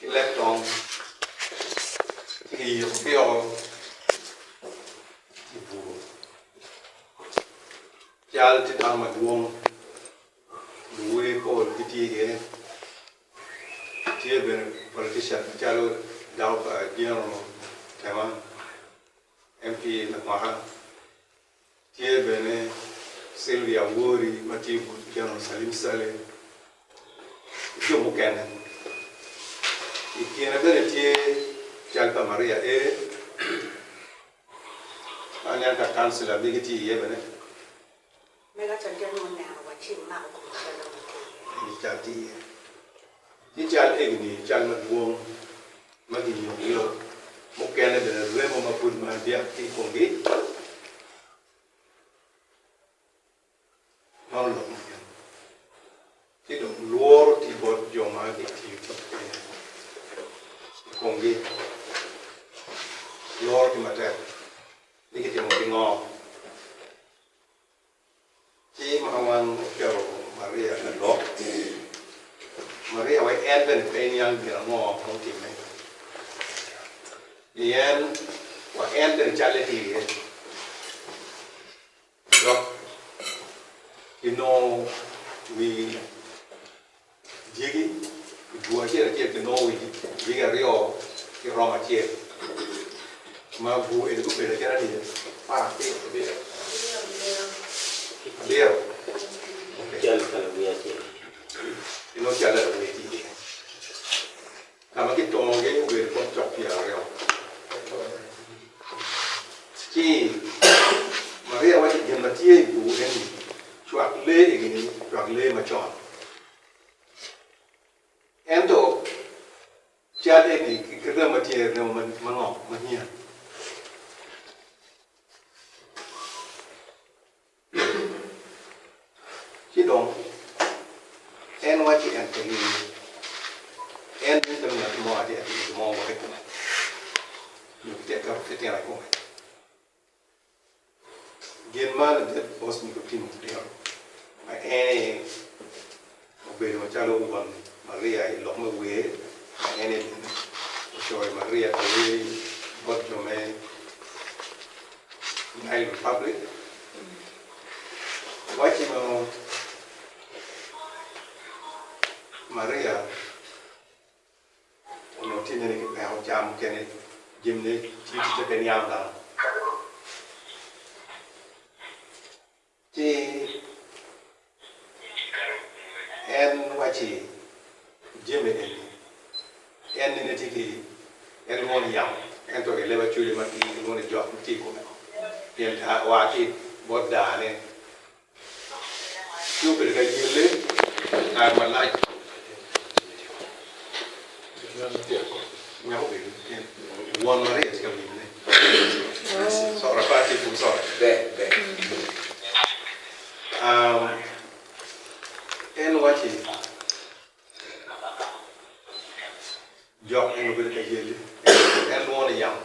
Ki leb tong ci kiyiko ki oko i bur. Cal tye dano madwong luwer pol gitye iye tye bene politician macalo dako pa General Otema MP Lamwaka tye bene Sylvia Awori ma tye but General Salim Saleh ki jo mukene. I kine bene tye cal pa Maria A. Ma aneno ka kancila mege tye iye bene. Mega caden muneno wa ci mako kom calle ma tye iye. Eni cal tye iye. Ci cal egi-ni cal madwong ma ginyuto mukene bene remo ma pud ma dyek tye i komgi. Man olok manyen. Ci dong lworo tye bot jo ma gitiyo tic kwede i komgi. Lworo tye matek ni kitimo ki ngo. Ci ma wan oketo Maria ka lok, Maria wek en bene pe eniang gin ango ma otimme, pien wa en bene calle tye iye. Dok kinongo wi dyegi i bur acel acel kinongo wi dyegi aryo ki romo acel ma bur eni gubedo gin adi? Abiro. Kinongo cal lawiye tye iye. Ka ma kitongogi obedo kong cok 20. Ci Maria waco gin ma tye i bur eni, Cwak lee egi-ni cwak lee macon. Ento cal eni ki remo ma tye iye remo ma ngo? Manyen. Ci dong, en wacci en pe ngeyo. En dong calo ngat mo atir atir gin mo woko i kome, nyo kitye ka keto fitino i kome. Gin ma ladit Bosmic otimo otito ma en aye obedo macalo won Maria i lok me wer, ma en aye bene ocoyo Maria ka wer bot jo me Nile Republic. Wacci ma Maria onongo tye nene ki peko ca mukene jamine tye ticce pe niang dano. Ci en wacci jami eni en nene tye ki en lwongo ni yamo ento i leb Acholi ma tye kilwongo ni jok ma tye i kome pien oa ki bot daane ci obedo ka yelle kare malac wek obed won Maria tye ka winyo ne. Sora pe atye pud sora. En owacci, Jok en obedo ka yeli, en lwongo ni yamo,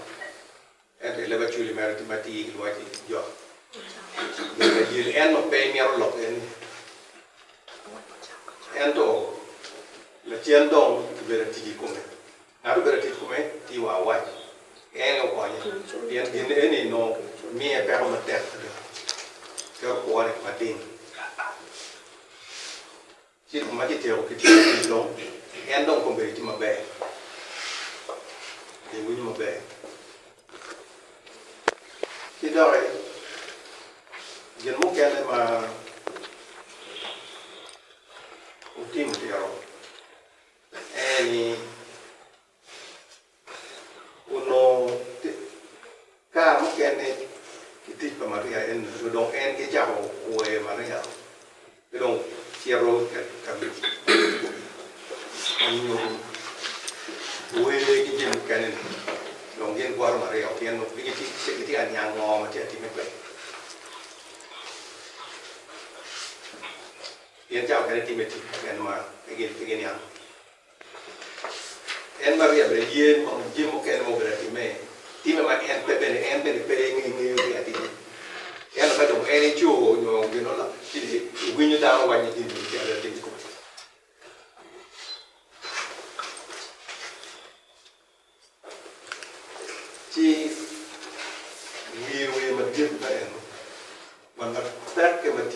ento i leb Acholi mere tye matir kilwongo ni jok. Obedo ka yeli en onongo pe mito lok eni. Ento lacen dong kibedo ka tic i kome. Ngat obedo tic kome ti wa awac en aye okonye pien gin eni onongo miye peko matek adada keto kwone mading ci dong ma kityeko ki tiyo tic dong en dong kombeddi tye maber tye winyo maber ki doki gin mukene ma otimo tiro En onongo kare mukene ki tic pa Maria eni dong en gicako wer Maria ci dong cito ka nyuto wer ki jami mukene ni dong gin gwoto Maria pien nongo gitye ka niang ngo ma tye ka timme kwede. Pien cawa kene timme tic keken ma pe giniang. En Maria bene ye ni onongo jami mukene ma obedo atimme, timme ma en pe bene en bene pe ngeyo ki atir. Ento ka dong en eco nyo gin mo ci iwinyo dano waco ni jami magi tye ada tim i kome.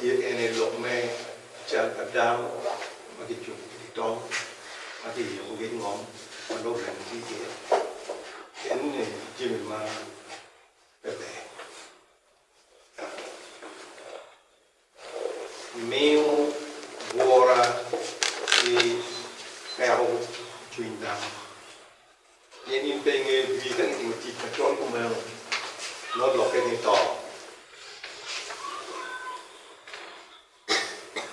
tye en aye lok me cal pa dano ma kicubo ki tong ma kiyiko ki ngom ma nongo remo tye iye. Eni jami ma pe ber. Miyo bwura ki peko cwiny dano. Pien in pe ingeyo jwi ka gitimo tic macol kumeno, nongo lokke ni to.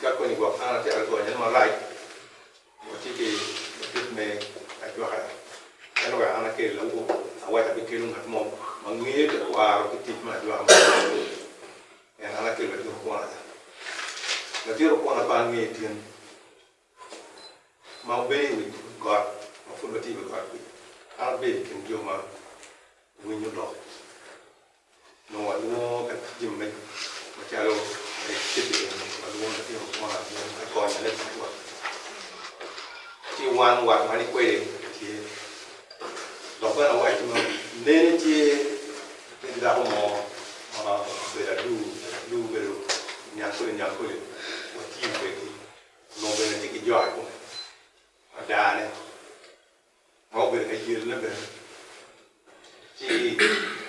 Ka koni gwok an atye ka gonyone marac, watye ki ladit me ajwaka, en oweko an akelo lawuko, awaco abikelo ngat mo ma ngeyo tekwaro ki tic me ajwaka maber. En an akelo ladit okwona ca. Ladit okwona pe angeyo tin ma obedo i wi got ma pud watye i wi got kuca. An abedo i kin jo ma winyo lok. Nongo walwongo ka jami me macalo kit eni walwongo latin okwona ka konyone botwa. Ci wan wat ma ni kwede tye. Dok bene awaco ni nene tye ki dako mo ma obedo alur, alur obedo nyangkole nyangkole watiyo kwedgi onongo bene tye ki jok i kome adane ma obedo ka yelone bene ci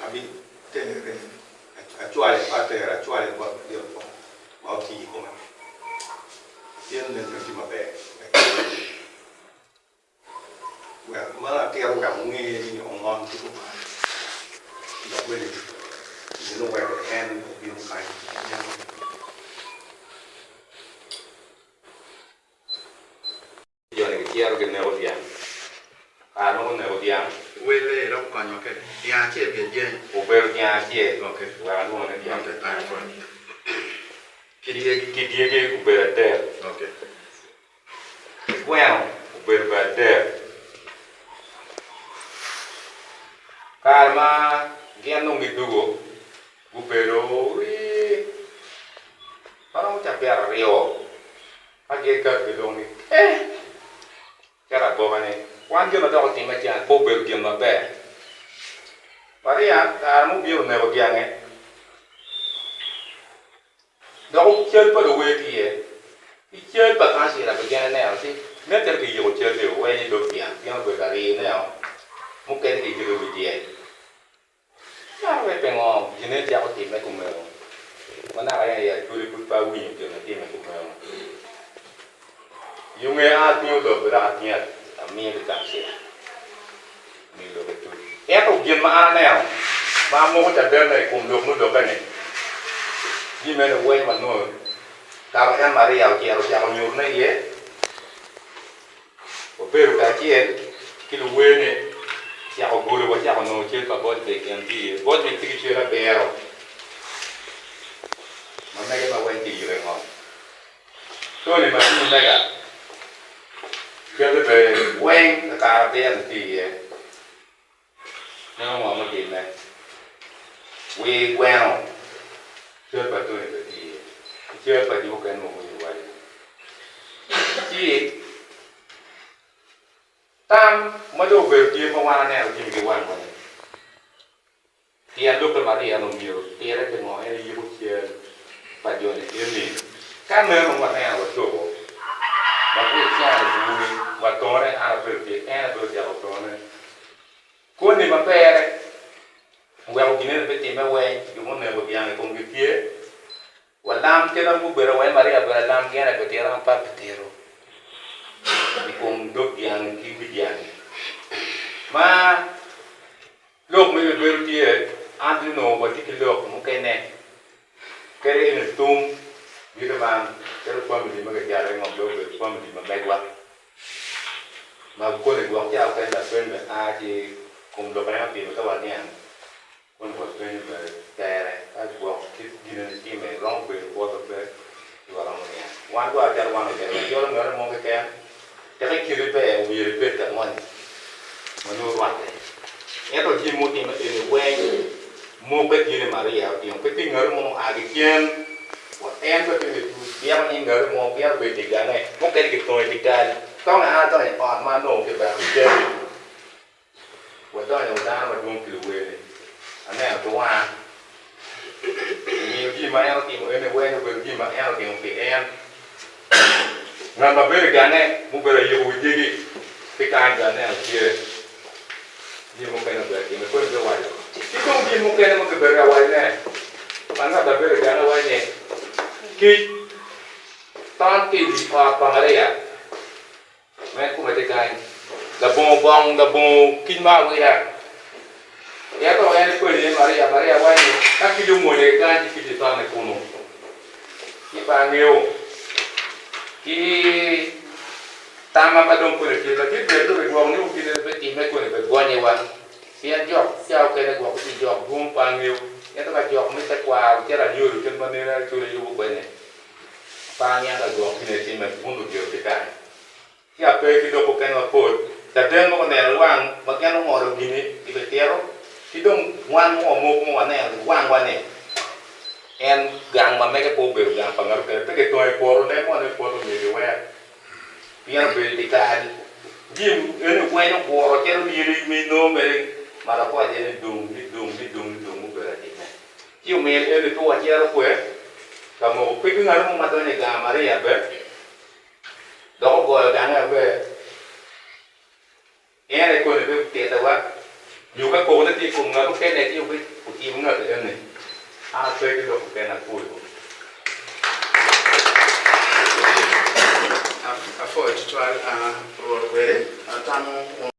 abitere acwale pe atere acwale bot latin opong ma otiyo i kome latin nen calo tye maber. Wek man atito wek wunge ni ongon ki Lubanga, dok bene gin oweko en obino kany neno. Jo-ni gicito gineko dyang. Kare ma guneko dyang. Welle iromo konyo kwede dyang acel gin jeny. Obedo dyang acel. Okay. Wek alwonge ni dyang. Okay, aye pwony. Ki dyegi. Ki dyegi obedo adek. Okay. Gweno obedo bene adek. Kare ma gin dong gidwogo, gubedo rii ma romo cabit aryo ka gin ka gidong ni, Ee, calo agoba-ni, wan gin ma dok otimme can pe obedo gin maber. Maria kare mubino oneko dyange. Dok cal pa luwer tye iye, ki cal pa kancila bene gin ineno ci nen calo kiyiko cal-li oweny i dog dyang pien obedo ka rineo mukene kiyiko i wi dyel. Calo wek pingo gin eni cako timme kumeno ma naka en aye Acholi pud pe awinyo gin ma timme kumeno. Yo nge an atingo lok dok atingo amiyo ki kancila mi lok i tuc. Ento gin ma an aneno ma amoko cadenne i kom lok mulokke-ni, jami meno weng ma nongo kara en Maria ocito ocako nyutone iye, wabedo kacel ki luwene, ocako golo wacako nongo cal pa Bocbek gin tye iye. Bocbek tye ki cal abiro ma mege ma weng tye i yite ngom. Tony ma tye i mega kite bene weng kakare abiro-ni tye iye. Meno ngo mutimme? Wir gweno cal pa Tony bene tye iye ki cal pa jo mukene ma winyo waco-ni. Ci tam ma dong obedo tye ma wan waneno jami ki wangwa-ni. Pien lok pa Maria onongo myero otire pingo en eyiko cal pa joni eni. Ka meno waneno wacobo, wagwil caro i bur-ri, watone, an abedo tye, en abedo tyeko tone. Koni ma pere oweko gin eni pe timme weng, jo muneko dyang i komgi tye. Walam kit ma gubedo weng Maria obedo alam gin aye bitito an pe abitito i kom dog dyang ki wi dyangi ma Lok me bedo tye, an tye onongo watye ki lok mukene kadi eni tum gite man calo family ma kicato i ngom dong obedo family ma megwa ma koni gwok ca okene lapeny bene a ci kom lok en otimo ka waniang koni wapenyo bene tere ka gwok kit gin eni time romo bedo botwa pe ci waromo niang wan dwaro calo wan okene wajolo ngat mo keken Teke kite ber omyero ibed ka moni ma nongo rwatte. Ento jami mutimme eni weng mokke tye ni Maria otimo. Pe tye ngati mo mua ki cen wa en pe tye tuc byeko nying ngati mo pien obedo i gange. Mukene kitongo i dye gal. Tonge an adonyo i ot ma anongo kibako i cal-li. Wadonyo dano madwong ki luwene. Aneno ki wanga. Omiyo jami. ma en otimo eni weng obedo jami ma en otimo pi en. Ngat ma bedo i gange mubedo ayiko wi dyegi pi kany bene aneno tye. Jami mukene obedo atime koni pe waco. Ki dong jami mukene ma kibedo ka wacone ma ngat ma bedo i gange waco ni kic ton ki i wi ot pa Maria ma en kome tye kany labongo bong labongo kic mo awila. Ento en epenyo iye Maria, Maria waco ni ka kic omwonye ki kany ci kic bitonne kunu. Ci pe angeyo ki Tamma ma dong koni tye, latit ber dong igwoko ni gine pe timme koni pe gonye wa, pien jok ca okene gwoko ci jok dwong pe angeyo, ento ka jok me tekwaro calo anyodo kit ma nene Acholi yubo kwene pe aniang ka gwok gine timme buno gire ki kany. Ci ape ki lok okene mapol, caden mogo oneno wang ma gin ongolo gini gibitito, ki dong wan mo mogo ma waneno ki wangwa ni en gang ma mege pe obedo gang pa ngat okene, pe kitongo i poto ne mo ni poto myero kiwek. Pien obedo i kare jim eni weny oguro calo lyeli ma inongo mere marakoc eni dung ni dung ni dung ni dung mubedo atime. Ci omin eni pe wacito kwe ka moko pe ki ngat mo ma donyo i gang Maria be dok ogoyo gange aber. En aye koni pe otite wa nyo ka koko ne tye i kom ngat mukene ci ocim ngat eni. An ape ki lok mukene apwoyo. Apwoyo tutwal Rwot kwede atamo wun.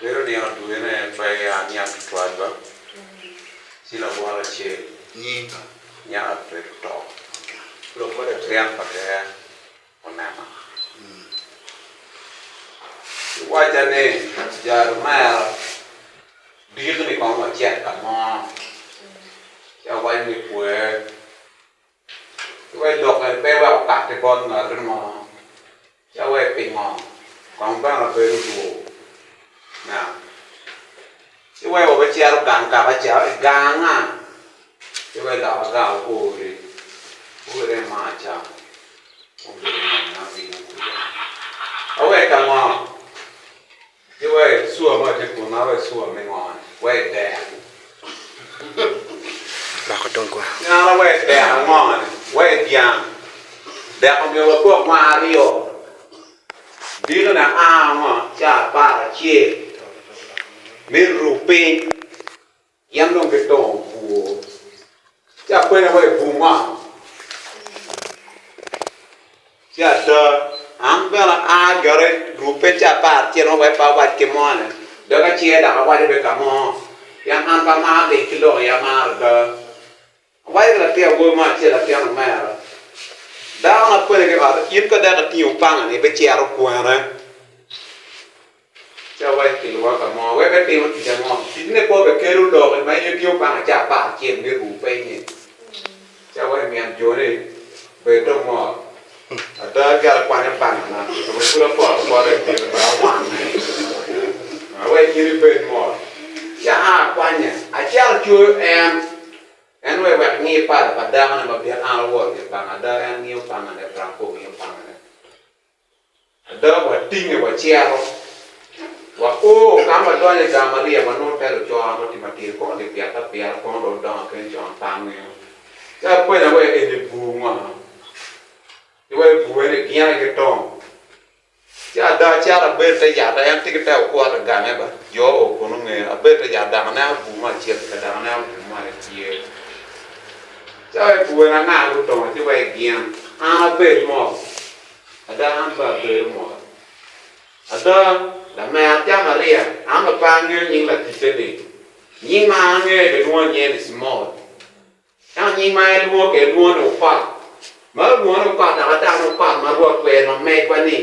Bedo nino dwene pe aniang tutwal ba, ci labwot acel nyaka bedo to, tyen pa ter onena. Iwacca ni jal omera diki-ni kong wacit ka mo, ci awaco ni kwer. Ci lok eni pe wek okatti bot ngat mo, ci awek pingo kong bene wabedo lwor ci wek wabicito gang kaka ca i ganga ci wek loka gang oori owire ma acamo obedo ngom ma winyo kuca awek ka ngo Ci wek cua mo tye kunu, awek cua me ngo ni, wek dek. Loko tung kwa. An awek dek ango ni, wek dyang. Dek omyero wapok wan aryo. Dino ni aa ngo ca 11 me ru piny, gin dong gitongo bur. Ci akwene wek bur ngo. Ci ada, an bene aa gire rubbe ci 11 wek pe awac ki mone, dok acer dok awaco bene ka mo, pien an pe amaro lik ki lok aye amaro ada. Awaco ki latin awobi mo acel, latin omera, dako na kwene ki i ot, in ka dok itingo pangani ibicito kwene? Ci awaco ki lwak ka mo, wek etimo tic ango? Ticne pe obekelo lok ma in itingo panga ca 11 me ruu piny-nyi. Ci awaco min jo-ni, Bed dong mot. Ada gire akwanyo pangana, dong pud apoto apota i kine wek awange. Awek in ibed mot. Ci aa akwanye, acito acoyo en. En wek wek ngi pala pa dakone ma bin an aworo ki panga. Ada en ngiyo pangane, Franco ngiyo pangane. Ada watinge wacito, wa o ka ma wadonyo i gang Maria ma nongo telo cora mo tye matir kono gipyete apyeta kono dong odongo kene con pange ci apenyo wa eni bur ngo ci wa bur eni gin aye gitong ci ada acito abedo ite yat en tye ki te okwot i gange ba jo o kunu nge abedo ite yat dok aneno bur mo acel ka dok aneno bur mo aye tye ci wa bur eni anga gutongo ci wa gin an abed mot. Ada an bene abedo mot. Ada, lamera Camaria, an bene pe angeyo nying laticce-ni. Nying ma an angeyo kilwongo nyinge ni Cimon. Ento nying ma en lwongo kwede lwongo ni Okot. Ma olwongo ni Okot dok atamo ni Okot ma Rwot kwero ma megwa-ni.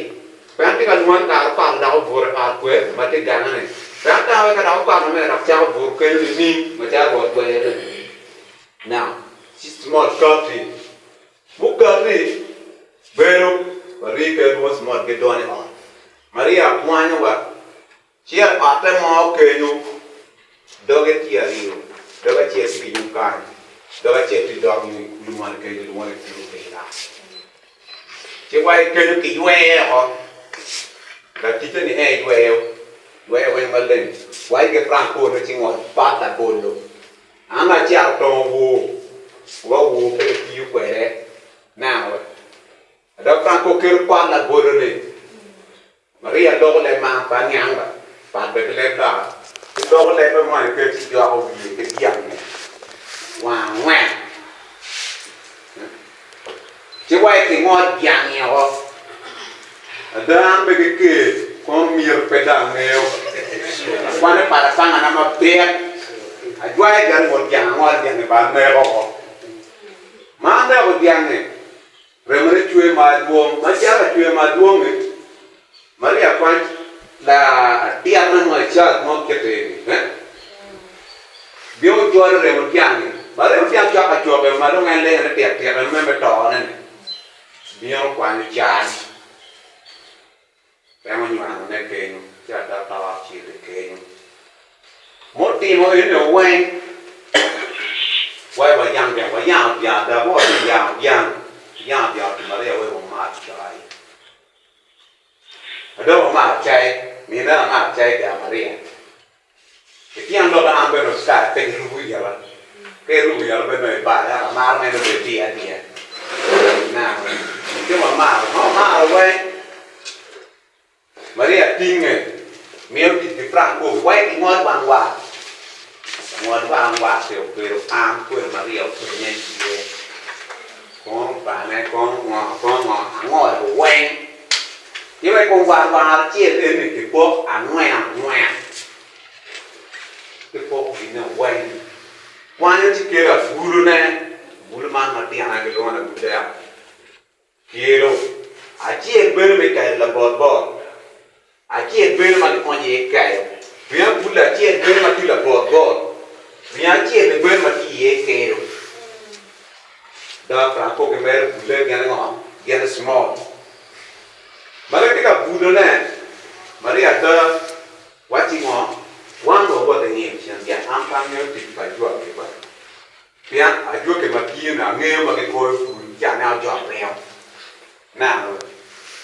Pe an tye ka lwongo ni kara Okot dok obuto i ot kwe ma tye gange-ni. Pe atamo ni ka dok Okot ma mege dok cako buto kenyo nining macalo Rwot kwero-ni. Now, ci Cimon katti. Mukati bedo Maria kelo mos mot gidonyo i ot. Maria kwanyo wa ci i otte mo kenyo doge tye aryo, dog acel tye ki yung kany, dog acel tye dog yung moni kenyo kilwongo ni yung pira. Ci wa i kenyo kiywer oko. Laticce ni en yweyo, yweyo weng maleng, waci ki Franco ni ci ngol pat labolo. An acito tongo woo, wa woo pe kitiyo kwede neno. Ada Franco keto pot labolo ni Maria loko leb man pe aniang ba, pat bene ki leb loka. Ki loko lebbe moni pe ci jwako wiye ki dyangi wang angwen. Ci wa i kingol dyangi oko. Ada an bene ki ker kono myero pe dong angeyo. Akwane pala pangana mabit. Ajwayo gire ngut dyang angolo dyangi ba aneko oko. Ma aneko dyangi. Remone cwer madwong macalo acwer madwong-ngi. Maria kwany la atyena mo acal mo kite eni eh bino cwalo remo dyang-ngi ma remo dyang cok acoke ma dong en lengene tek tek en me tone-ni bino kwanyo cal temo nywano-ne kenyo ci ada to cito i kenyo. Mutimo eni weng wai wayang dyang wayango dyang ada mo watye ka yango dyang yango dyang pi Maria wek omat cai ada wamato cai mine amato cai gang Maria ityen lok an bene cukari pe girubo ita ka irubo ita bene nongo ibalo ento amaro mere obedo diya adiya ineno ci wamato ma wamato weng. Maria tinge, mito tic ki Franco wek gingol wang wat. Langol wang wat-ti obedo an kwede Maria openye iye. Kono obane, kono ngo, kono ngo, angolo weng. Ci wek kong wat wang acel eni kipok angwen angwen. Kipoko gine weng. Kwanyo ci kelo agulune, agulu man ma tyen aye kilwongo ni agulu dek. Kelo acel bedo me kayo labot bot, acel bedo ma gionyo iye kayo, ringo agulu acel bedo ma tye labot bot, ringo acel-li bedo ma tye iye kelo. Dok Franco gimedo bulle gin ngo? Gin small. Ma gitye ka bulone, Maria ada wacci ngo? Wan wawot i ngim cen gin an pe angeyo tic pa ajwaki ba. Pien ajwake ma tye-ni angeyo ma gigoyo bul ci aneno jo ringo neno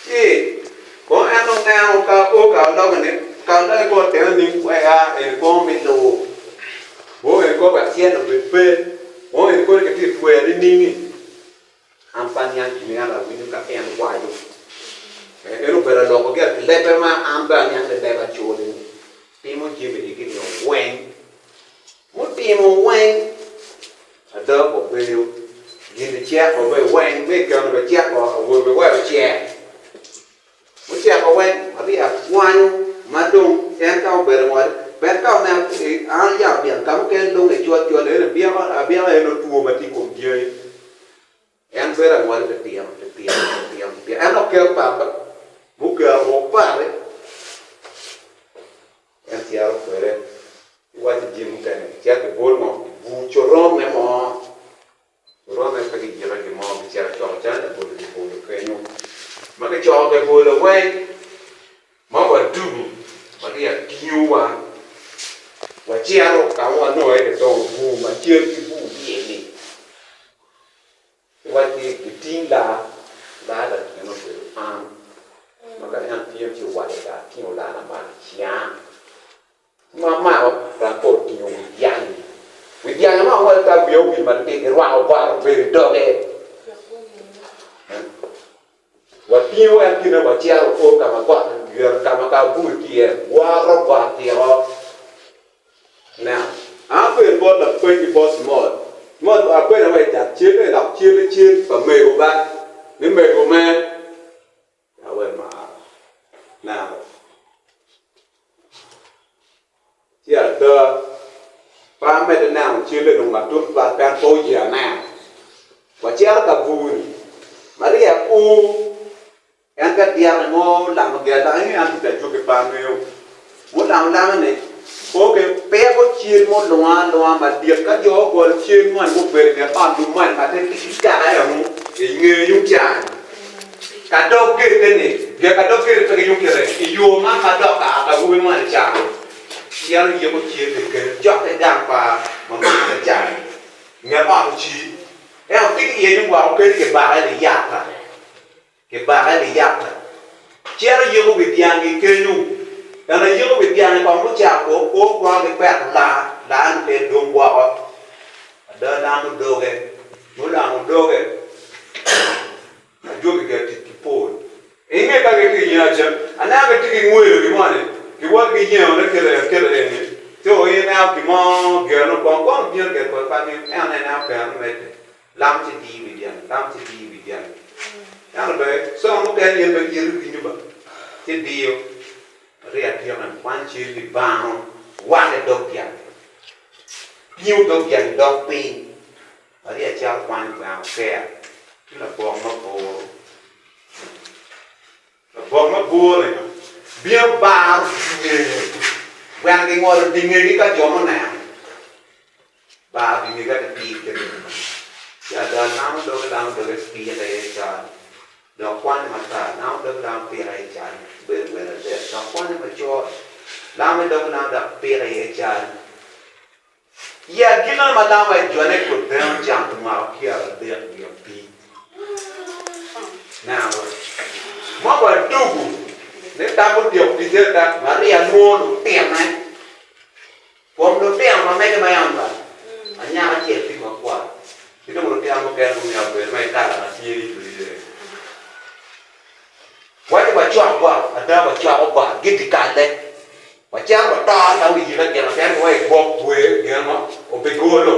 ci kono en oneno ka o ka ologo ni ka ologo ko oteme ni wek a eni kono mi lubo o eni kono wek cen obed pe o eni kono kitye twero nining-ngi an pe aniang gin ento awinyo ka en waco en obedo aloko gire ki lebbe ma an bene aniang ni leb acoli-ni timo jami egi-ni weng. Mutimo weng ada obedo gin iceko be weng me keno be ceko awobe be ocek muceko weng Maria kwanyo ma dong en ka obedo ngol pien ka oneno an yat dyang ka mukene dong ecol col en abyeko abyeka en otwo ma tye i kom dyangi en bedo angol litino litino litino litino en dok keto par muketo woko pare. En cito kwede iwaco jami mukene kicito kibolo ngo i bur coronne mo, coronne pe giyiko gin mo gicito coko calo labolo gibolo kenyo ma gicoko gibolo weng ma wadugu ma giatingowa wacito ka ma wanongo iye kitongo bur ma cal ki bur dyel-li. Iwacci giting laa, laa latinne obedo an, ma ka en tingo ci owaco ka atingo laana malo i cinga, ci ma amako Franco otingo wi dyangi, wi dyangi ma angolo ka wiya owil matir girwako got obedo i doge. Watingo en kine wacito o ka ma got ogiro ka ma kabur tye iye, woto got tiko. Now, an apenyo bot lapeny ki bot Small. Small apenyo wa i cat celle dok celle cel pa mego ba, ni mego me awe mar. Now, ci ada pe amedde neno celle dong matut twal pien pe oye aneno. Wacito ka bur-ri, Maria o. En ka dyere mo olamo gire dok inge an tic ajuki pe angeyo. Mulamo lame ni, Ok, peko cel mulungo alunga madit ka jo ogolo cel moni mubedo i nget ot lum moni matin ki kaka eno i nge yung cani. Ka dog gete ni, gire ka dog gete pe ki yung kite i yo man ma dok ka awobi moni cano cito yiko cel ni kene cok ki gang pa mamane cani nget ot oci. Ento tye ki iye ni woko kadi kibake liyata. Kibake liyata. Cito yiko wi dyangi kenyo. Ento yiko wi dyangi kong gucako o kwongo ki peto laa, laa-ni pe dong woko. Ada lamo doge, mulamo doge, ajwogi ga tic ki pol. Inge ka gitye ki yengo cen, aneno gitye ki ngweyo gin moni, giwoto ki yengone kite kite eni, ci o ineno gin mo geno kong kono bino gire kod pa gin, ento ineno keno medde. Lam ci diyo wi dyang, lam ci diyo wi dyang. Ento bene, co mukene in bene iti winyo ba, ci diyo ariya atika ni kwany cal i bano wake dog dyang, tingo dog dyang dok piny, ariya cito kwanyo gweno oker ki labok mabor. Labok mabor-ri bino baro dingeye, gweno gingolo dingegi ka jo muneno. Bar binge ka kitir kede ci ada lamo doge lamo doge pike iye cal dok kwane matar lamo doge lamo pike iye cal bedo bene adek dok kwane macol lame doge lamo dok pike iye cal I agikine ma lamo aye jone kod deno can pi mwaka 35 Now ma wadugu ni tam otyeko ticce ka Maria lwongo lutine. Kom lutino ma mege ma yam ba, anyaka acel tye makwar, ki dong lutino mukene gumiyo obedo ma i kala ma tye ni iye. Waco wacok got, ada wacoko got, giti kalle, wacito wato ka wiyike gin pien wa i gwok bwe gin mo obigolo.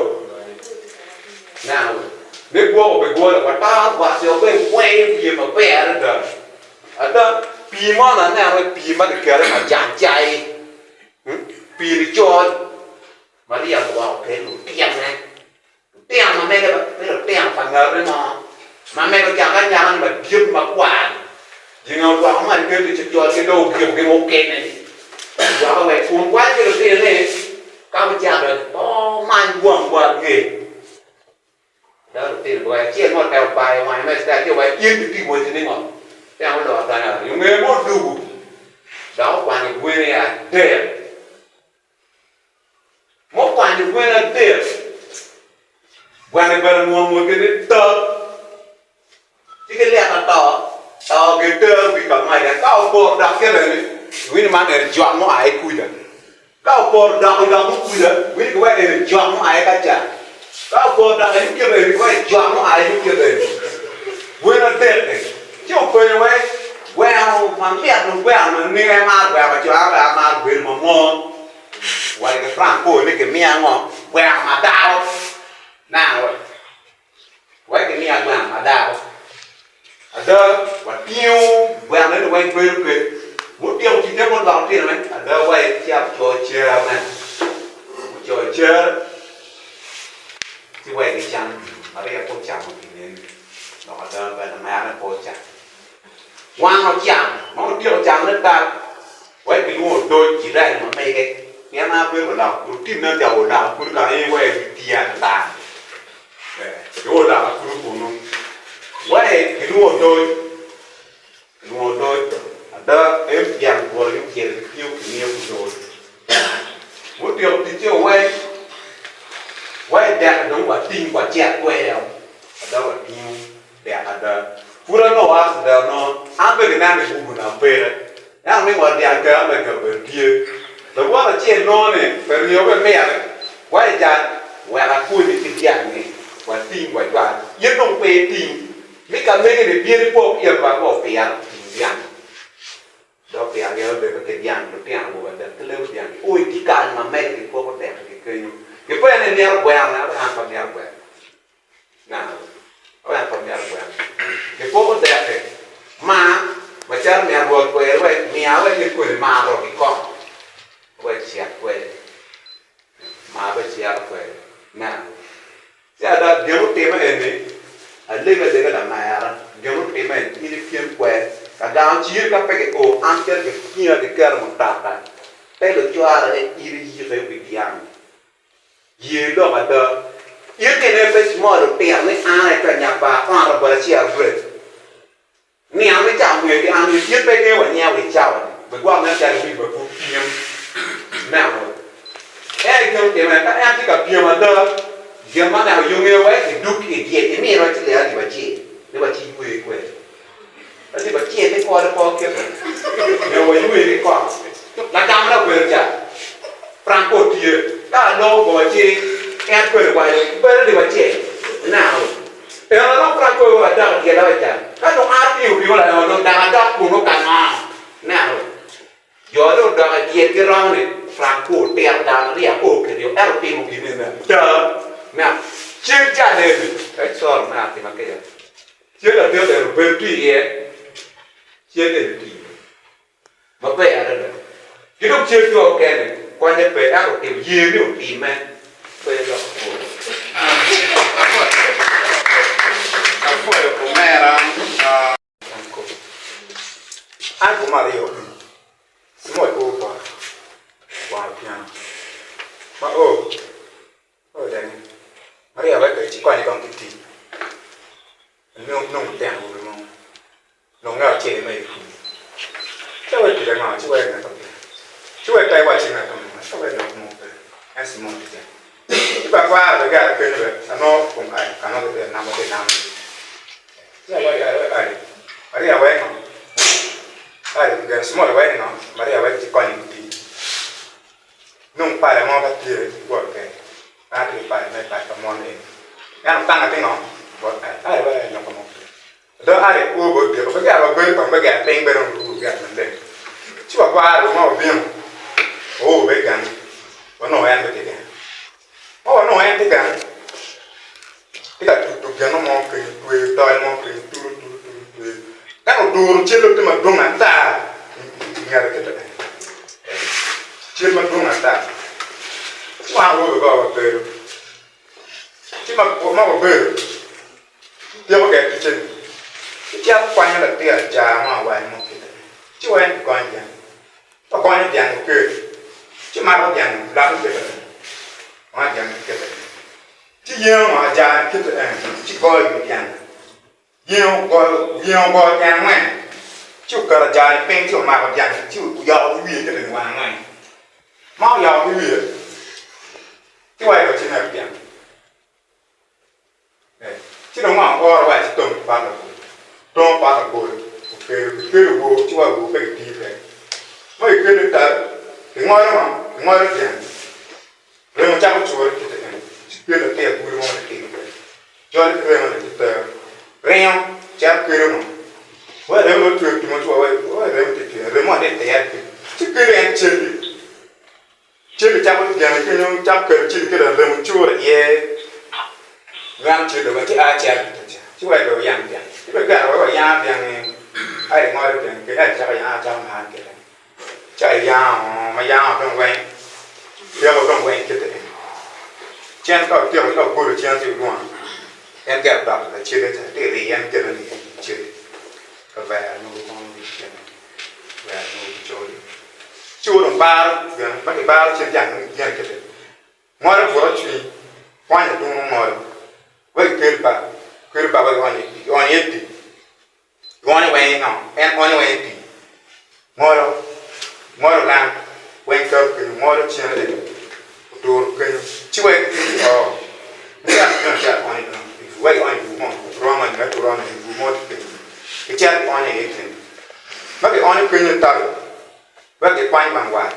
Now, me gwok obigolo, wato got ci wabe ngweyo wiye maber adada. Ada, pii mo aneno pii ma kiketo i majan cai. Pii col, Maria olwoko kwede lutine, lutino ma mege pe lutino pa ngati mo ma mege ocako anyaka-ni madit makwar-ni, jenge olwoko malo kadi ki col ki dong ogiko ki mukene-ni, olwoko wek kun waco ki lutino ni ka wucako pe wumany wonwa ngec. Dok lutino guwaco acel mo otemo bayo wange me cita ci owaco in itye woti ni ngo? Temo lok adonyo i nge mo odugu dok okwanyo gweni adek mukwanyo gweni adek gwene bene onwongo ni tok Ci gilito to, to gitero wi ka maca. Ka opor dok kite ni, iwinyo man eni jok mua i kuca. Ka opor dok i dok kuca, iwinyo giwaco eni jok mua i kaca. Ka opor dok i kite eni, giwaco jok mua i kite eni. Gwen adek-ki. Ci openyo wai, Gweno ma mit nyo gweno ma nining aye mar gweno ma co ento amaro gweno ma mon? Owaco ki Franco ni kimiya ngo? Gweno ma dako. Nano wai. Wek gimiya gweno ma dako. Ada, watingo gweno eni weng bedo pe. Mutyeko ticce mo lwak lutino me ada wa i cito co cer ne. Oco cer ci wa i gicam gin. Maria pe ocamo gin eni. Lok ada bene mere pe ocamo. Wan ocamo. Ma otyeko camo ne tal wa i gilwongo odoc jirani ma mege. Pien an abedo ka loko kulu tinna ca olako kulu kara in wa i wi pii ata. Giolako kulu kunnu, wai gilwongo odoc, gilwongo odoc, ada en dyang bwolo yub cito kitiyo kimiyo ki odoc. Mutyeko ticce weng, wai dek dong wating wacit kwede, ada watingo dek ada. Pud anongo accident onongo an bene gineno ni gubuna peke, ento ni wa dyang kera me kabedo tye. Lawot acel nongo ni pe myero bene mire, wai jal wek akonyi ki dyang-ngi wating wacwal, in dong pe iting, mi ka megi ni bin ipok it wa go pira oting dyang. Dok pira gin obedo ki dyang lutino awobe adek ki lebo dyang o i dye kal ma mege gipoko dek-ki kenyo. Gipenyo ni imito gweno? Ento an pe amito gweno. Gipoko dek-ki mar macalo myero Rwot kwer wek miya wek in kodi mar rok i kom wek icit kwede mar bene cito kwede ci ada gin mutimme eni alego alega lamera gin mutimme eni in ipyem kwede ka gang ociri ka pe gio an cito gitinga giketo mutoka pe lucwara ni in iyike i wi dyang. Ye lok ada. In ka ineno pe cimol otito ni an aye ka nyapa Honourable Acia Grace. Nino me cawa ngwe ki an in pe ingeyo wa nyinga wa i cawa ni. Be gwok nen calo iwinyo wa pud pyem. Ineno? En aye gin otime ka en tye ka pyem ada gin ma neno yo ngeyo wa iduk i dyel imirwa ci lera alip acel ni wa ci ywe kwede. Alip acel ni kore kor kite. iye ka aloko koma ci en kwede waco bedo ni wacel ineno en dong Franco aye adok i tyena wa ca ka dong an atingo ringo laongo dong dang adok kunu ka ngo ineno jo dong odok i dyel ki romo ni Franco otito dano ryeko o kiryo ento otimo gin eni ada me cen ca neni eh sorry me atima kica cen ladit eni obedo tye iye cen eni tye iye. Maber adada. Ki dong cel jo mukene konye pe ento otim ye ni otime pe dok pwonyo. Apwoyo omera. An guma aryo eni, Simon o pa wang otyeno ma o o dani Maria wek ci konye kong ki tic nongo teno awobe mo. Nong ngat acel me i pur. Ca wek tic ango? Ci wek ngat ope. Ci wek pe iwac ci ngat omingo. Ca wek lok mo pe. En Simon tica. Ci ba kwaro be gara kenyo be anongo kom ai ka nongo gitye namo tye namo. Ci awaco ai wek ai. Maria wek ngo? Ai gin Simon wek ngo? Maria wek ci konyo ki tic. Nong pala mo ka tye ibwot kene. An atye ki pala me pac pa mon eni. Ento tanga tye ngo? Bot ai. Ai wek lok mo pe. Dong a i kwo bot diko, pe gero wabedo kong me gero piny bene oru gero maleng. Ci wakwaro ma wabino, wao bene gang, wanongo en bene tye gang. Ma wanongo en tye gang, tye ka tuto gino mo keny, tweyo tol mo keny, turu turu turu tweyo. Ento oduro celle tye madwong ata i ngete kite eni, cel madwong ata. Ci wan awobe ba wabedo, ci ma wabedo. Tyeko ger ticce-ni, ci cito kwanyo latin ajaa mo awac mo kite, ci weko gony dyang. Ka ogonyo dyang okel, ci mako dyang lako kite eni, mako dyang ki kite eni, ci yengo ajaa-ni kite eni, ci goyo wi dyang. Yengo goyo, yengo goyo dyang angwen, ci oketo ajaa-ni piny ci omako dyang ci oyoko ki wiye kite eni wang angwen. Ma oyoko ki wiye, ci waco ci nek dyang. Ci dong wang oro wa ci tong pot labol, tong pot labol okelo gikelo woo ci wa woo pe gitiyo kwede ma gikelo i tal gingolo ngo gingolo dyang remo cako cure kite eni ci kelo latin agulu mo ma gitimo kwede jolo ki remo ni gitero ringo cito kelo ngo wa remo dong otwe tumo ci wa wa remo tye cwer remo aye tye tere ci kelo en celli. Cel cako gene kenyo cako kelo cel kelo remo cur iye nyweno cel wa ci a cito ita ca ci wa dong yang dyang ci bene gero wa yango dyangi ai ngolo dyangi kede ai cako yango acaka ma an kede ci ai yango ma yango dong weng tyeko dong weng kite eni cen ka otyeko ci ogolo cen ci olwongo en gero dok lacele ca ti riye en kelo ni cel kavera mogo kong kene. Wek onongo gicoli. Ci wun wubaro gin ma kibaro cen jang gin kite. Ngolo buto cwiny, kwanyo dunu ngolo, wek ikel ba, kel ba wek iony iony iye pii. Ionyo weng ingo? En onyo weng i pii. Ngolo, ngolo lang weng keto kenyo, ngolo cene eni, oduro kenyo, ci wek ikel i oo. Icito ionyo dong i bur, wek iony i bur mo, romo nyo romo i bur mo tye kenyo. Kicito ionyo iye kenyo. Ma gionyo kenyo i tal wek gikwany wang wat,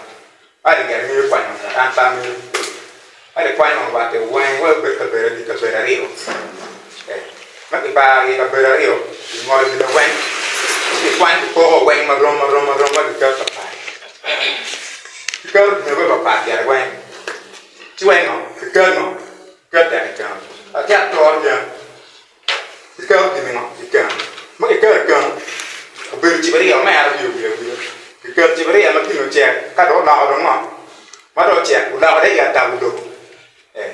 a i nget ngeyo kwanyo wang wat, an pe angeyo. Ma gikwanyo wang wat-ti weng wek obed kabedo adi? Kabedo aryo. Ma kibaro iye kabedo aryo, kingolo gine weng, ci gikwanyo kipoko weng marom marom marom wek giketo papat. Giketo gine wek papat dyere weng, ci weng ngo? Giketo ngo? Giketo tek i keno. Atyeko toro yen. Kiketo gin i ngo? I keno. Ma kiketo i keno, obedo cibiria omera wiye wiye wiye. Kiketo cibiria ma gin ocek ka dong oloko dong ngo? Ma dong ocek oloko de i atabo lobo. Ee.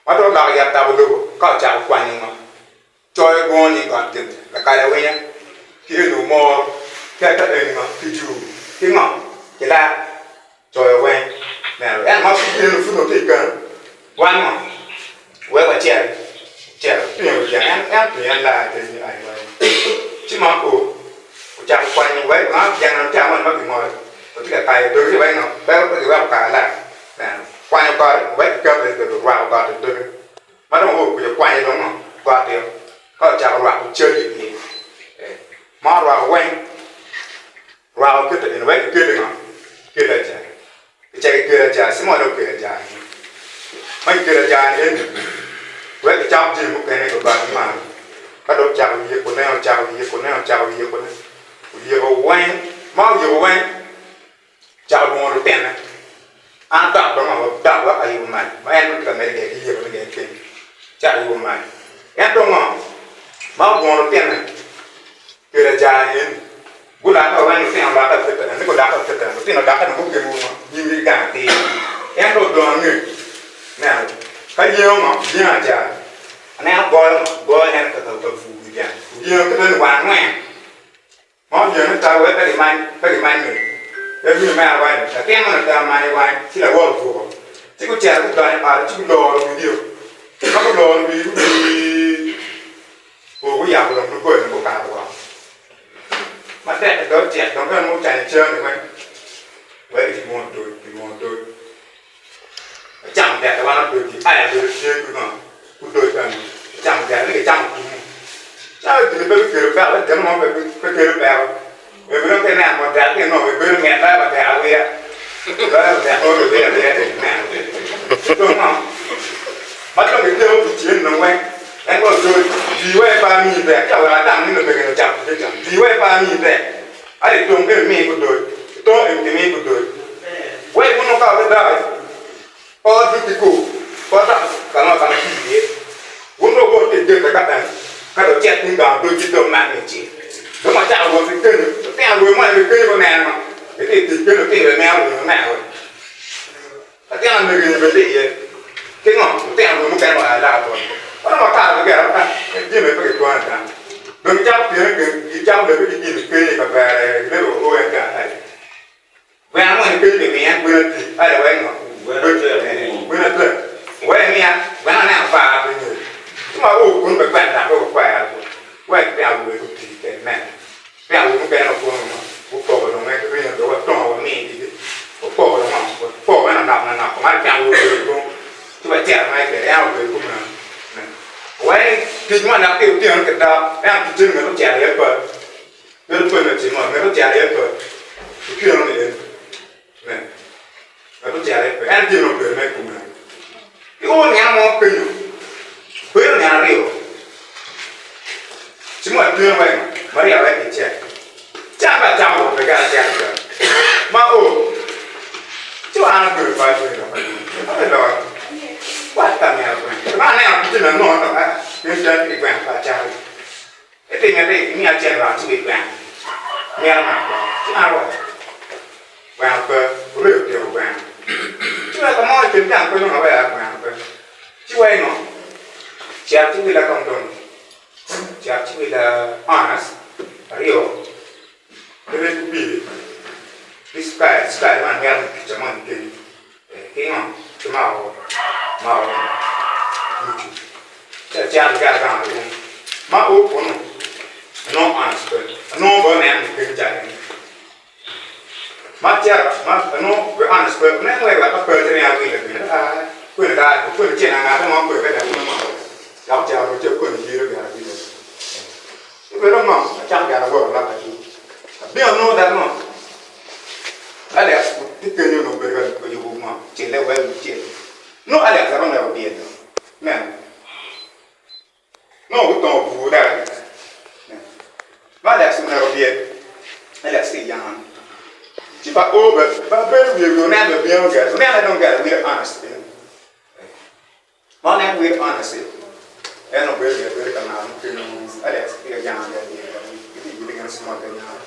Ma dong oloko i atabo lobo ka ocako kwanyo ngo? Coyo goni i got gin lakal awinya ki eni omoro ki ata eni ngo? Ki jur ki ngo? Ki lak. Coyo weng. Neno. Ento ma pud gin pud onongo tye i keno, wan ngo? Wek wacit, cito pingo dyang? En, en pingo en lar kadi ni ai wai. Ci ma oo, ocako kwanyo wai ma dyang eno ca moni ma gingolo, otye ka kayo doge wai ngo? Pe giweko okayo alak. Neno. Kwanyo got wai kiketo i doge, orwako got i doge. Ma dong oo kuca okwanyo dong ngo? Got-ti ka ocako rwako cal i iye. Ee. Ma orwako weng. Rwako kite eni wek kikeli ngo? Kikeli ajaa. Kicako kikelo ajaa, Cimon dong okelo ajaa ni. Ma kikelo ajaa ni eni, wek kicam jami mukene i gubat malo. Ka dong ocako yikone, ocako yikone, ocako yikone, oyiko weng. Ma oyiko weng, ocako lwongo lutine. An adok dong adok wek ayubo mac, ma en dong tye ka medde kwede ki yikone kwede piny. Ocako yubo mac. Ento ngo? Ma olwongo lutine, okelo ajaa ni eni. Gulakke weng lutino olakke atetena ni gulakke atetena lutino olakke dong gukemo ngo nyimgi ki gang atir ento odong angec neno ka yengo ngo yengo ajar aneno goyo ngo goyo en ka ka bur wi dyang oyengo kite ni wang angwen ma oyengo ni tal wek pe gimany pe gimany mego en winyo mere waco ni latin moni ota manye wany ci lawote obuko ci gucito gudonyo i ot ci guloro wigio ma guloro wigi gudi Oo guyabo dong doggola dong gukato woko matek i dog cek dong ka nongo gucanyo cam-mi weng wek gilwongo dog gilwongo dog acamo dek wan odogi aya obedo tye ki ngo gudoc eno acamo dek ni gicamo kumu calo gini pe bikelo peko gin mo pe kelo peko wek dong ka ineno mo dek ki nongo ibedo nget loyo pa dek awiya loyo pa dek olo awiya awiya ineno dong ngo ma dong gitemo pi cen dong weng en wa ococ pii wa pe amiyi dek ca wek atam ni lamege ni ocamo tic ca pii wa pe amiyi dek ali tong eni mi gudoc tong eni ki mi gudoc wek wun wukaw ki dok Ot ducu ku, ot dok ka ma ka ma pii iye. Wun dong wuwot ki i gete ka en, ka dong wucit tung gang ducu dong man ni ci. Dong wacako wot ki kenyo, lutino rwe moni bene kenyo guneno ma gitye i tic kenyo lutino bene mito winyo neno we. Latin amege ni bene tye iye. Ki ngo? Lutino rwe mukene wa alaka bot. Wan dong wakato ki gete ka jami pe gitwono ada. Dong gicako pyene gicako lebe ki jami kenyo i kavere gilebe wa o en gang ai. Gweno moni pe gimiya gweno ati ale wek ngo? Gweno atek. Wek imiya gweno aneno par pe ngeyo. Ci ma oo kunu be gweno dok pe gukwero ku. Wek pe awobe guti kede mene. Pe awobe mukene ma kunu ngo gupoko dong wek ringo dong watongo wamiyo igi. Wapoko dong ngo wapoko me nanok nanok kumalo pe awobe obedo dwong ci wacito mere kede en obedo kumeno. Wek tic mo dok ki otyeno ki dok ento ticce ni myero ocito iye pe. Mito pwony ma cimo, mito cito iye pe. Otyeno ni en, ne, mito cito iye pe. En jami obedo me kume. I o nino mo kenyo, bedo nino aryo, cimo atyeno weng, Maria wek kicel. Ca pe acamo lok pe gara acel acel. Ma o, ci wa an abedo pa acweri lok pa Abe loyo. Wat ka myero gweng. Ma aneno ticce me anongo dok a, en cal ki gweng pa acalo. Ipinye pi imiya cen rac ci wi gweno mito mako ci an awaco gweno pe oreo tyeko gweno ci wek mo i kin gang pe nongo aweya gweno pe ci wai ngo cet ci wila kong dong cet ci wila honest aryo ki rec opili ki cukari cukari man mito kica moni keni ki ngo ki moko moko mucu ci acito ki agamo lung ma o kunu anongo honest pe anongo bene oneno ni piny calo eni ma acito ma anongo bene honest pe oneno wek ape ci ringo awile bene aa kwene ka kwene cen angate mo kwene ka dok mo dok ocito ci kwene yiro gire awile ci bene ngo acako gire awoto lok atir abino anongo dako ngo Alex tye kenyo onongo obedo ka yubo ngo celle wek ocel nongo Alex dok oneko dyel neno nongo gutongo bur dok Alex neno ma Alex oneko dyel Alex tye i yamo ci ba o ba bedo wiye wiye oneno bene bino gire onene dong gire wiye honest piny. Ma onen wir honestly en obedo gire bedo ka ngat mukene Alex tye ka jango gire dyere ka gitye yube gin small ka nyara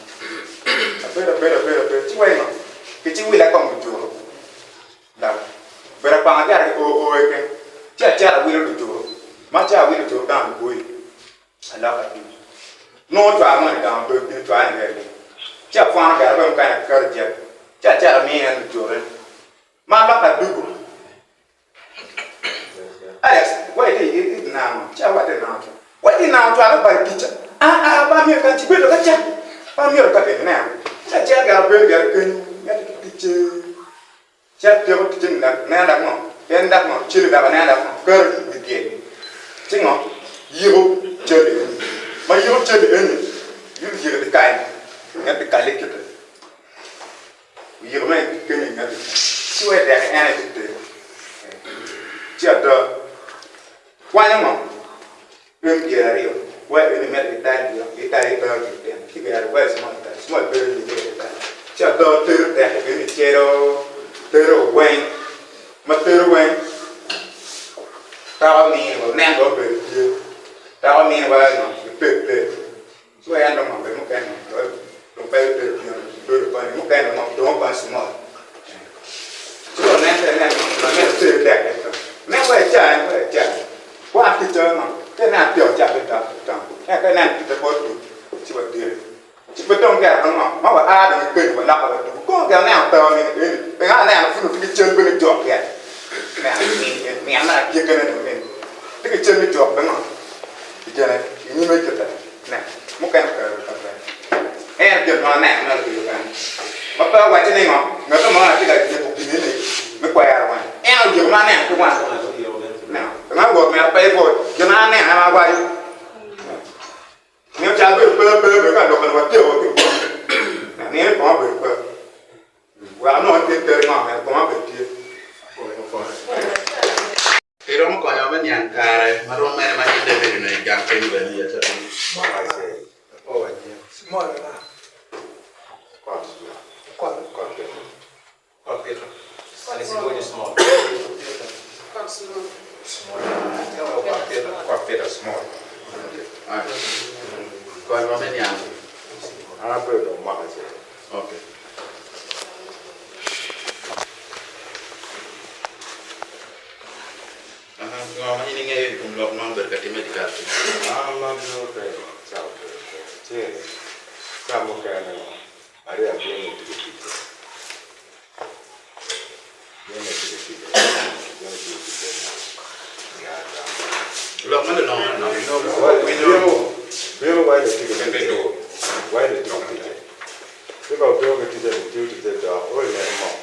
abedo abedo abedo abedo ci wai ngo ki ci wila kong ojuro lak bedo akwanga gire ki oo oo keken ci acito awilo lujuro ma ca awilo ojuro gang luboyi aloka piny nongo cwara moni gang obedo piny cwara ni gire ni ci apwono gire bene mukene aketo i jep ci acito amiyo en lujure ma aloka adugo Alex, wa ite i nano, ca wa ite nano ca. Wa ite nano cwalo bal tica. A a ba myero kan ci bedo ka ca. Ba myero ka eni neno. Ca ca gara bedo gara kenyo, ngati ki ticce. Ca tyeko ticce ni dak neno dak ngo? En dak ngo? Celi dak anena dak ngo? Kero i wi dyel. Ci ngo? Yiko celi eni. Ma yiko celi eni, yiko yiko di kany. Ngati kale kite. Oyiko me kenyo i ngati. Ci Em 20 wa eni mere ki tal yo ki tal ki doo ki piny ci gero wa small tal small bedo ni ki tal ci adoo tedo tek eni celo tedo weng ma tedo weng peko mini wa nen dong obedo tye peko mini wa no ki pete ci wa en dong ngom mukene dong pe obedo tye bedo kony mukene dong dong small ci wa nen te nen ma mere tedo tek nen wa ica wa ica Kwa ki ca ma ka inen atye oca ki dok tong ento ka inen kite bot tu ci wa dire ci pe dong gero ngo ma wa a dong ipenyo wa loka wa tuku kong gero neno to ni eni pingo aneno pud tye ki cal bene jok ya neno nino ma agikki ne dong eni tye ki cal me jok pingo ijene inyime kite ne mukene okero ka pe en gin ma aneno mere obedo kany ma pe owaco ni ngo ngat mo atye ka yiko gin eni me kwero wang en oyiko ma aneno ki wanga neno ma wot mere pe ibwot gin ma aneno en awaco nino ca abedo pe pe bedo ka loko ni watyeko ki bwom nino kong obedo pe wek anongo tye keri ngo mere kong obedo tye. Iromo konyowa me niang kare ma rom mene ma in dong ibedo nongo i gang kenyo bene i acakki? Konywa me niang. Okay. Ngo ma in ingeyo i kom lok ma obedo ka timme i dye kare-ni? An ma abino bedo ca obedo ber ce ca mukene Maria bino i pikipiki bino i pikipiki bino i pikipiki Lok ma lulongo bino wa i pikipiki wa i pikipiki ci ka obino ki ticce ni tiyo ticce dok o i nget moo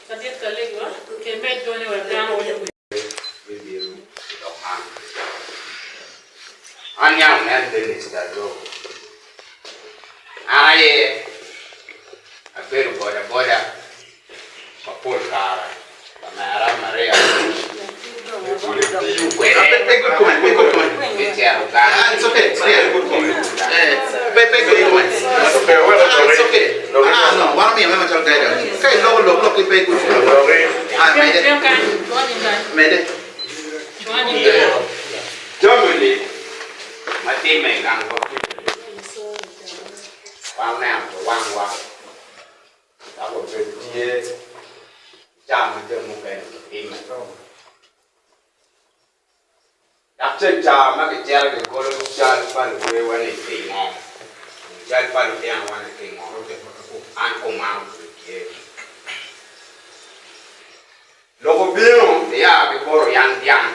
Ladit Kaligwa, kimed dwoni wek dano owiny. Me bino i lok man. An yam onen Dennis Darlow. An aye abedo boda boda mapol kare lamera Maria tiyo kwede me cito gang. Jami-ni ma timme i gang pa wan oneno ki wangwa. Dok obedo tye i cam ma jo mukene gitime. Dok ceng ca ma kicito gigolo cal pa luwewa-ni ki i ngom, cal pa lutinowa-ni ki i ngom, an koma obedo tye. Lok obino nia ki bot oyang dyang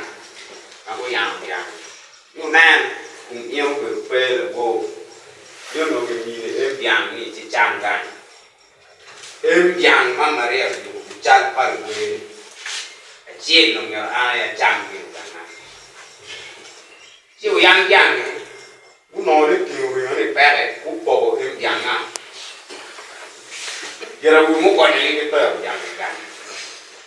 ma guyango dyang, ni, Wunen, kom in obedo pe labor, ci onongo gimini em dyang ni icicam kany. Em dyang ma Maria oyubo pi cal pa luwer-ni acel onongo myero an aye acam gin kanga. Ci oyang dyang-ngi gunongo ni tingo ringo-ni peke, gupoko em dyang-nga. Gin awobe mukonyogi ki tero dyang-ngi gang.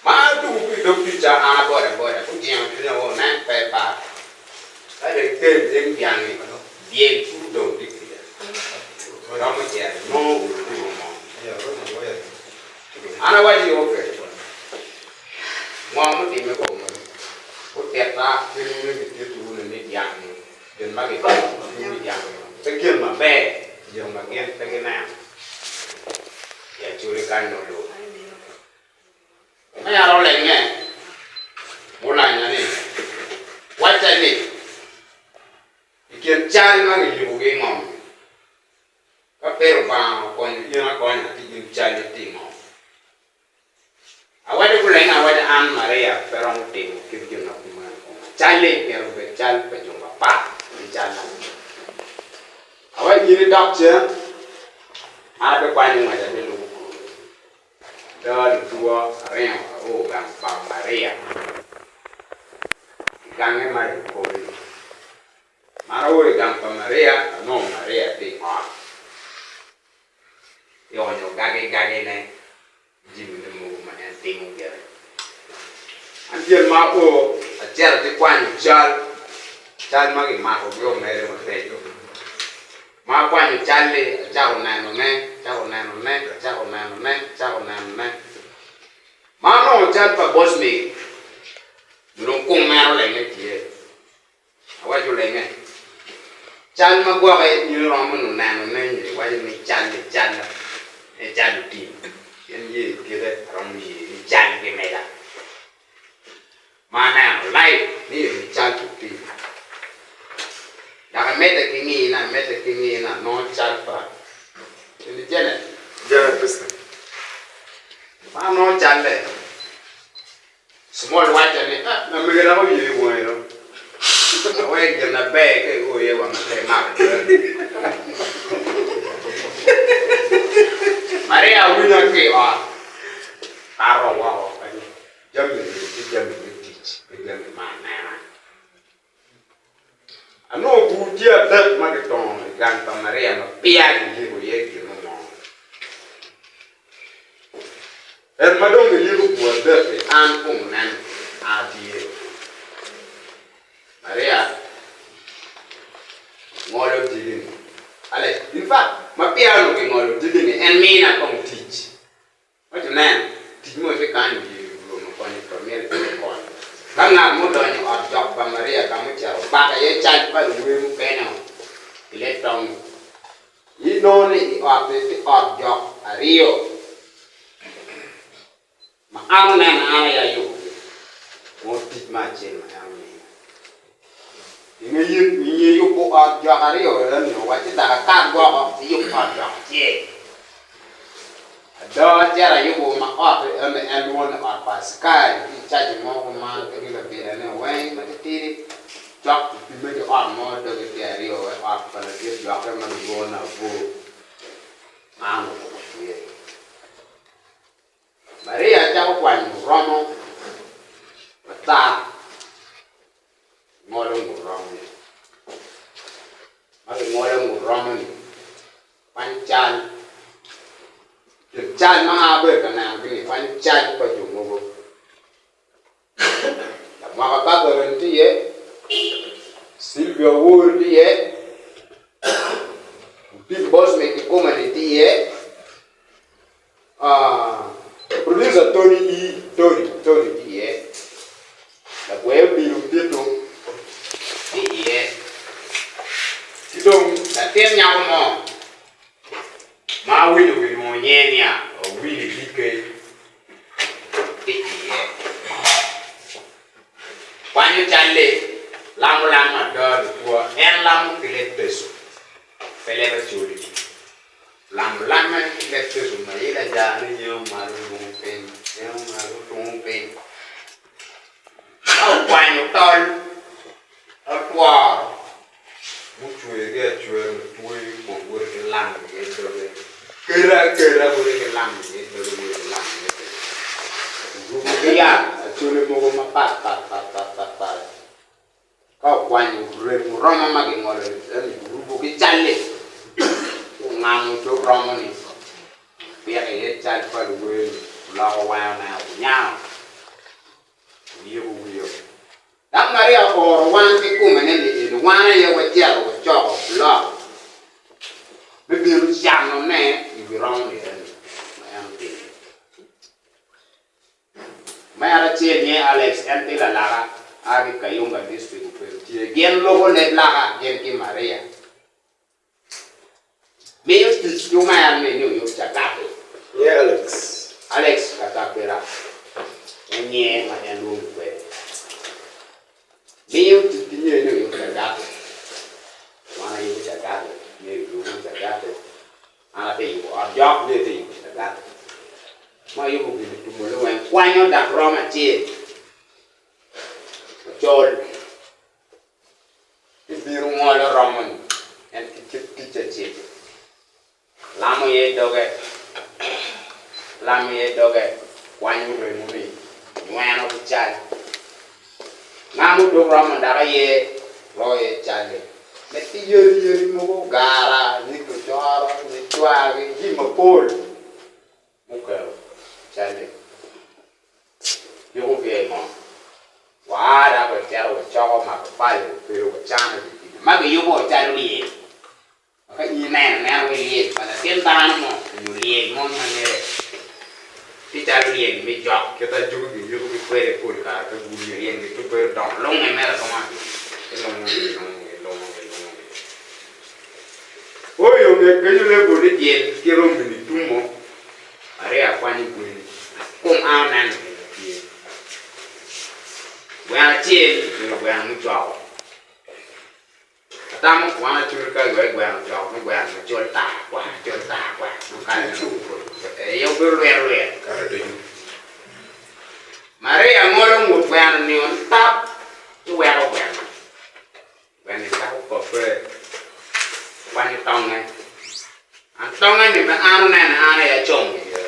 Ma atuko ki i dog ticca, an aboda aboda, gujingo cwinya woko, nen pe ipar. Ka dong ikel em dyang-ngi, dyel pud odong tye kwija. Romo cito inongo olo tuko mo. An awaco ni ok. Ngo mutimme kong? Gutitta kit ma gititowu ni dyang-ngi, gin ma gitimo ki dyang-ngi pe gin maber, jo ma gin pe gineno i Acholi kany nongo lub. Me aro olenge, gulanya ni, Wacca ni, i kin cal ma giyubogi i ngom-mi, ka pe Lubanga okonyo in akonya ki gin calli tye i ngom. Awaco gulenge awaca an Maria pe romo timo kit gin ma kumeno i koma. Cal-li myero obed cal pa jo mapat ki cal-la. in idok cen, an abikwanyo ngwec abilubo kori. Ada lutuwa aringo ao gang pa Maria i gange ma i Okoli. Ma an ao i gang pa Maria, anongo Maria tye i ot, tye onyo gagigagine jamine mogo ma en timo gire. An dyel ma ao, acito ci kwanyo cal, cal ma gimakogi omere mabeco. Ma akwanyo cal-li, acako nenone, acako nenone, acako nenone, acako nenone. Ma anongo cal pa Bosmic, dong kom meno olenge tye. Awaco olenge, cal ma gwoke in iromo nongo nenone nyo iwaco ni cal-li calla, en cal otim, pien ye kite aromo ye ni cal gimeda. Ma aneno live ni eni cal otim. Dok amedde ki ngine, amedde ki ngine anongo cal pa eni Janet. Janet Christian. Ma anongo calle. Small wacca ni, Ah, lamege dok oye wangi do. Awek gin aber ka io iye wa matek mako cal. Maria winya ki i ot, kato woko kany. Jami eni tye jami me tic, pe jami me anena. Anongo bur tye adek ma kitongo i gang pa Maria ma peya giyiko iye gin mo. En ma dong giyiko bur adek-ki, an kong nen atye. Maria ngolo diki-ni. Alex, in fact, ma peya onongo gingolo diki-ni, en mina kong tic. Waco nen, tic mo tye kany i dye bur ma konyo pa myero itye kony. Ka ngat mo odonyo i ot jok pa Maria ka mucito obako iye cal pa luwer mukene-o i leb tong-ngi, inongo ni i ot-ti tye ot jok aryo ma an oneno an aye ayubogi. Nongo tic me acel ma en omiya. I nge yubo ot jok aryo eni owacci dok akat woko iyub ot jok acel. Ada acito ayubo ma ot eni en lwongo ni ot pa askari ki i caji mo kuman ki labilane weng matitidi cok kipime ki ot mo doge tye aryo wek ot pa ladit jokke ma kilwongo ni Abor man oruko tye. Maria cako kwanyo romo matar, ngolo ngut romo-ni. Ma gingolo ngut romo-ni, kwanyo cal, cal ma abedo ka nenogi-ni kwanyo cal pa jo mogo. Lamwaka Catherine tye iye, Sylvia Owor tye iye, Otim Bosmic kikome-ni tye iye, Producer Tony E. Tony Tony tye iye, Lagwe Odilo Tito tye iye, ki dong latin nyako mo ma awinyo kilwongo nyinge ni Awili DK. Tye iye. Kwanyo cal-li, lamo lam ada lutwa, en lamo ki leb peco, pe leb Acholi. Lamo lamme ki leb peco ma ila ja ni nyengo malo lungo piny, nyengo malo lungo piny. Ka okwanyo tol, tol tworo mucweyo ki acweya mutweyo kun woto ki lamo iye doge, kelo akela woto ki lamo iye doge woto ki lamo iye doge. Orubo ki yat acole mogo mapat pat pat pat pat pat ka okwanyo remo romo ma gingolo eni orubo ki cal-li ci ongamo cog romo-ni opiko iye cal pa luwer-ni oloko wange oneno gunyango oyiko wiye. Dok Maria ooro wan kikomene ni eni wan aye wacito wacoko bulok me bino canone i wi romo-ni eni ma en otimo. Omera acel nyinge Alex en tye lalaka a ki Kayunga District obedo tye gin lubo leb laka gin ki Maria. Miyo tic ki omera ni oyub cagati. Nyinge Alex. Alex Katapira en nyinge ma en lwongi kwede. Miyo tic ki nyinge ni oyub cagati. Wan ayubo cagati, nyinge yubo cagati. An ate yubo ot jok, nyinge te yubo cagati. Ma ayubo gin tumo liweng kwanyo dak romo acel. Ocol. Ibino ngolo romo-ni en ki kit ticca. tic acel. Lamo iye doge, lamo iye doge, kwanyo remo-ni, nyweno ki cal. Nga mudok romo dok aye royo iye cal-li? Med ki yadi yadi mogo, gara, nyig ocoro, nyig cwagi, jami mapol muketo cal-li. Yoko ki i ngom. Waa dok wacito wacoko matafali wabedo wacano i wi pii ma giyubo calo lyel. Ka in ineno anena wai lyel pa latin dano mo nyo lyel mo ma ngete tye calo lyel me jok kit ajuki giyubogi kwede pol kare pe gudo lyel-gi pe bedo dongo lunge mere alunga gilungo gilungo gilungo gilungo Oyo nge kenyo lebol ni dyel ki romini tumo Maria kwanyo gweni kom a oneno gin ma tye Gweno acel obedo gweno mucoko. Atamo wan acol ka iweko gweno ocoko me gweno macol tar kwar col tar kwar nongo kare meno aye obedo lwit lwit. Kare ducu. Maria ngolo ngut gweno ni ontap ci weko gweno. Gweno-ni cako kope kwanyo tonge. An tonge ni ma an onene an aye acomo iye.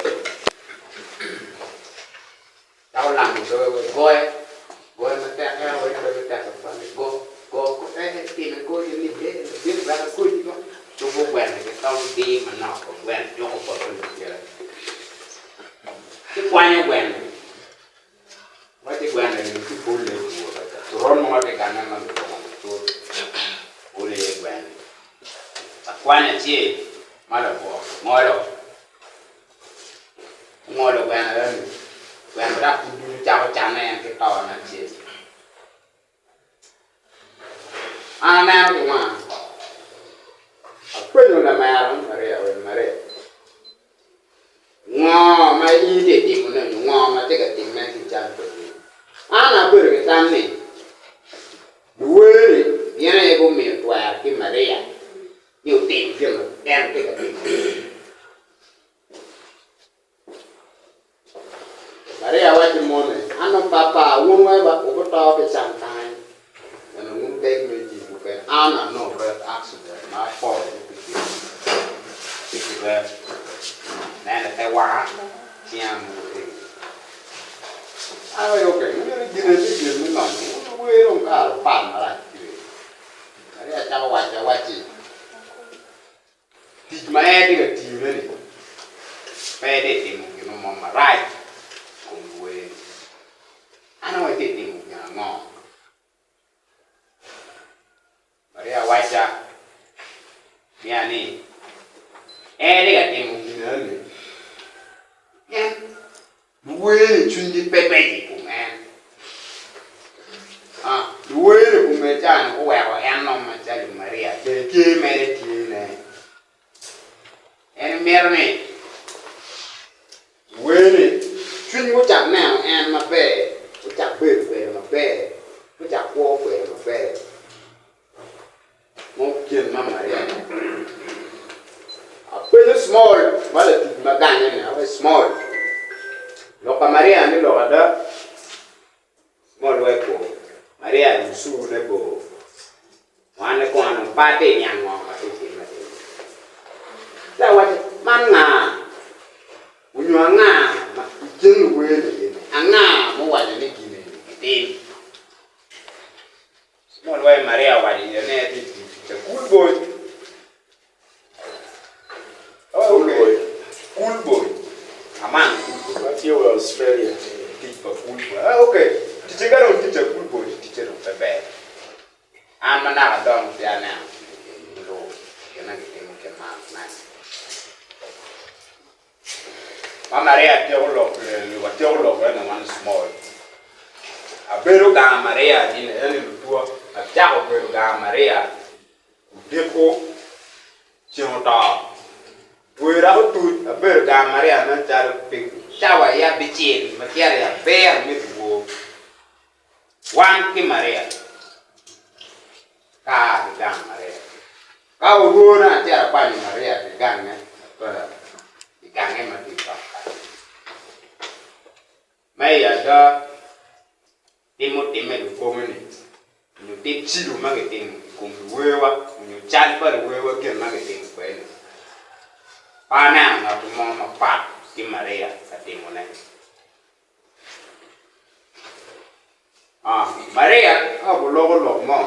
Dako olamo doge wek goye, goye matek en aye doge tek tutwal ni go, go ko eh time goli ni eh ladit wek agoli ko cobo gweno ki tong dir manok kong gweno juko poto lukira ci kwanyo gweno waci gweno eni ci bole i bur coron mo tye gange ma kilwongo ni cut bolo iye gweno akwanya acel ma labwor ngolo. Ongolo gweno eno, gweno dok pud ducu cako canne en ki tone acel. An aneno ki wanga, apenyo lamera ni Maria wen Maria, ngo ma in itye ka timone nyo ngo ma tye ka timme ki i cal kwedi? An abedo ki tam ni luwer-ri gin aye gumiyo twero ki Maria ni otim gin ma en tye ka timone. Maria waco mone, An dong papa, wun weng ba wubito ki can kany, ento wun pe me ji mukene. An anongo ret accident ma apoto ki pikipiki ci ki ret nene te wanga cinga mogo eni. An aye ok, wun gine ni gin me lonyo, wun wer dong kare opat marac cwe. Maria cako waco awacci, Tic ma en tye ka tiyone-ni pe etye ka timo gin mo marac i kom luwer. An aye atye ka timo gin ango? Maria wacca nia ni en tye ka timo gin eni pien Luwer-ri cwinygi pe beco i kom en. Luwer-ri kome ca-ni guweko en nongo macalo Maria bene tye mere tye-ne. En mito ni luwer-ri cwiny gucak neno en maber, gucak bedo kwede maber, gucak kwo kwede maber. Mo gin ma Maria Apenyo small ma latic ma gange ni awaco small lok pa Maria ni lok ada small wek bor Maria lucu ne bor wan ne kong anong pe atye niang ngo ma tye time atima ci awaco man nga onyo anga ma ikin luwer ni eni anga muwaco ni gin eni gitim. Small wai Maria owaco iye ni etye tic ca cool boy. Cool boy. Cool boy. Among cool boy. Ma tye wa Australia. Tic pa cool boy. Ah okay. Ticce ka dong tic ca cool boy ticce dong pe ber. An ma naka adongo peya aneno gin lubo gin ma gitimo kit man man. Ma Maria tyeko lok watyeko lok ene wan small. Abedo gang Maria gin eni lutwa acako bedo gang Maria odiko ceng oto wera otuc abedo gang Maria nen calo pi cawa aye abicel ma cito i abiro me dyewor wan ki Maria ka aa ki gang Maria. Ka orwone acito akwanyo Maria ki gange atola i gange ma tye cok kany. Ma i ada, tim mutimme i lukome-ni onyo tim cilo ma kitimo i kom luwewa onyo Cal pa luwewa gin ma gitimo kwede-ni, pe aneno ngat mo mapat ki Maria ka timone. Maria ka guloko lok mo,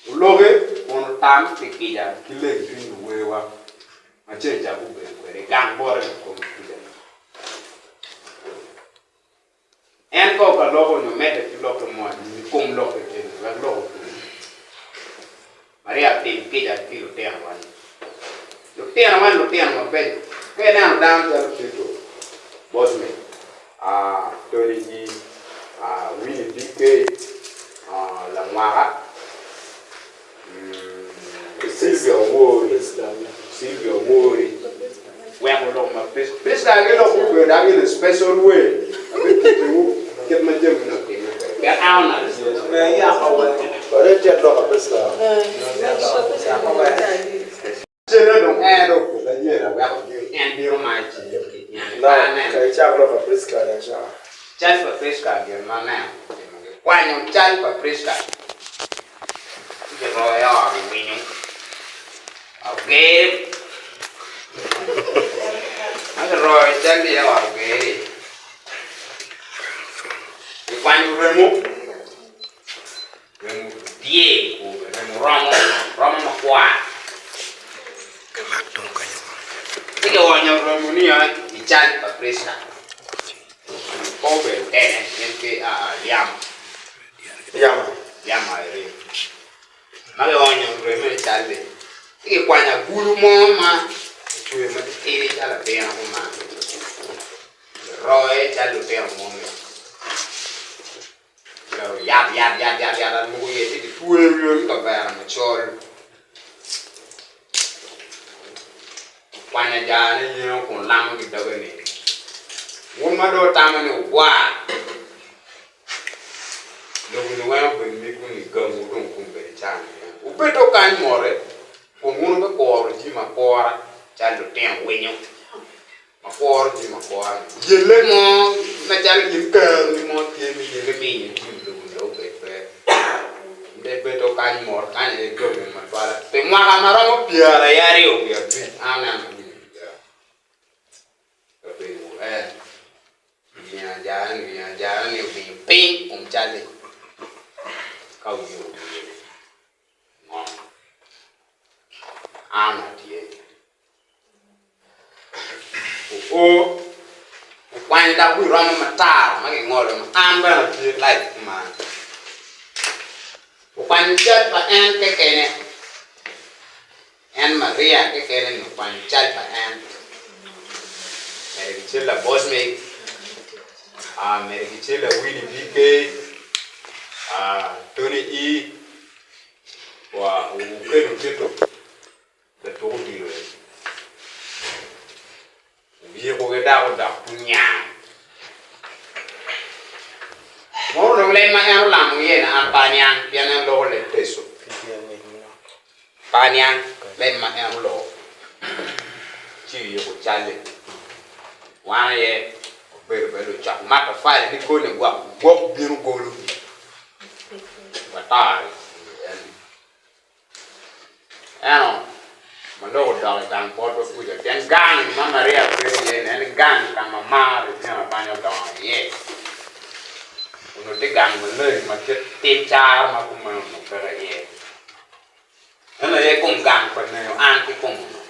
oloke kun otam pi kica ki leng cwiny luwewa ma ceng ca gubedo kwede gang bote lakom kica. En ka okaloko onyo medde ki lokke mo anyim i kom lokke eni wek lok otum. Maria tim kica ki lutino wa-ni. Lutino wa-ni lutino mabeco. Ka ineno dano calo Tito, Bosman, Tony G, Winnie BK, Lamwaka, Sylvia Owori, Sylvia Owori, weko lok ma Prisca ki lok gubedo dok in a special way abititiwu kit ma jami ni otime kwede pien an onongo Cene dong en dong okela yela weko en bino ma iciyo ki Cal pa Prisca gin ma aneno otimogi kwanyo cal pa Prisca ci kiroyo ot i winyo oger ma kiroyo cal iye ot oger-ri kikwanyo remo Remo tye i kome, remo romo, romo makwar. Ci kionyo remo-ni i cal pa Kricita. Pe obedo kene gin ki Lyam, Lyam Irene. Ma kionyo remo i cal-li, ci kikwanyo agulu mo ma ocweyo matitidi calo abino kuman, kiroye calo lutino moni. Yat yat yat yat yat mogo iye ci kitweyo ki kavera macol kwanyo jane yengo kun lamo ki doge ni wun ma dong wutamo ni wugwar lobo-ni weng obedo migwu ni gamwu dong kombeddi cani wubed dong kany mote kun wun wubikuro jami akura calo lutino winyo. Akworo jami akwora-ni. Yelle mo macalo in keroni mo tye me yelle miyo jami lobo ni obed pe. Nde bedo kany mot kany aye gomo matwala. Pi mwaka ma romo pyeraryo wiye abic an aneno winyo wiya kabedo en wiya jara-ni wiya jara-ni omiyo piny kom cal-li ka wiye owiye ngom an atye. Oo, okwanyo dok wi romo matar ma kingolo ma an bene atye live kuman. Okwanyo cal pa en kekene, en Maria kekene ni okwanyo cal pa en. Medo ki cal Labosmic, medo ki cal Winnie BK, Tony E, wa okelo Tito. Latuk odilo ni oyikogi dok odok onyang. Mono dong leb ma en olamo iye ni an pe aniang pien en loko leb Teco. Pe aniang leb ma en oloko ci oyiko calle. Wan aye wabedo bene lucok matafali ni koni gwok gwok bino gologi wato i Ento ma lok odok i gang botwa kuca, pien gang ma Maria bedo iye-ni en gang ka ma mar litino abanya odongo iye, onongo tye gang maleng ma kit tim caro ma kumeno onongo peke iye. Meno aye kom gang pa neyo an kikome onongo.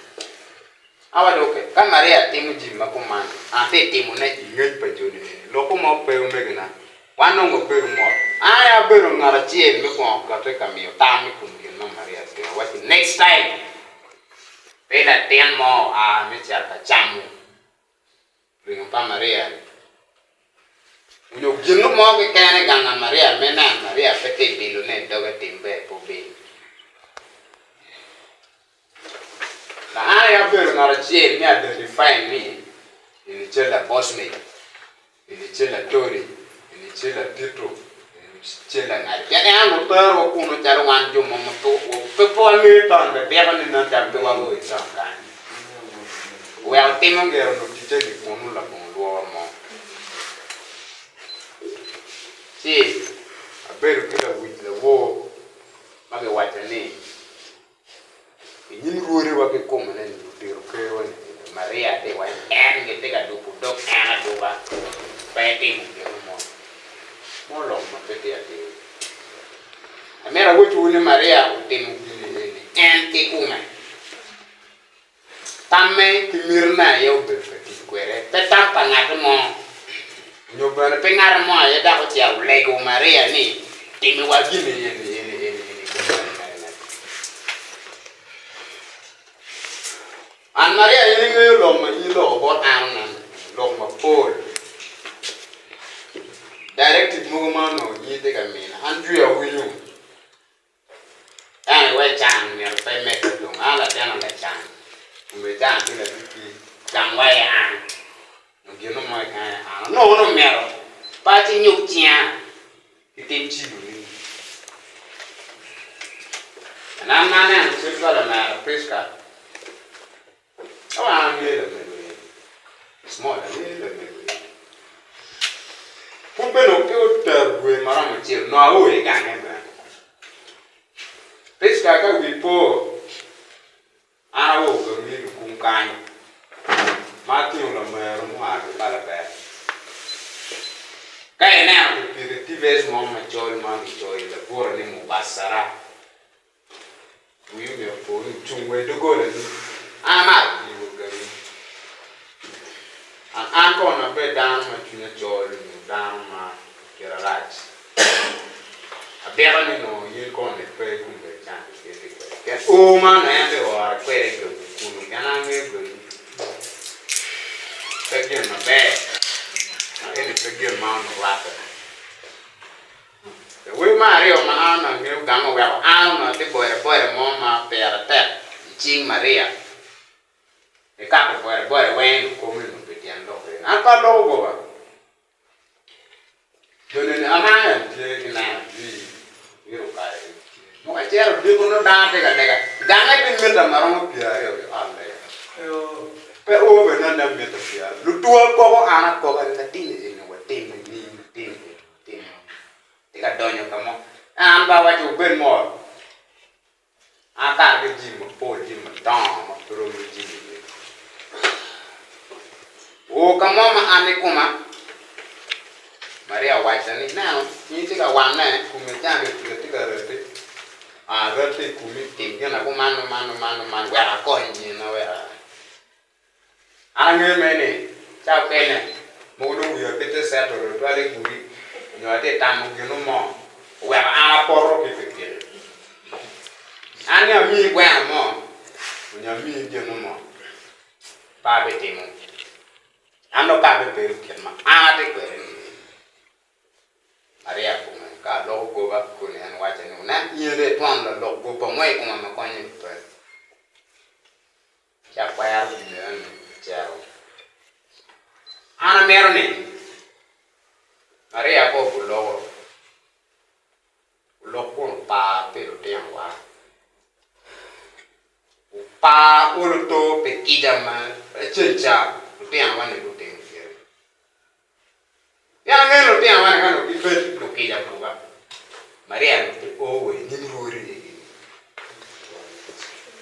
Awaco ok, ka Maria timo jami ma kuman, an atye timone i ngec pa joni eni. Loko mo pe omegina. Wan dong wabedo mot. An aye abedo ngat acel me kwongo kati ka miyo tam i kom gin ma Maria timo. Awacci, Next time, pe latin mo oa me cito ka camo ringo pa Maria-ni onyo gin mo keken i gang a Maria me neno Maria pe tye bilone i doge tim ber pe obil. Ka an aye abedo ngat acel me identifying ni eni cal Labosmic, eni cal Atoli, eni cal Latito, eni cal Langaco. Pien en onongo terowa kunu calo wan jo mo ma pe wangeyo ton bene byeko ni nen calo pe wangeyo ton kany. Oweko timo gire onongo ticce ki kunu labongo lworo mo. Ci abedo ki lawic lawor. Ma giwaco ni, I nyim rwodiwa kikome ni ludito kerwa-ni, Maria tye iwaco ni en gitye ka dubo dog en aduba, pe etimo gin mo ma oloko ma pe tye atir. Amito awocwu ni Maria otimo gin eni en kikome. Tamme ki mitine aye obedo ka tic kwede, pe tam pa ngat mo, nyo bene pe ngat mo aye dok ocito olego Maria ni, Timiwa gin eni, eni, eni, eni, kit mene, mene, mene. An Maria in ingeyo lok ma in iloko bot an onen, lok mapol, directive mogo ma onongo in itye ka mina, an jwi awinyo. Ento iwek can myero pe imedde dong an latin lacan omyero can tye laticci gang wa i an nyo gin mo keken i an onongo ni omyero pe acinyub cinga ki tim cilo ni an ma aneno cal pa lamera Prisca Ka wan angeyo lamego eni, small angeyo lamego eni. Pud bene pe otero dwe maromo acel nongo ao i gange bene. Prisca ka wi po, an ao gangi lukung kany ma atingo lamero mua ki Balaber. Ka ineno kipiko i TVS mo macol ma kicoyo labure ni Mubasara. Wi myero opo ni ocung wa i doggolani. An amaro pii wa gangi. An an kono abedo dano ma cwinya col nyo dano ma kite rac. Abito ni nongo in kono ipe i kom bedo can ki kiti kwede. Pien oo ma onongo en tye ka ore kwede i gangi kunu pien an angeyo gangi pe gin maber. Eni pe gin ma onongo rwatte. Wer me aryo ma an onongo angeyo gang oweko an onongo atye boda boda mo ma pire tek i cing Maria. Ikato boda boda weng i kome nyo pi tyen lok eni. An pe aloko goba. Joni ni amanga en tye ki neno jwi wiro okayo ni tye. Mogo acito odiko nongo dano tye ka lega. Gange tye mita maromo pyeraryo ki ot lega. Pe o bene nongo mita pyeraryo. Lutuwa koko an akoka ni latin eni watime nining latin eni. Timo. Tye ka donyo ka mo. An pe awaco wubed mot. An akato ki jami mapol, jami madongo ma pe rom ki jami megi. Oo ka mo ma an ikoma, Maria owacca ni, Ineno, in itye ka wanne, komi cani tye ka rette, aa rette i komi, tim gin akuman, man, man, man, wek akony in, wek a. An angeyo mere ni ca okene mogo dong wiya pe tye settle tutwal i gudi nyo atye tamo gino mo oweko an apoto ki pikipiki. An ni amiyi gweno mo onyo amiyi gino mo pe abitimo. An dong ka abibedo kit ma an atye kwede ni. Maria kome ka aloko goba koni en wacca ni wunen in dong itwon lalok goba mo i koma ma konye pe. Ci akwero gin meno acito. An amito ni Maria ka obuloko, olok kun opar pi lutinowa, opar olo to pi kica ma acel ca lutinowa-ni gutimo gire. Pien angeyo ni lutinowa-ni ka onongo gibed lukica buka, Maria onongo pe o wa i nyim rwodi-ni eni.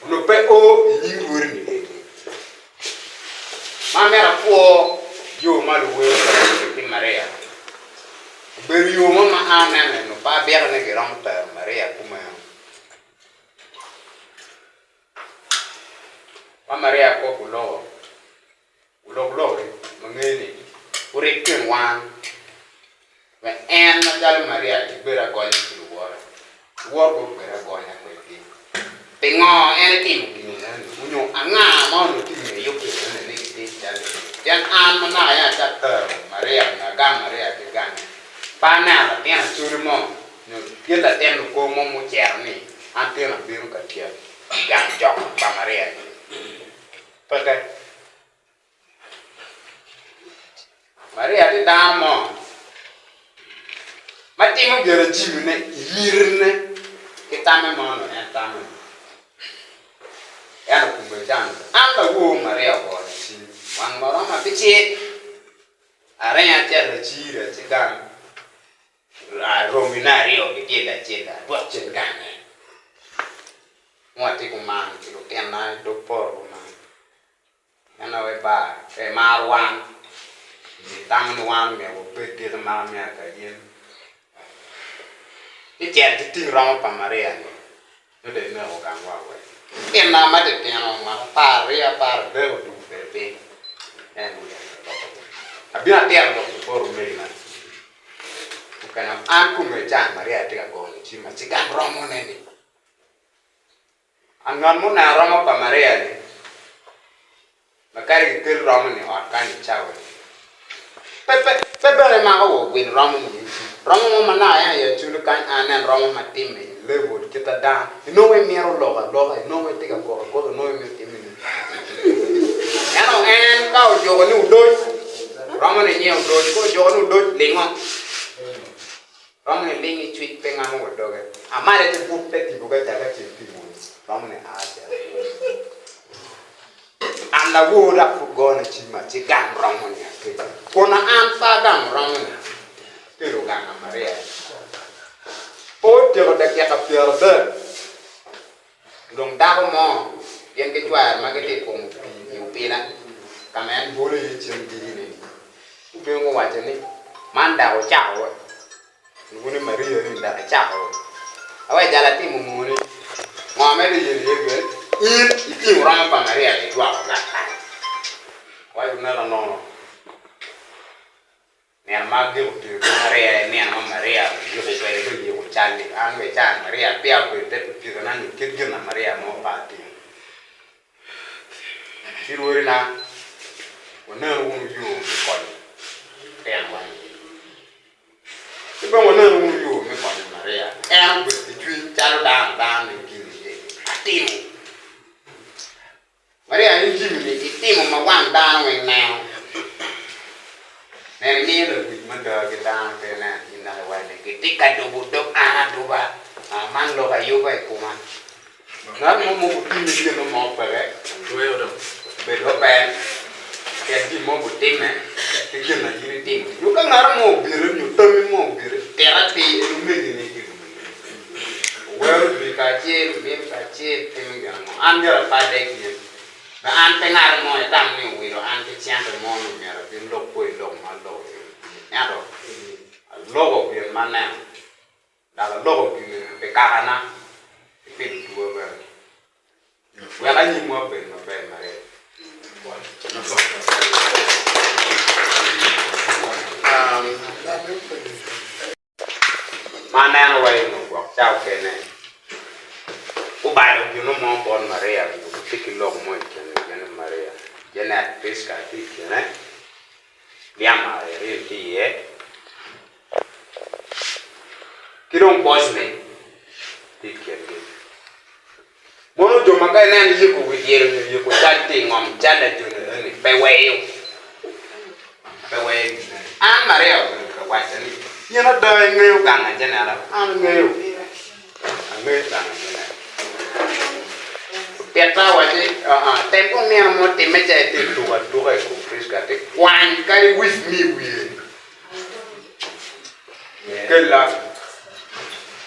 Onongo pe o i nyim rwodi-ni eni. Ma myero apwo yo ma luwer pa ki Maria. Obedo yo mo ma an aneno ni onongo pe abito ni giromo tero Maria kumeno. Ma Maria kop oloko. Wulok loki ma ngeyo ni wurib kin wan, wek en macalo Maria kibed agonya ki luwote, luwote bene gubed agonya kwedgi. Pingo en etimo gin enoni? Onyo anga ma onongo tye i nge yub enoni ni gitim calo eni? Pien an ma naka yam acak tero Maria onyo agam Maria ki gange, pe aneno latin acoli mo nyo kit latin lukor mo mucito ni an tin abino ka tyeko gang jok pa Maria ni. Peke. Maria tye dano mo ma timo gin ajimine i mitine ki tamme ma onongo en tamo ni ento kome can an lawor Maria ogoyo cim wang ma romo abicel aringo acito aciro ci gang romine aryo ki dyel acel adwok cen gange. Nongo atye kuman ki lutinna i dog poto kuman. En aye bar ka imaro wan, itamo ni wan omyero wabed diki ma myero ka in icito iting romo pa Maria ni nongo dong ineko gangwa wek. Lutinna matitino mwaka 12 13 odwogo kwede piny en wiya oloko. Abino atito lok ni bot omegina mukene an kome can Maria tye ka goyo cimma ci gang romone ni. A Ngat muneno romo pa Maria-ni, ma kadi gikel romo-ni i ot kany i cawa-ni, pe, pe, pe bene mako wa ogwil romo-ni i cing. Romo mo ma naka en aye aculo kany, a anen romo ma timme i level kit ada, inongo imito lok aloka, inongo itye ka kok akoka, inongo imito timme ni. Ento en ka ojuko ni odoc, romo-ni nyinge odoc, ka ojuko ni odoc, lingo. Romo ni ling i cwic pe ngamo wa doge. Amale ki but te tipo ka caka ceng pi wun. Romo ni aa cito. An lawor dok pud gona cimma ci gam romo ni akelo. Kun an pe agamo romo ni akelo ganga Maria. Pe otyeko dakika 30 dong dako mo gin ki cware ma gitye ka twomo pii i opila ka ma en bolo iye cen gigi-ni. Gubino guwaco ni, Man dako ocako wa. Lubo ni Maria ni dako ecako wa. Awe jal atimo moni. Ngo ma itye yelo iye gire? In itingo romo pa Maria idwoko gang kany. Awaco neka nono. Nino ma agiko tiyo ki Maria aye nino ma Maria oyiko kwede ki oyiko cal-li. An wa i caa-ni Maria peya obedo te pikipikina nyo kit gin na Maria mo pe atimo. Ci rwodina, wanenu wunu yo me konyo litinowa-ni. Ci bene wanenu wunu yo me konyo Maria. En obedo ki cwiny calo dano dano ni gin eni atimo. Maria in jami-ni itimo ma wang dano weng neno. Neno imiyo lawic mada ki dano pe ineno in dok iwaco ni gitye ka dubo dog an aduba, man lok ayuba i koma. Ngat mo mogo timmi gin mo peke, bed maber, ket gin mo gutime ki gin ma in itimo. Nyo ka ngat mo obiti nyo tammi mo obiti, tit atir en omegini ki Owero dwe kacel, omin kacel, timo gin ango? An myero apadde i kin. Be an pe ngat mo itam ni owilo an ki cente mo ni myero abin lok kwo i lok ma aloko eni. Ento aloko gin ma aneno, dok aloko gin eni pi kakana ki pi lutuwa bene, wek anyimwa obed maber maryek. Ma aneno wa i nge gwok ca okene, gubalo gino mo bot Maria nyo gitye ki lok mo i kine gin ki Maria. Janet Prisca tye i kine, Liam Irene tye iye, ki dong Bosney tye i kingi. Mono jo ma ka inen yiko wi dyel nyo yiko cal tye i ngom cal ajoni eni pe weyo? Pe weyo gin meno. An Maria obedo ka wacca ni, In ada ingeyo gang ajenera? An angeyo. Angeyo gang ajenera. Otitta wacci, Aa, tem kong nino mo timme ca itye ka tuko atuka i kom Prisca ti kwany kadi wic me i wiye. Kella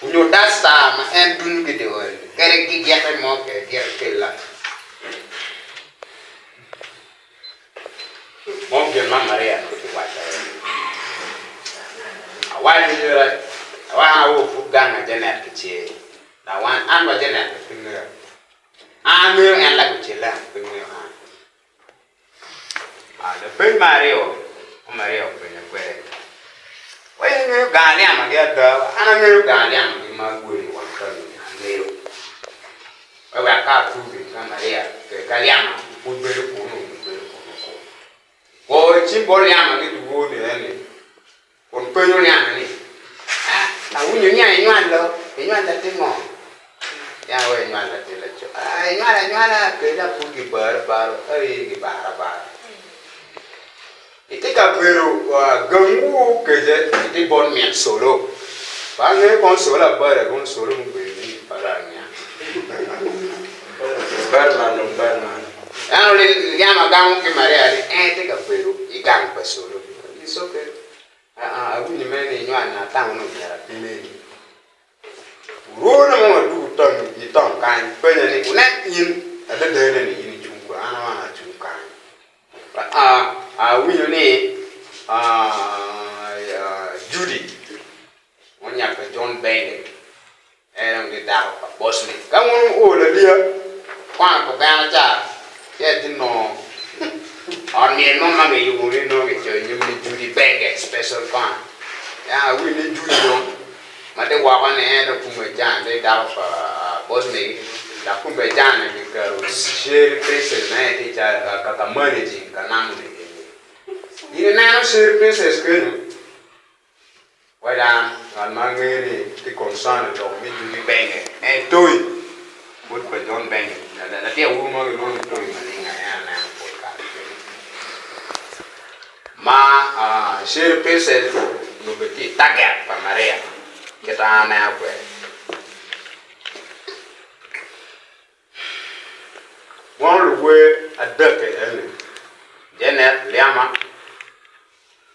onyo dasta ma en dunyo ki dye odi kadi ki gite mo kede gite kella mo gin ma Maria nongo tye waco aye ni awaco ira awan awo pud gang a Janet kicel lawan an wa Janet pe ngeya an angeyo en lagucelle an pe ngeyo an. Lapeny me aryo ma Maria openyo kwede, Wa in ingeyo gang alyamagi ada? An angeyo gang alyamagi ma agwelo i wang kami-ni, angeyo. Wek wek ka atugi ka Maria kede ka lyama pud bedo kunu, nyo bedo kunu kwo. Go cim bot lyamagi dyewor ni eni, kun penyo lyama ni, Ah, awinyo nia inywalo, inywalo latin ngo? Nia wa inywalo latin laco. Ah, inywalo anywala, kela pud gibaro abara, ai gibaro abara. Itye ka bedo gangwu kece itye bot min solo. Pe angeyo kono solo abada kono solo mubedo ni pe dong aniang. Ento lyama gamo ki Maria ni en tye ka bedo i gang pa solo. It's okay. Awinyo mere ni inywal na atamo ni omyero apimeni. Orwone mo madwogo. tong itong kany penya ni wunen in adadane ni in icung kwe an wan acung kany. Awinyo ni Judy onya pa John Benge en dong tye dako pa Bosmic. Ka wun wuo laliya kwano pa oganda ca ci atye nongo ot myel mo ma kiyubo ni nongo kicoyo nyim ni Judy Benge special corner. Awinyo ni Judy dong ma tye woko ni en dong kume can tye dako pa Bosmic dok kume can ni kiketo Sherry Princess ma en tye ka managing ka namo ni eni. In ineno Sherry Princess kenyo? Wa dano, ngat ma angeyo ni tye concern i lok me Judy Benge en Toyi, wod pa John Benge. Latin awobi mo kilwongo ni Toyi Malinga en aneno pol kare kenyo. Ma Sherry Princess onongo bene tye i target pa Maria kit ma an aneno kwede. Wan luwer adek-ki eni, Janet, Liama,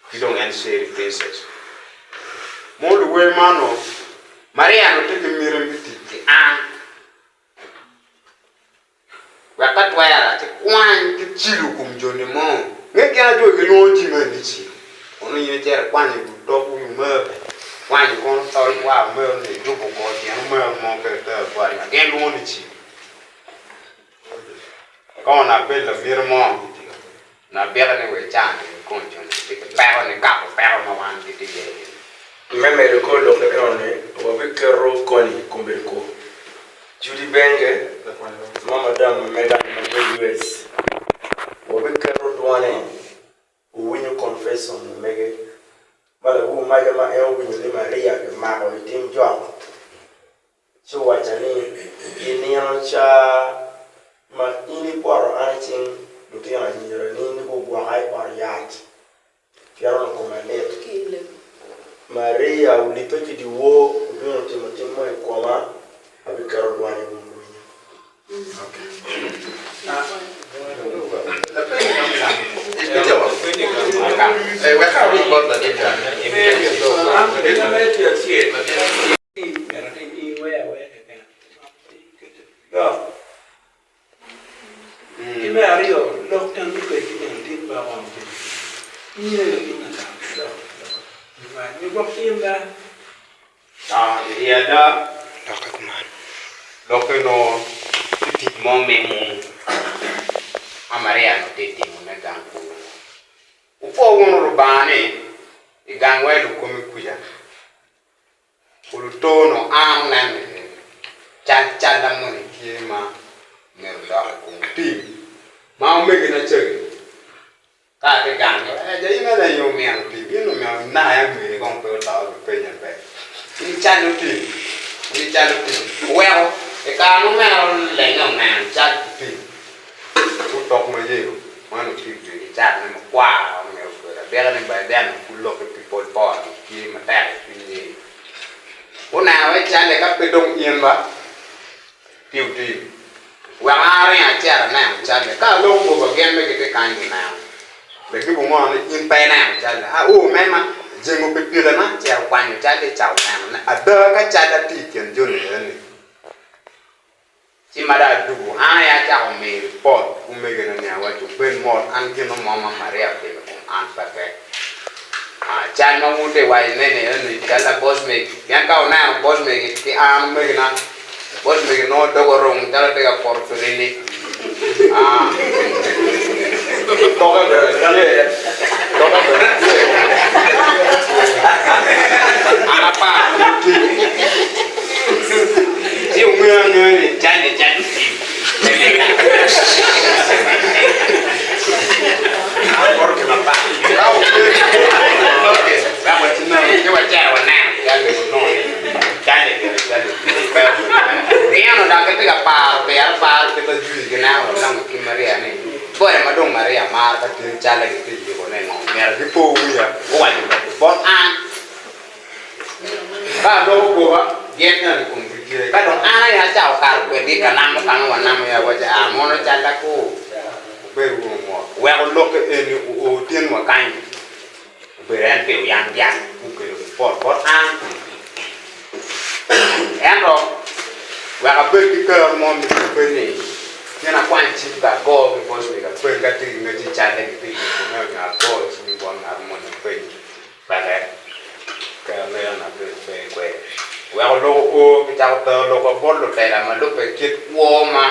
ki dong en Sherry Princess. Mo luwer man onongo Maria onongo tye ki miti me tic ki an wek ka twera ci kwany ki cilo kom joni mo. Nge gin ajo gilwongo jami moni ni cilo. Kono in icito ikwanyo i but tok wi omer, ikwanyo kono tol war omer nyo ijubo kor tyen omer mo kede tero bwari ma gin lwongo ni cilo. Ka onongo abedo lamiti mo, onongo abite ni wa ican i kom joni pi peko nikato peko ma wan gitye iye ni. Me medo kor lok eno-ni, wabiketo koni kombeddi ko. Judy Benge, ma madam ma mega ma bedo US, wabiketo dwane Wuwinyo confession mege ma lawu maca ma en owinyo ni Maria kimako i tim jok, ci owacca ni, I nino ca ma in ibwoto an i cing lutino anyirani ni gugwoka i ot yat, pien onongo koma lit. Maria olibbe ki dyewor obino otimo tim mo i koma, abiketo dwane i wun winyo. I ada, lokke onongo tye tic mo me mung ma Maria onongo tye ka timone gang kunu. Wupwo wunu Lubanga ni i gangwa i lukomi kuca, oluto onongo an oneno iye cal calla moni tye ma myero odok i kom tim ma omegina cagi. Ka atye gang, ja in aye aye omyeno tim, in omyeno inaya ngeye kong pe oto gipenya pe. In icalo tim, in icalo tim. Oweko i kare ma omera olenge oneno cal ki tim, gutok ma yelo man otiyo kwede ki cal me makwar omyero obed abita ni by then pud lokke pi pol pol tye matek i cwiny yelo. Guneno wai calle ka pe dong in ba Pi otim. Wek an aring acit aneno calle. Ka aloko goba gin me gitye kany guneno. Be gibingono ni in pe ineno calle. A oo mema, jengo pi pike na cito okwanyo calle ca oneno ne. Ada ka calla tye i kin joni eni, ci ma dong adugo an aye acako miyo ripot omegina ni awaco wubed mot an gino mo ma Maria otimo i kom an peke. Cal ma wun wutye ka waco ne ni eni cal pa boss megi pien ka wuneno boss megi ki an omegina boss megi nongo doge orung calo tye ka poto pirini Doge bene tye doge bene tye. An aparo ni tye ci wungeyo angeya ni cal-li cal otim me mega. Wubed wunu mot. Oweko lokke eni oo tin wa kany, obedo en pi oyang dyang mukelo ripot bot an. Ento Wek abed ki kero mo me kubbe ni gin akwany cim ka ago ki bot mego apeny ka tye ki ngec i calle ki pi yubo me onyo ago cim ki bot ngat moni apeny peke kero meno abedo pe kwede. Wek olok oo kicako tero lokwa bot lutela ma lubbe kit kwo ma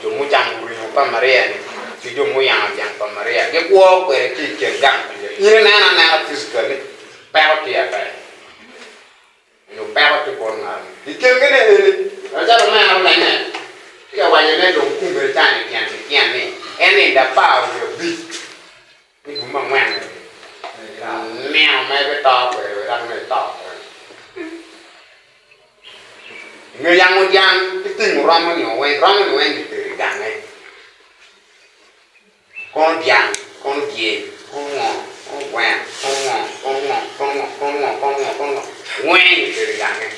jo mucamo ringo pa Maria ni ki jo muyango dyang pa Maria gikwo kwede ki i kin gang kuca. In ineno anena physical ni peko tye ape. Onyo peko tye bot ngat mo. I kin gi ne eni, macalo omera olenge tye ka waco ne dong kumbedi cani tyen ki tyen ni en nindo 15 me dwe me angwen nino ma ebito kwede wek dok nongo eto kwede. Inge yango dyang ki tingo romo ni weng, romo ni weng kitero i gange. Kono dyang, kono dyel, kono ngo, kono gweno, kono ngo, kono ngo, kono ngo, kono ngo, kono ngo, kono ngo, weng obedo i gange.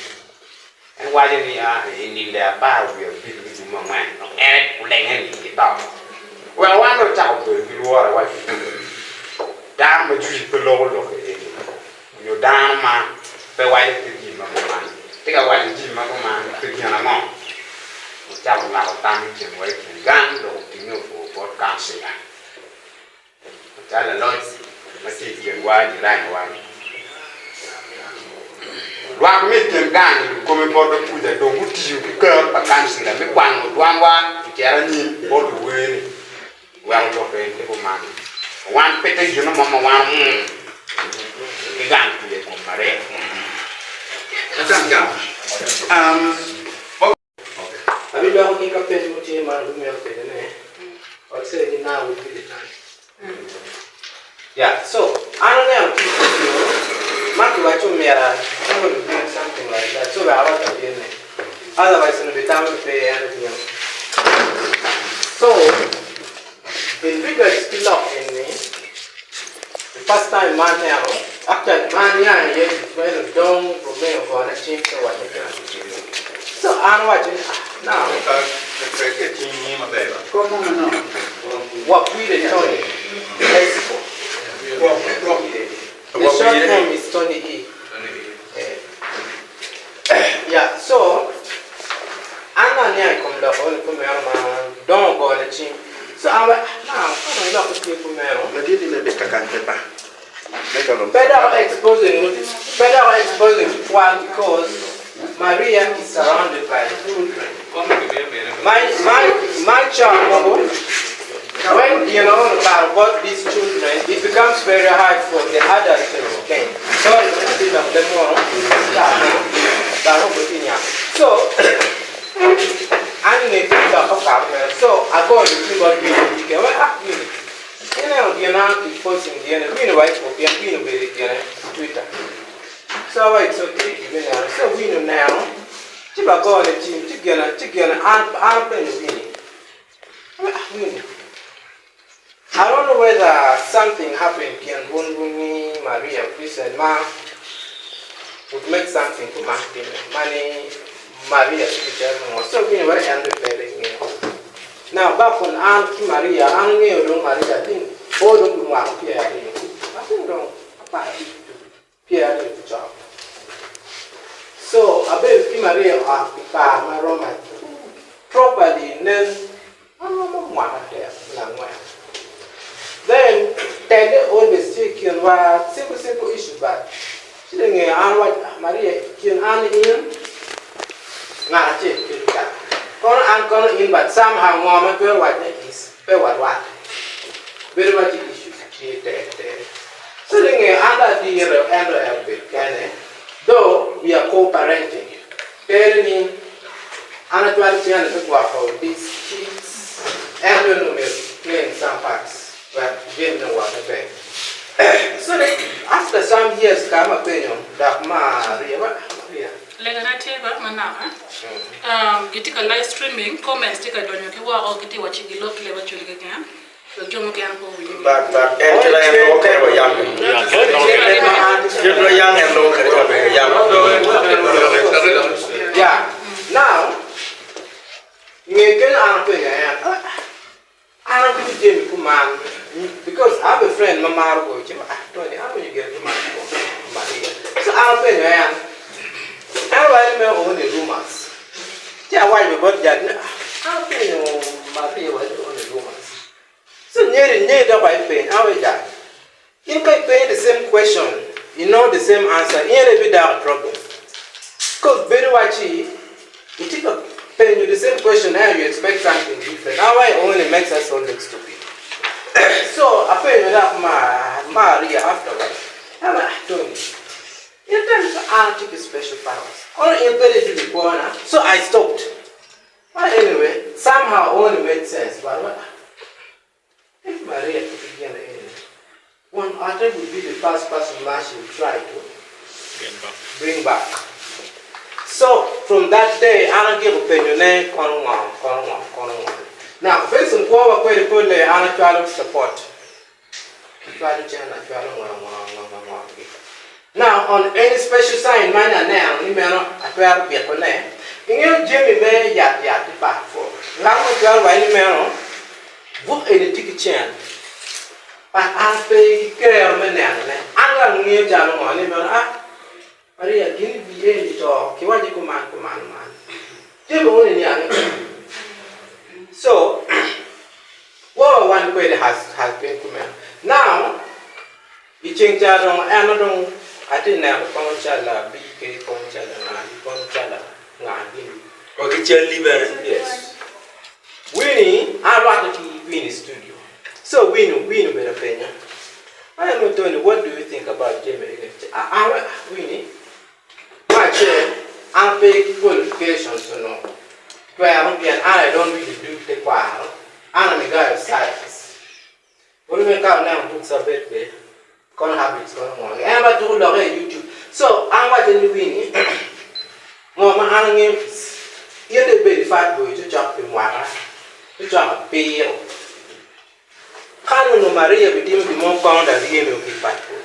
En waco ni, A, i ninde 15 me dwe me angwen, dok en olenge ni ito. Weko wan dong ocako bedo ki lworo awaco ni, Dano ma jwi pe loko lok eni, nyo dano ma pe waco ki jami ma kuman, tye ka waco jami ma kuman pi gin ango? Wacako nywako tam i kinwa i kin gang dok otinge opor bot kancila. Macalo laloc ma tye i kinwa jiraniwa, lwak me i kin gang i lukome bot Akuja dong gutiyo ki kero pa kancila me kwango dwanwa ocito anyim bot luwer-ni wek olok en tye kuman. Wan pe te gino mo ma wan omumo ki gang kuca i kom Maria. Abiloko ki ka peny mutye man abimito penyo ne but say ni now would be the time. Yeah, so an aneno ki i video ma kiwaco myera somebody was doing something like that so wek awac abin ne otherwise onongo bitamo ni pe en obino. So in regards ki lok eni the first time ma aneno actually ma aniang iye is when Odong Romeo ogona cim ci owaco ni So an awaco ni ah now Wabwire Tony Expo The short form is Tony E. Yeah, so an aniang i kom lok eni kumeno ma dong ogone cim. So an awaco ah now ka dong lokke tye kumeno. Pe dok exposing pe dok exposing tutwal because Maria is surrounded by children. My my my child mogo when you know okato bot these children it becomes very hard for the adults to explain. Sorry ma atye lok leb munu ca mogo but I hope wutye niang. So an inge ki lok okato mere so agoyo cing bot Winnie keken wek ah Winnie Ineno gin ma ki posting gine, Wino wa iko pien Wino obedo i kine i Twitter. So wa it's okay ki bineno. So Wino oneno ci ba gone cim ci gine ci gine an an apenyo Wini. Awaco ah Wini I don't know whether something happened pien wun wungi Maria Christian ma would make something kuman time ma ni Maria tye ki cero ngo. So Wini weko en bene pe ngeyo. Now back kun an ki Maria, an angeyo dong Maria, I think bor dong pi mwaka 20, I think dong 15 20 cok. So abedo ki Maria i ot pi kare ma romo properly nen aromo mwaka 3 nyo 4. Then tege always tye i kinwa, simple simple issue but ci dong inge an awaco ah Maria i kin an ki in ngat acel kelo daa kono an kono in but somehow ngo ma twero wacone is pe warwatte bedo waci issues tye tek tek so dong inge an dong adire en dong en obedo kene though we are co-parenting tere ni an acwalo cene me gwoko these kids en bene onongo myero claim some parts wek jamine owot maber so then after some years ka ma apenyo dok Maria Maria. Legana tye ba manaka gitye ka live streaming comments tye ka donyo ki woko gitye waci gilok ki leb acholi keken wek jo mukene pe owiny. But but en kit en loko kede wa yam ni. Kit ma yang en loko kede wa bene yam. Yeah now nge kenyo an apenyo en An atimo jami kuman because I have a friend ma maro goyo cim ah Tony an awinyo gire kuman i kom Maria so an apenyo en, en owaco ni meno only rumors. Ci awaco bot jal ni, An apenyo Maria wa ni only rumors. So nyeri nyeri dok wa ipeny, an wa jal. In ka ipenyo the same question, you know the same answer, in aye ibidok i problem. Cause bedo waci itye ka penyo the same question ento you expect something different. An wa only makes us all look stupid. So apenyo dok Maria afterwards, an wa Tony, In temo ka an atye ki special powers kono in pe dong idugo i kwona so I stopped but anyway somehow only made sense but wa if Maria tye ki gin eni won otte would be the first person ma she would try to bring back so from that day an agiko penyo ne kono ngo kono ngo kono ngo now based on kwowa kwede pole an acwalo support Acwalo cen acwalo ngo ngo ngo ngo ngo gi. Now on any special sign ma aneno ni meno atwero bito ne, ingeyo jami me yat yat ki part for. Ngat mo twero waco ni meno buk eni tye ki cen but an pe ki kero me neno ne. An ka angeyo calo ngo ni meno ah Maria gini bi eni to kiwaco kuman kuman man. Jami moni niange pe. So what wa wan kwede has has been kumeno. Now i ceng ca dong en dong atye neno kono cala BK kono cala ngagi kono cala ngagi. Wa ki calli bene. Yes. Winnie an arwatte ki Winnie i studio. So Winnie Winnie obedo penya. I know Tony what do you think about jami eni? An Winnie Me acel, an pe ki qualifications onongo twero pien an I don't really do tekwaro, an I'm a guy of science. Olo me ka wuneno books abed kwede, kono habits kono ngo, en ba tuko lokke i YouTube. So an wacce ni Winnie, ngo ma an angeyo in dong ibedo i fat boy cucok pi mwaka cucok abiro. Ka nongo Maria bitimo gin mo kono dong aryemi ki i fat boy.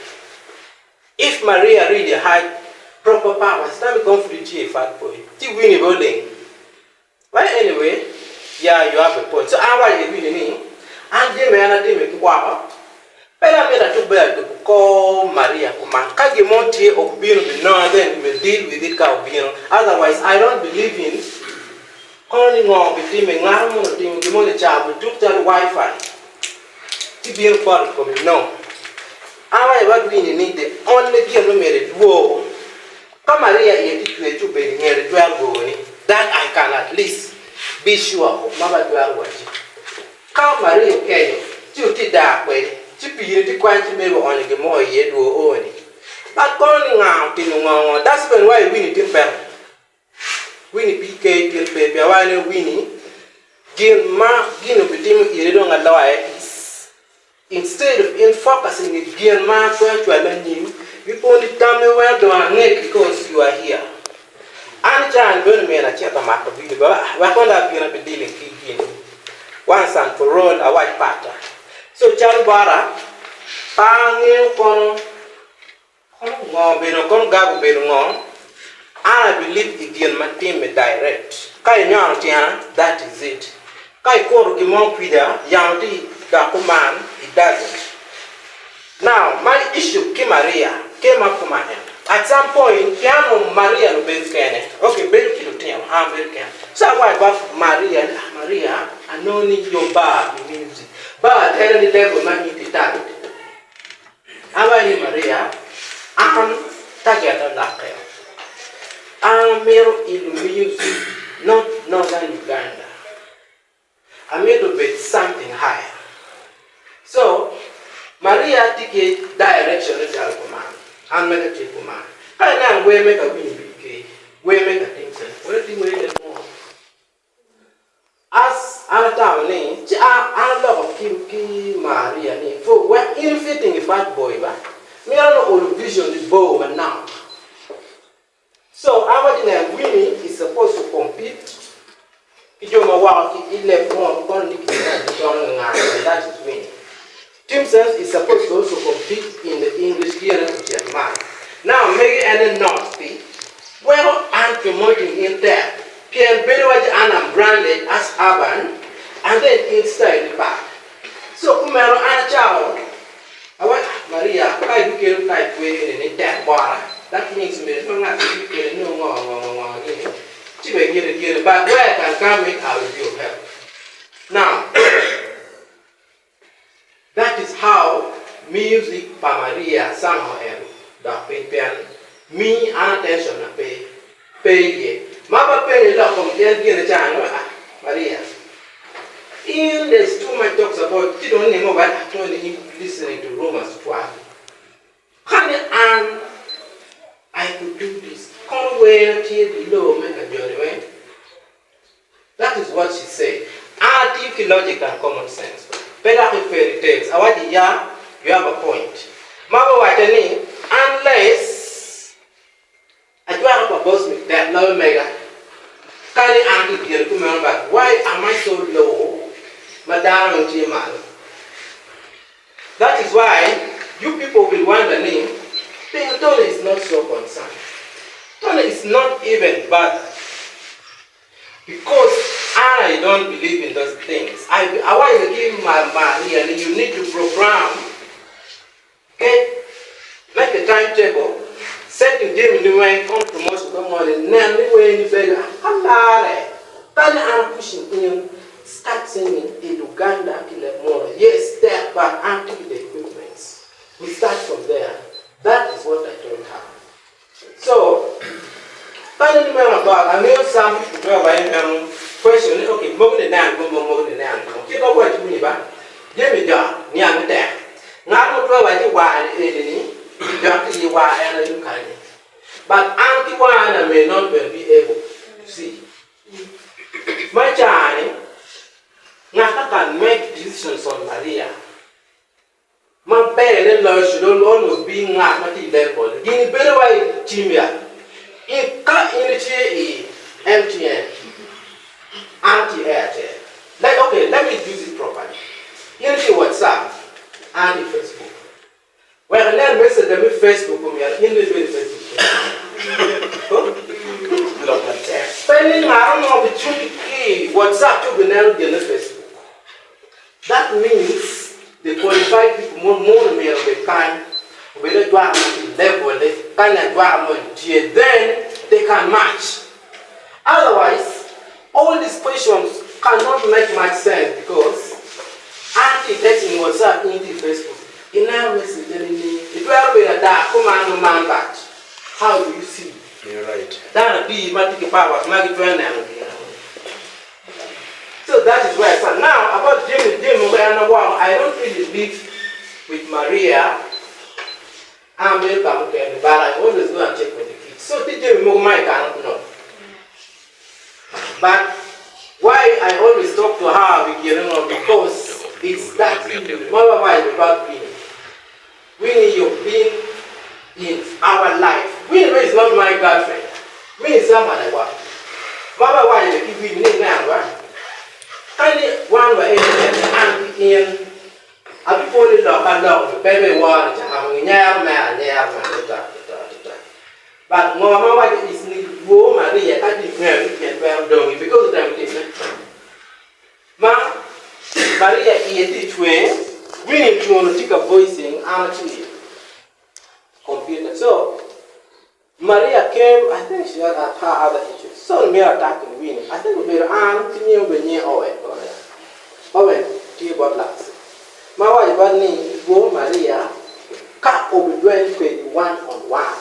If Maria really had proper powers tam i kom pud itye i fat boy ci Winnie bene oling but anyway yeah you have a point so an awaco ki Winnie ni an jami en atime ki woko pe dong amito atuk bene alubo kor Maria kuman ka gin mo tye obino binonga then we will deal with it ka obino otherwise I don't believe in kono ni ngo bitime ngato mono otimo gin moni ca obituk calo wifi ci bino poto i komi no. An awaco bot Winnie ni the only gin ma myero idwor ka Maria iye tye cwer ci obedo i ngete twero goni that I can at least be sure of ma pe atwero wacci. Ka Maria okenyo ci wutye daa kwede ci piine tye kwany ci maybe oonyo gin mo iye dwor oni but kono ni nga otimo ngo ngo that's even why Winnie tye peko. Winnie PK gin pe pi awaco ni Winnie gin ma gin obitimo iri dong aloye is instead of in focusing i gin ma twero cwalo anyim gipo ni tammi weng dong angec because you are here an can bene myero acit amako video ba wek kong dong abin abi dealing ki gini once and for all awac pata so calo bota pe angeyo kono Kono ngo obedo kono gag obedo ngo an I believe i gin ma timme direct ka inyono tyena that is it ka ikuto gin mo kwija yamo tye dok kuman it doesn't now my issue ki Maria came up kuma en at some point pien onongo Maria ni obedo kene ok bedo ki lutino an abedo kena so awaco bot Maria ni ah Maria anongo ni your bar i music bar tele ni level ma in itye target. Awaco ni, Maria, an target olokke. An amito ilo music not Northern Uganda. Amito obed something higher. So, Maria tye ki direction ne calo kuman, an mega tye kuman. Ka ineno wer me ka Winnie BK, wer me ka Timson, wele tye wer ne mo. As an atamo ni, ci an aloko ki ki Maria ni, for wek in fitting i fat boy ba, mito ni olo vision ni bor manok. So an waco ni Winnie is supposed to compete ki jo ma woko ki i leb mo kono ni ki kono ni nga and that is Winnie. Team Sense is supposed to also compete in the English gin ocit malo. Now megi ene not pi weko an promoting in tek pien bedo waci an am branded as urban and then in style ni pat. So kumeno an acako awaco ah Maria ka ibikelo type wer eni ni tek bota that means myero ma ngat ma tye kwede nongo ngo ngo ngo ngo gini. Ci bene gire gire but where I can come in I will be of help. Now that is how music pa Maria somehow en dok piny pien me an attention na pe pe iye. Ma pe apenye lok kom tyen gine ca ni ah Maria in there is too much talks about ci dong nimo wek atoni in listening to rumors tutwal. Kani an I could do this kono wer tye below me ka joni weng that is what she said an atiyo ki logic and common sense pe dok i fairy tales awaci ya you have a point ma guwaca ni unless ajwaka pa bosmic tek loyo mega kani an ki gire kumeno but why am I so low ma dano weng tye malo. That is why you people will wonder ni pingo Tony is not so concerned. Tony is not even bothered because an I don't believe in those things. I awaco ki Maria ni you need to program get make a time table setting jami ni weng kong promotion ka ngoli nen ni wer ni bedo akalare kany an pushing in Start singing in Luganda ki leb munu yes tek but an tye ki the equipments we start from there that is what I told her so kany ni meno about angeyo some people twero waco ni meno question ni okay mogo ni nen go mogo ni nen go kit ma waco wuni ba jami dok niange tek ngat mo twero waco ni war ni eni ni dok ki war en aye kany but an ki war na may not be able to see. Ma ca-ni, ngat a can make decisions on Maria maber-ne loyo should almost be ngat ma tye i level ni. Gin bedo wa i team ya. Ka in itye i MTN, an atye i Airtel. Like okay, let me use it properly. In itye i WhatsApp, an atye i Facebook. Wek inen message me Facebook omyero in dong ibed i Facebook Lok matek. Pe ni ngat mo bicung ki WhatsApp ci obineno gin me Facebook. That means the qualified people mo mono myero obed kany, obed ajwaka ma tye i level ne, kany ajwaka moni tye then they can match. Otherwise all these questions cannot make much sense because an atye i texting WhatsApp in itye i Facebook ineno message ne nining? Itwero bedo adaa kuman nyo man but how do you see? You're right. Dano adi ma tye ki powers ma gitwero neno gin ango? So that is where I stand. Now about jami jami mogo en aworo I don't really live with Maria An abedo ka mukene but I always go and check for the kids so tye jami mogo ma I cannot know but why I always talk to her wi gine ngo because it's that easy ma wawaco about Winnie, Winnie you've been in our life Winnie is not my girlfriend Winnie is someone I work with ma wawaco ki Winnie ni ineno ba kadi wan wa eni an ki in Abipwonyo ni lok alok ni pe me woro ni cakamo ngi nyero mere anyera ma tuta tuta tuta. But ngo ma waco is ni woo Maria ka tye ngeo ni tyen twero dongi because otemo time. Ma Maria iye tye cwer, Winnie cuno tye ka voicing an atye i computer so Maria came I think she had her other issues so myero attacking Winnie I think obedo an ki nying obedo nyinge Owen kono ya Owen tye bot Laksi ma awaco bot ni go Maria ka obi dweny kwedi one on one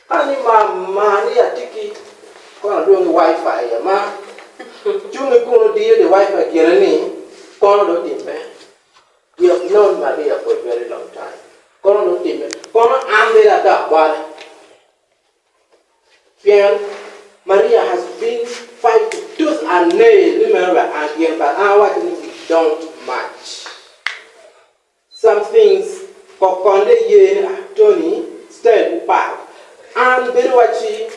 ka ni ma Maria tye ki kono alwongi wifi ya ma cungi kunu diyo di wifi gine ni kono dong otimme We have known Maria for a very long time. Kono dong otimme, kono an bene adok bote. Pien Maria has been fighting tooth and nail ni meno wek an gin, but an awaco ni we don't match. Some things kokonde ye ni ah Tony style upat. An bedo waci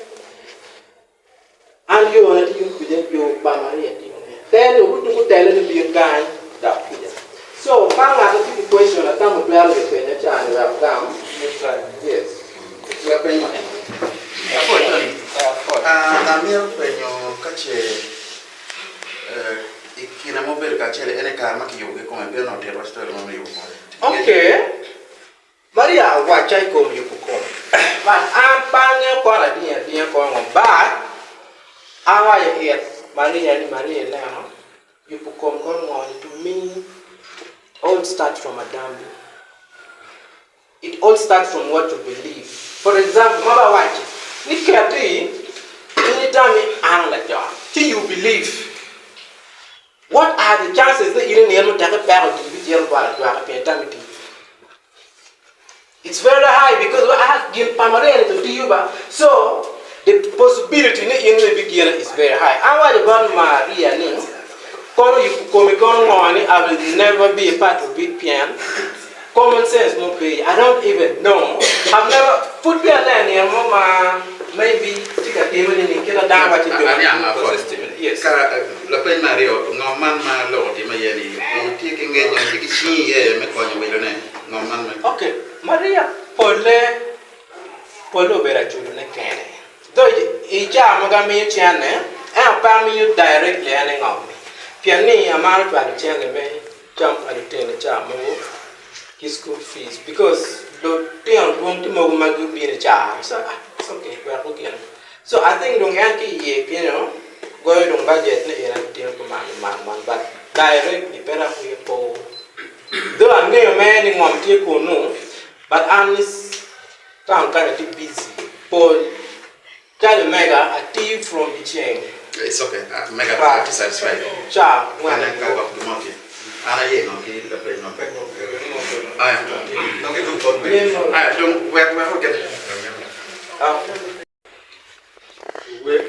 An yona tye yung kwija yo pa Maria tye yung en. Tele obutuku tele ni bin kany dok kwija. So ka ngato tye ki question atamo twero be penyo ca ni wek ogam. Yes. Wek peny ma en. Amito penyo ka ce i kine ma wubedo kacel en i kare ma kiyubo ki kome pien onongo otito wa story mo me yubo kome. Okay. Maria owacca i kom yubo kom, but an pe angeyo kono ading adinga kono ngo, but. Awaco it Maria ni Maria ineno yubo kom kor ngo ni to me all start from adambi. It all starts from what you believe. For example, ma ba waci ni keti in itami an lajok ci you believe. What are the chances ni in inino tek ipeko dii bicito bot ajwaka pien itami tye? It's very high because wa ah gin pa Maria ni to tiyo ba. So the possibility ni in ibigine is very high. An awaco bot Maria ni kono yubo komi kono ngo ni I will never be a part of it pien Common sense mo pe I don't even know I've never pud peya aneno nino mo ma maybe tye ka time ni ning kit ma dano waco jo Aniang ma pwod. Yes. Ka lapeny me aryo, ngo man ma lok otime iye ni onongo tye ki ngec nyo tye ki cing iye me konyo wilo ne? Ngo man me. Ok, Maria pole pole obedo aculo ne kene. Though i caa mogo amiyo cene ento pe amiyo directly en i ngom ni pien ni amaro cwalo cene me cam pa lutino ca mogo ki school fees because lutino dwong tye mogo ma gubino i caro so ah it's okay wek gugin so I think dong en ki iye kenyo goyo dong budget ni en timo kuman man man but directly pe dok wiye po though angeyo mere ni ngom tye kunu but an ni town kany atye busy pol calo mega atiyo from dyeceng. It's okay. Uh, mega pa atye satisfied. Ca ngwen. Ane ka gwok gin mo tye. An aye ngo ki lapeny mo pe. Aya. Aya, dong wek wek oket. Wek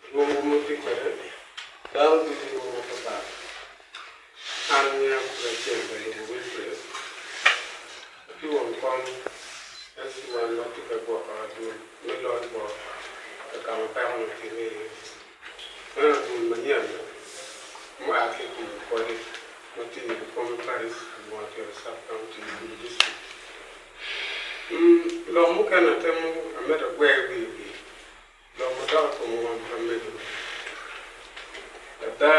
rwomwu ma wutye kwede, dano ducu rwom mapat. An nyinga pud acel pa lubo Wilfred, atye won kom LC1 ma tye ka gwoko adwol me loc bot ka ka ma peko-ni otimme iye. Meno adwol manyen mua ki i kom lupwodde ma tye i Bukomi Parish, Labongo Sub-County, Gulu District. Lok mukene atemo amedde agwer wiye wiye lok madok i kom ngom pa mego. Ada,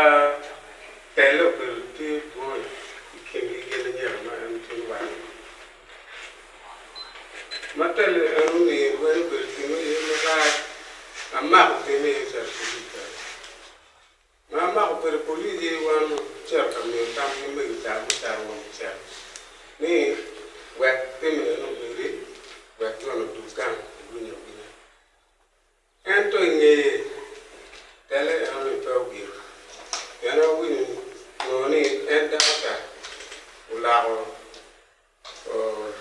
telle obedo tye dwong i kingi gin anyira ma en tye waco. Ma telle en omiyo lweny obedo time iye marac, amako time iye calo polic kare. Ma amako kwede polic aye wan ocito ka miyo tam ki mego ca gucito wa gucito ni wek time eno obedi wek jo-ni odug gang guwiny awinya. Ento i ngeye, tele enoni pe ogik, pien awinyo nongo ni en dako ca olako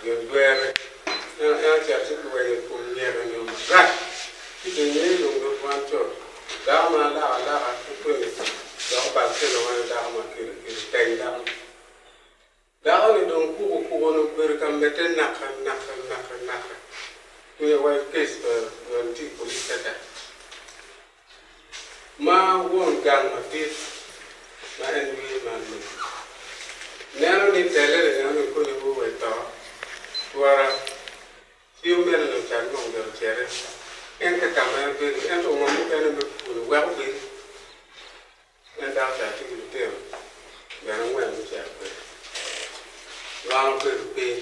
gin jwere, ento en ocito ci gilwenyo i kom nyeke nyo marac, ci dong inge dong dog wan co, dako ma alako alaka ki kweni dok obal kelo wan dako ma kelo kelo teng dako. Dako-ni dong kuko kuko-ni obedo ka medde naka naka naka naka nyo wa i case pa ngat tye i police caca ma won gang madit ma en wiye man ni neno ni tele-ni neno ni konye wo wa i to twara ci omene-ni ocat ngom myero ociti en ka ka ma en bedo ento ngom mukene me pur-ni wek obed En dako ca tye ki lutino gin angwen mucito kwede. Wan wabedo piny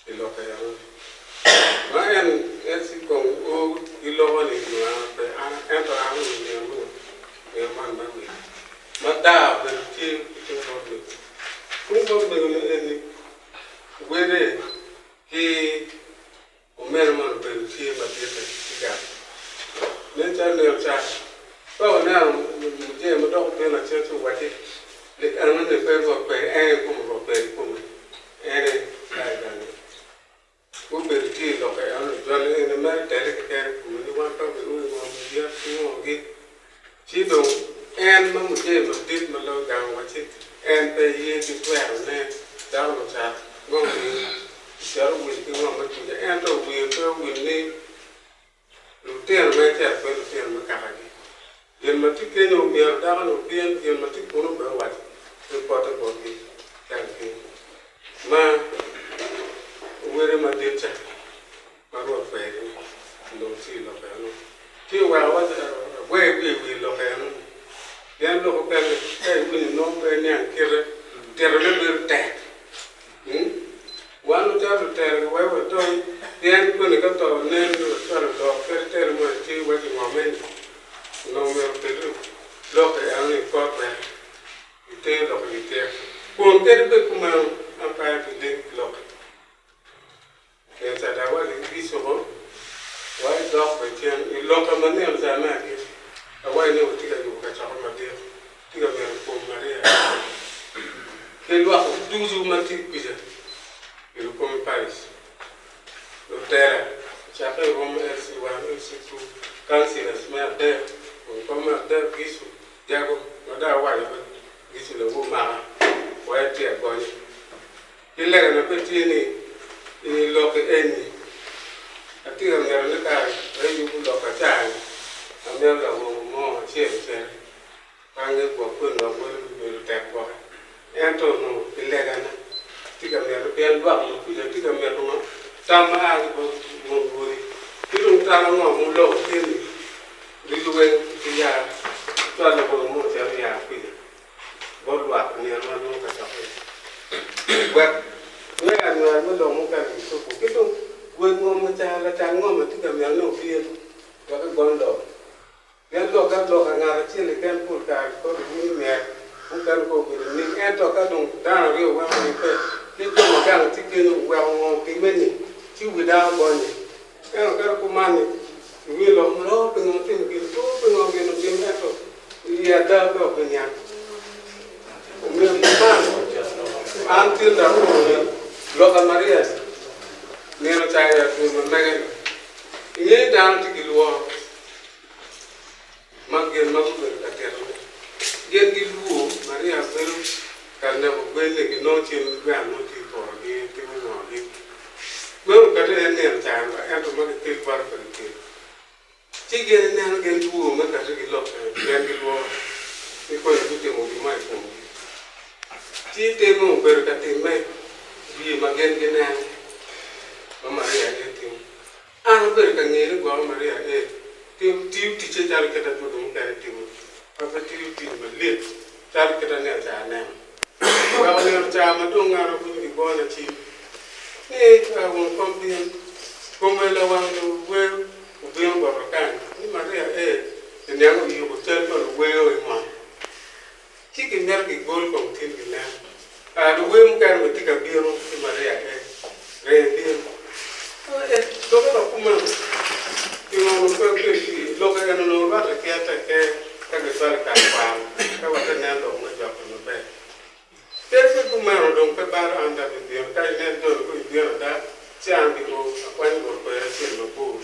i lok eno. Ma en en ci kong o giloko ni nyo an pe an ento an onongo nino mo nino man me wil ma daa obedo tye ki tung bot mego. Tung bot mego ni eni wede ki Omeno man obedo tye maditte ki gang. Nen calo nino ca, ka waneno mujee ma dok obino lacen ci owacci ni enoni pe Rwot kwede, en kikome Rwot kwede kikome, en aye ka i gangi. Gubedo tye i lok enoni, joni eni mere tele kekene i kome ni wan pe wabioyo ngom, yet ki ngogi. Ci dong en ma mujee madit ma loyo gang owacci en pe ye ki twerone dako lucat ngom ni cito wil ki ngom me kuca ento wiye pe owil ni lutino ma ecito pe lutino me kakagi. Gin ma tye kenyo myero dako ni obin gin ma tye kunu bene owac ripote botgi gang keny ma wele madit ca. Ma Rwot kweri ni onongo tye i lok eno, ci oweko awaco agwer wiye i wi lok eno ni, pien lok okene ka iwinyo nongo pe iniang kite, titone bedo tek. Wan macalo lutela giweko wadony, pien koni ka to nen ni wacwalo lok kadi telo mo aye tye iwaci ngo meni. Gitero lok i gityer. Kun kadi bed kumeno, an pe abiling ki lokki. Pien ca dok awaco ki Yucuku, wa idok bene cen i lokka ma nino ca me agikki, awaco ni watye ka yubo kacokke madit, tye ka mito kom Maria ki lwak ducu ma tye kwica i Lukome Parish, lutela ocakke i rwom me LC1, LC2, councillors me adek, kom me adek, Gicu, Jago, ma dong awaco bot Gicu lawor maka, wa etye agonya. Ki legana pe tye ni i lokki eni atye ka mito ni kare ma iyubo lok aca-ni amito lawongo mo acel ociti pange gwok kweni dok welo bibedo tek gwoke. Ento onongo ki legana atye ka mito pien lwak ma kuca tye ka mito ngo tam ma a ki bot won wodi ki dong tam ango ma wuloko tye ni ducu weng ki ya cwalo lawongo mo ocito ya kuca. bot lwak i nino ma nongo kacokke wek me anywar me lok mukene gicobo ki dong gwel ngom ma cal lacal ngom ma tye ka mito ni obin wek egony lok pien lok aloka ngat acel keken pol kare kikoto winyo mit mukene kong obedo nining ento ka dong dano aryo weng oribbe ki jo ma gang tye kenyo oweko ngo otimme ni ci wi dano gonye ento kadi kuman-ni iwinyo lok mo oo pingo otimo gin oo pingo gin otimo ento I ada pe obiniang. Omyero pi man, an tin dok akobo ni, Loka Maria ni, nino ca i adwol ma mege-ni, ingeyo dano tye ki lworo ma gin ma gubedo ka titone. Gin gilwor Maria bedo ka neko gwel-li ginongo cen lweno nongo tye i porogi, timo ngogi. Meno kadi en nino ca ento ma gikelo bote pe gikelo. Ci gin ineno gin lwor me kati ki lok eni pien gilworo ni koni gutimo gin mo i komgi. Ci tim obedo ka timme wiye ma gin gineno ma Maria aye timo. An abedo ka ngeyo ni gwoko Maria aye tiyo ticce calo kit adwogi mukene timo, ma pe tiyo tic malit calo kit anino ca aneno. Weko nino ca ma dong ngat awinyo gigona cim ni won kom bin, kome lawang luwer obino bota kany ni Maria ee iniang oyubo cal pa luwer i ngom ci gimito gigol kong tin ginen luwer mukene bene tye ka bino ki Maria ee ringo bino ee lokke dok kumeno pingo onongo pe wukel ki lokke en onongo rwatte ki atekke ka gicwalo i kare kwaro ka wate nen lok me jokke maber. Kadi bed kumeno, dong pe balo an dok ibino. Ka inen joni kong ibino ada, ci an bi o akwanyo bot kweri acel mabor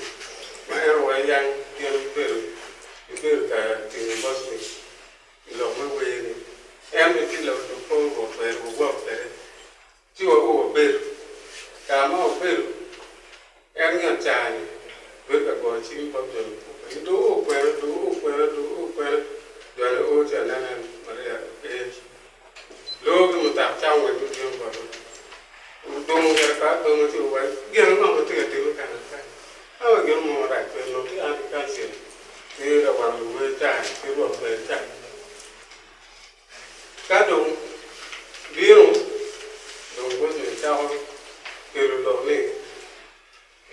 ma en owayo yang gin gibedo gibedo ka tingo botni i lok me wer-ni. En bene tye lalub kor Rwot kweri wawot kwede. Ci wa o wabedo. Ka ma wabedo, en ngat ca-ni bedo ka goyo cim bot joni ni, 'Dong oo kwena, dong oo kwena, dong oo kwena. Joni o ci aneno en Maria pe. Loo ki mutak ca ongwec me bino bota. Odongo gire ka adonga ci owaco, 'Gin ango ma tye ka timme kany kany? Awa gin mo marac pe nongo tye an ki kancil ki lawang luwer ca-ni ki rwot wer ca. Ka dong bino, dong Bocmani cako kelo lok ni,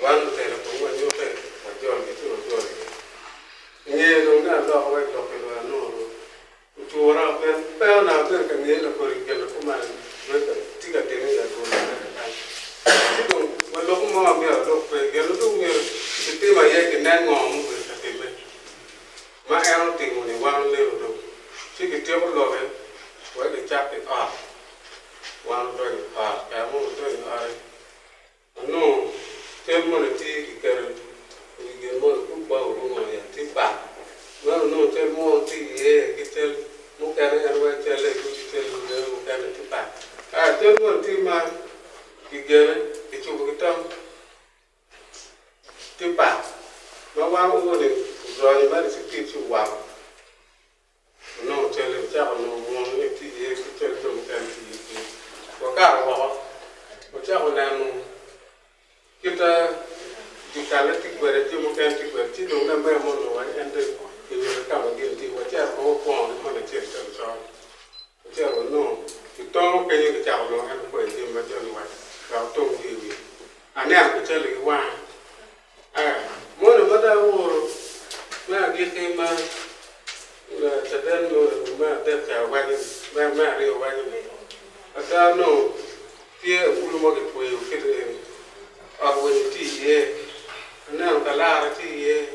Wan lutela kong wanyutte, wajolgi ci wajolgi. I ngeye dong ne aloko wek lok ki lwar nongo ocura pien pe onongo abedo ka ngeye lakodi gin kuman tye ka timme i adwol ma mege kany. Ci dong waloko mo ma myero alok pe, gin ma dong myero kitim aye kinen ngo mubedo ka timme. Ma en otimo-ni wan oneno dong, ci gityeko loke wek gicak i ot. Wan odonyo i ot, kare mo wadonyo i ot-ti, anongo cal moni tye kiketo i wi gin moni ki bao ki ngo iye, tye pat. Meno onongo cal mo tye iye ki cal mukene en weko calle ducu cal mukene mukene tye pat. Cal moni tye ma kigene kicubo ki tam. Tye pat ma wan owone odonyo mere ci tic ci owako onongo cale ocako nongo munu ni tye iye ki cal jo mukene tye iye piny wakato woko wacako neno kita dyekale tye kwede jo mukene tye kwede ci dong lamego mo onongo waco en dong kinyuto ka ma gin tye wacito ma wakwongo ki mono acel col col wacito wanongo kitongo kenyo kicako nongo en okwayo jami ma joni waco wek otong gi i wiye. Aneno ki cali ki wanga. Aa, moni ma dong auro me agikki ma Lacaden moni me adek ca owaco ni. Me aryo waco ni, Ada nongo tye agulu ma kitweyo kit eni, ot winyo tye iye, aneno kalara tye iye,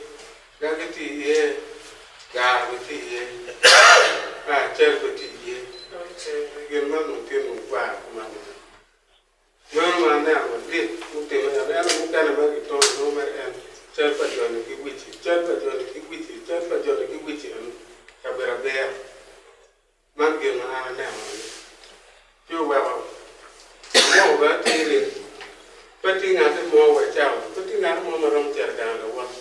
gagi tye iye, gar bene tye iye, cal bene tye iye. Gin man dong tye nongo gwar kuman-ni. Meno ma aneno madit mutimme ento ento mukene ma gitono nongo mere en cal pa joni ki wici, cal pa joni ki wici, cal pa joni ki wici eno kabedo abiro. Man gin ma an aneno aye. Ci oweko amoko bene atir ni pe tye ngati mo wa i cawa ni, pe tye ngati mo ma romo cito i gang lawote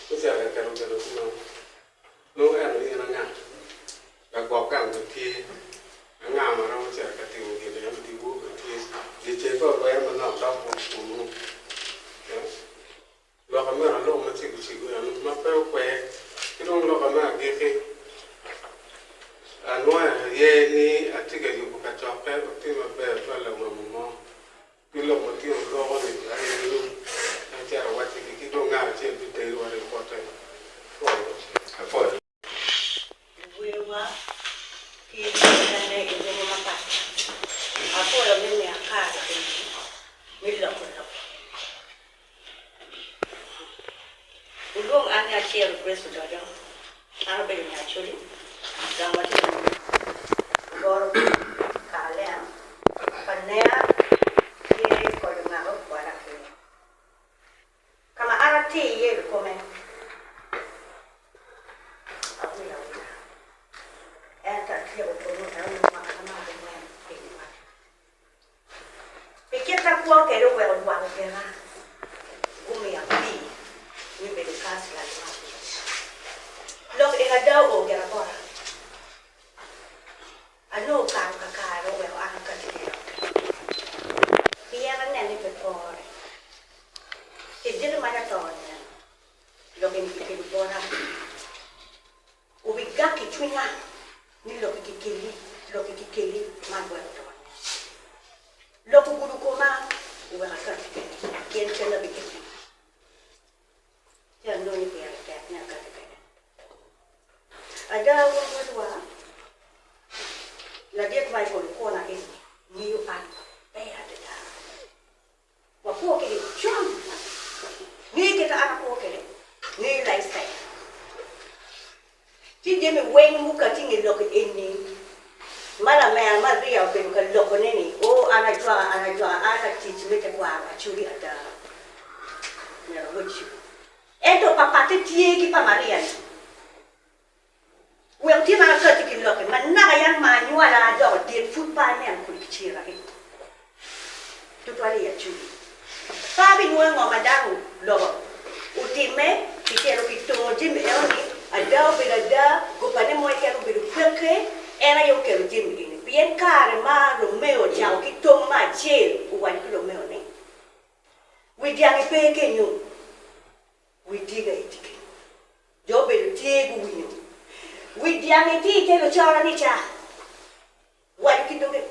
me cito ka keto gin kumeno. Nongo ento in anga? Lagwok gang bene tye. Anga ma romo cito ka timo gin eno dyewor bene tye. Dyeceng ka orwero manok dok bwot kunnu. Loka me alok ma cego cego eno ma pe okwer ki dong loka me agikki anwoyo aye ni atye ka yubo kacokke otim maber twal lawamo mo ki lok ma tino loko ni aye lub acito awacci gi ki dong ngat acel biteri wa ripote. Apwoyo. Luwewa ki mukene i rwomme mapat pat. Apwoyo me miya kare eni me loko lok eni. Wulwong an ni Acero Grace Ododo, an abedo nya Acholi, gang ma tye i Goro Kakalenga, pa Nea tye konyo ngako kwada kenyo. Ka ma an atye iye kikome, awilo awila, ento atyeko kunnu ento nongo mwaka ma abongwen piny wek. Pi kit ma kwo kwede oweko lwak ogena, gumiya pii me bedo kancila nino abic. Lok eni ada oo gira bota. Anongo okato kakare oweko an akatti ki i otte, pien aneno ni pe pore. I diki ma lato-ni neno lok eni kikelo bota, obigak i cwinya ni lok-ki kikeli, lok-ki kikeli man weko to nen. Lok ogudo koma oweko akatti kene, pien cal abikemme. Ci anongo ni pire tek ni akati kwede. Ada wun wodwa, ladit Michael Okona eni ngeyo an maber adada. Wakwo kwede con, ngeyo kit ma an akwo kwede, ngeyo lifestyle. Ci jami weng mukati nge lok eni ma lamera Maria obedo ka loko ne ni, Oo an ajwaka, an ajwaka, an latic me tekwaro Acholi ada. Myero awacciwu. Ento papatte tye ki pa Maria ni, Wek tye ma akatti ki lokke, ma naka yam ma anywala adoko dit pud pe aneno kodi ki cira ki tutwal i Acholi. Pe abinwoyo ngo ma dano oloko otimme, kicito kitongo jami eno ni ada obedo ada, gobane mo keken obedo peke, en aye okelo jami eni. Pien kare ma Romeo ocako ki tong me acel owaco ki Romeo ni, Wi dyangi pe kenyo, wi dyegi aye tye kenyo. Jo obedo tye guwinyo. Wi dyangi tye i te lucoro ni ca. Waco ki doge.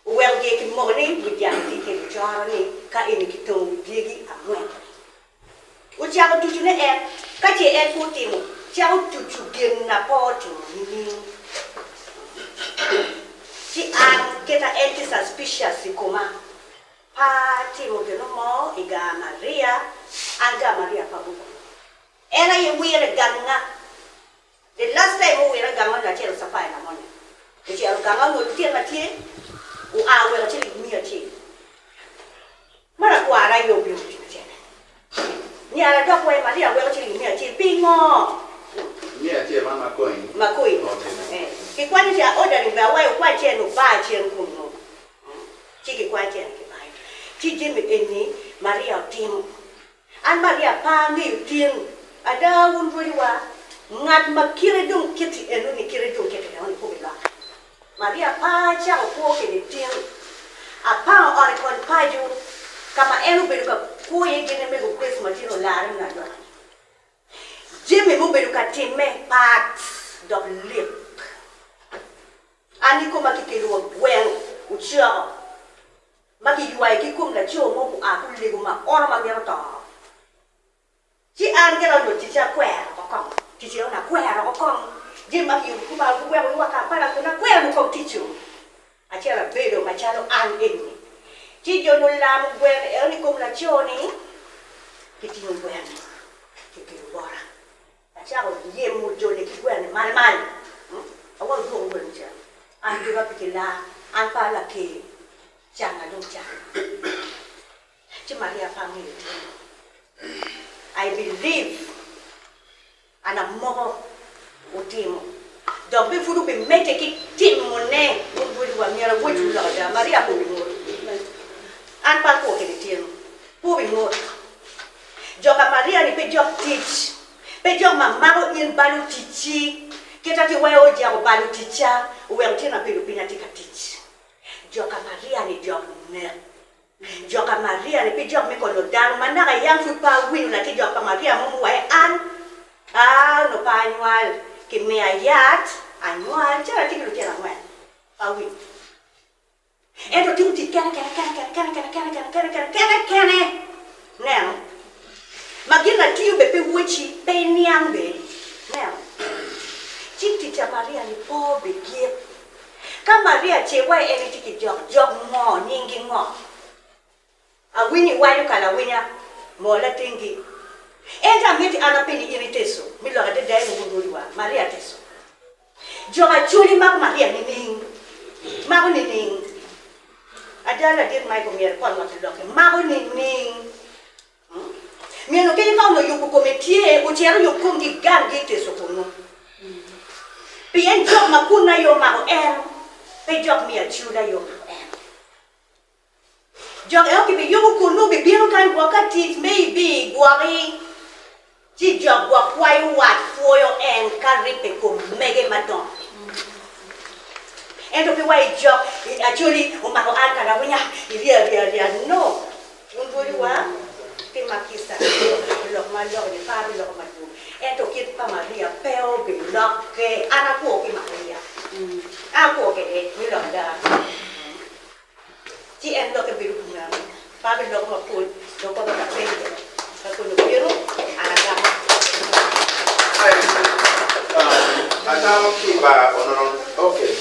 Oweko gire kimoko ni wi dyang tye i te lucoro ni ka eni kitongo wi dyegi angwen. Ocako tucu ne en, ka ce en pe otimo, cako tucu gin na pe otimo nining? Ci an kita en tye suspicious i koma, pe atimo gino mo i gar Maria, an gar Maria pe abuku. En aye wire ganga. The last time owira ganga onongo acito Sapphire Lamone. Ocito ganga onongo lutino ma tye oa weko ciling miya acel. Ma lakwara aye obino otingo cente. Nyara dok wai Maria weko ciling miya acel pingo? Miya acel man ma coin. Ma coin. Eh. Kikwanyo ca ordering be awayo okwany cente obar cen kunu. Ci kikwanyo cente kibayo. Ci jami eni Maria otimo. An Maria pe angeyo tin. Ada wun rwodiwa, ngat ma kite dong kiti enoni kite dong kiti enoni pe obilokke. Maria pe acako kwo kede tin. Apango ot i kony paco ka ma en obedo ka kwo iye gin ki mego Grace ma tin olare nyo ajwaka-ni. Jami mubedo ka timme pat dok lik. An i koma kikelo wa gweng ocoko. Ma kiywayo ki kom laco mo gua gulego ma ono ma mito to. Ci an gira onongo ticca akwero oko kong, ticca onongo akwero oko kong. Jami ma kiyubo ki bao guweko gi wa Kampala kun akwero kong ticco. Acel abedo macalo an eni. Ci jo-ni olamo gweno eno i kom laco-ni, gitingo gweno-ni, gikelo bota. Acako ryemo jo-ni ki gweno-ni malmal. Awaco dwoko gweno ca, an tika pe ki laa, an pe alaker, canga dong canga. Ci Maria pe angeyo timo. I believe. An amoko otimo, dok bene pud obimedde ki timone. Wun wadiwa, myero awocwu lok ada, Maria pe obingut. An pe akwo kede tyeno, pe obingut. Jo ka Maria-ni pe jok tic, pe jok ma mako in balo ticci, kit atir wa ojako balo ticca, oweko tyena abedo piny atye ka tic. Jo ka Maria-ni jok nek. Jok pa Maria ni pe jok me konyo dano ma naka yam pud pe awinyo latin jok pa Maria mo muwaci an aa onongo pe anywal ki miya yat anywal calo atye ki lutino angwen pe awinyo ento timo tic kene kene kene kene kene kene kene kene kene kene kene neno ma gin atiyo bene pe weci pe iniang bene neno ci tic pa Maria ni pe obigik. Ka Maria ce wa en itye ki jok, jok ngo, nyinggi ngo? Awinyo iwaco kala awinya, moo latingi. Ento amiti an apenyi in iteso, mi lok adada en wun rwodi wa, Maria teso. Jok Acholi mako Maria nining? Mako nining? Ada ladit Michael myero ikony wa ki lokki, mako nining? Myero kadi ka onongo yubo kome tye, ocit oyub komgi ganggi i teco kunnu. Pien jok ma kunnu aye omako en, pe jok me Acula aye omako en. Jok eno gibiyubo kunnu, gibino kany gwok ka tic me ibi gwoki, ci jok gwok kwayo wat pwoyo en ka ribbe kom mege madongo. Ento pe wa i jok Acholi omako an karawinya irye arya arya no. Wun rwodiwa, tima kica pi lok ma aloko-ni, pe abiloko madwong, ento kit pa Maria pe obilokke. An akwo ki Maria, akwo kwede me lok ada, ci en lokke bedo kumeno. Pe abiloko mapol, dong kono lapeny bene ka koni obino, an agamo. Atamo ki bar onono. Okay,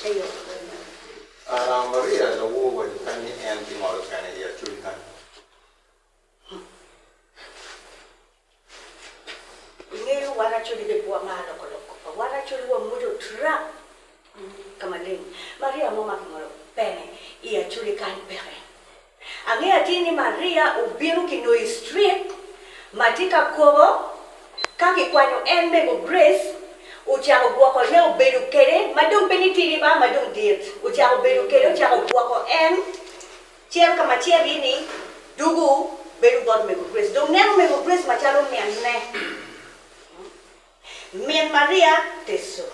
Eyo. Ara Maria lawor waco kany ni en bingolo kene i Acholi kany. Ingeyo wan Acholi be pe wamaro loko lok goba. Wan Acholi wamwodo trap ka maleng. Maria mo ma kingolo pene i Acholi kany peke. Angeyo atir ni Maria obino ki nongo i street ma tye ka koko ka kikwanyo en mego Grace ocako gwoko ne obedo kede ma dong pe ni tidi ba ma dong dit ocako bedo kede ocako gwoko en cito ka ma cito iye ni dugu bedo bot mego Grace dong neno mego Grace macalo minne min Maria teco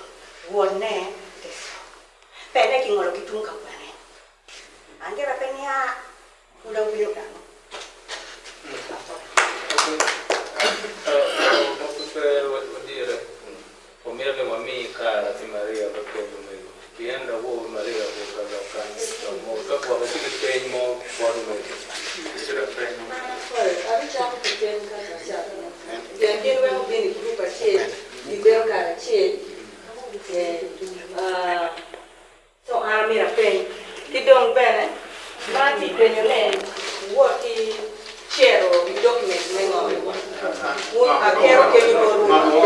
wonne teco pene kingolo ki tung ka kwene. Angera pe nia pud awinyo dano. Ma pud pe wadire, wamito ni wami kare ki Maria me penyo omego, pien lawobi Maria obedo ka lok kany lok mogo. Ka gwok itye ki peny mo bot omego, itye ka penyo. Abicako ki peny kaka acako pien gin weko bino i gurup acel, gibedo karacel. So an amito apeny ki dong bene ma atye penyo ne wot ki cero i document me ngo wun akero kenyo botwu.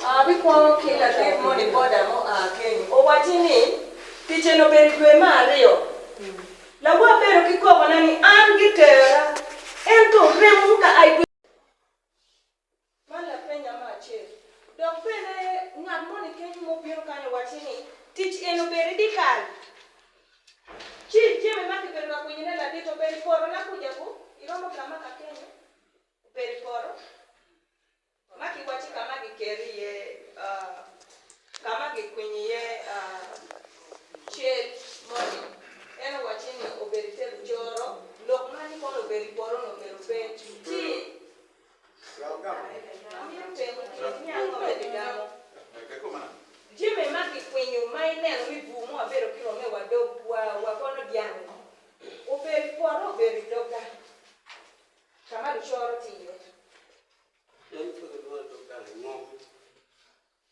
Abikwongo ki latit moni boda mua kenyo. Owacci ni, Tic eni obedo i dwe me aryo. Lawa abedo ki kokona ni an gitera, ento remo ka a i dwe. Man lapenya me acel. Dok bene ngat moni kenyo ma obino kany owacci ni, Tic eni obedo i dyekal. Ci jami ma kibedo ka kwinyone ladit obedo i potona kuca ku, iromo gama ka kenyo? Obedo i poto. Ma kiwacci ka ma giketo iye ka ma gikwinyo iye cel moni, en owacci ni obedo i te lucoro, lok ma ni kono obedo i poto onongo obedo pe. Ci Jami ma kikwinyo ma ineno ni bur mo abedo ki romme wa dog wa wa kono dyang obedo i poto obedo i dogga ka ma lucoro tye iye. En pe kilwongo ni dog gang, ngom.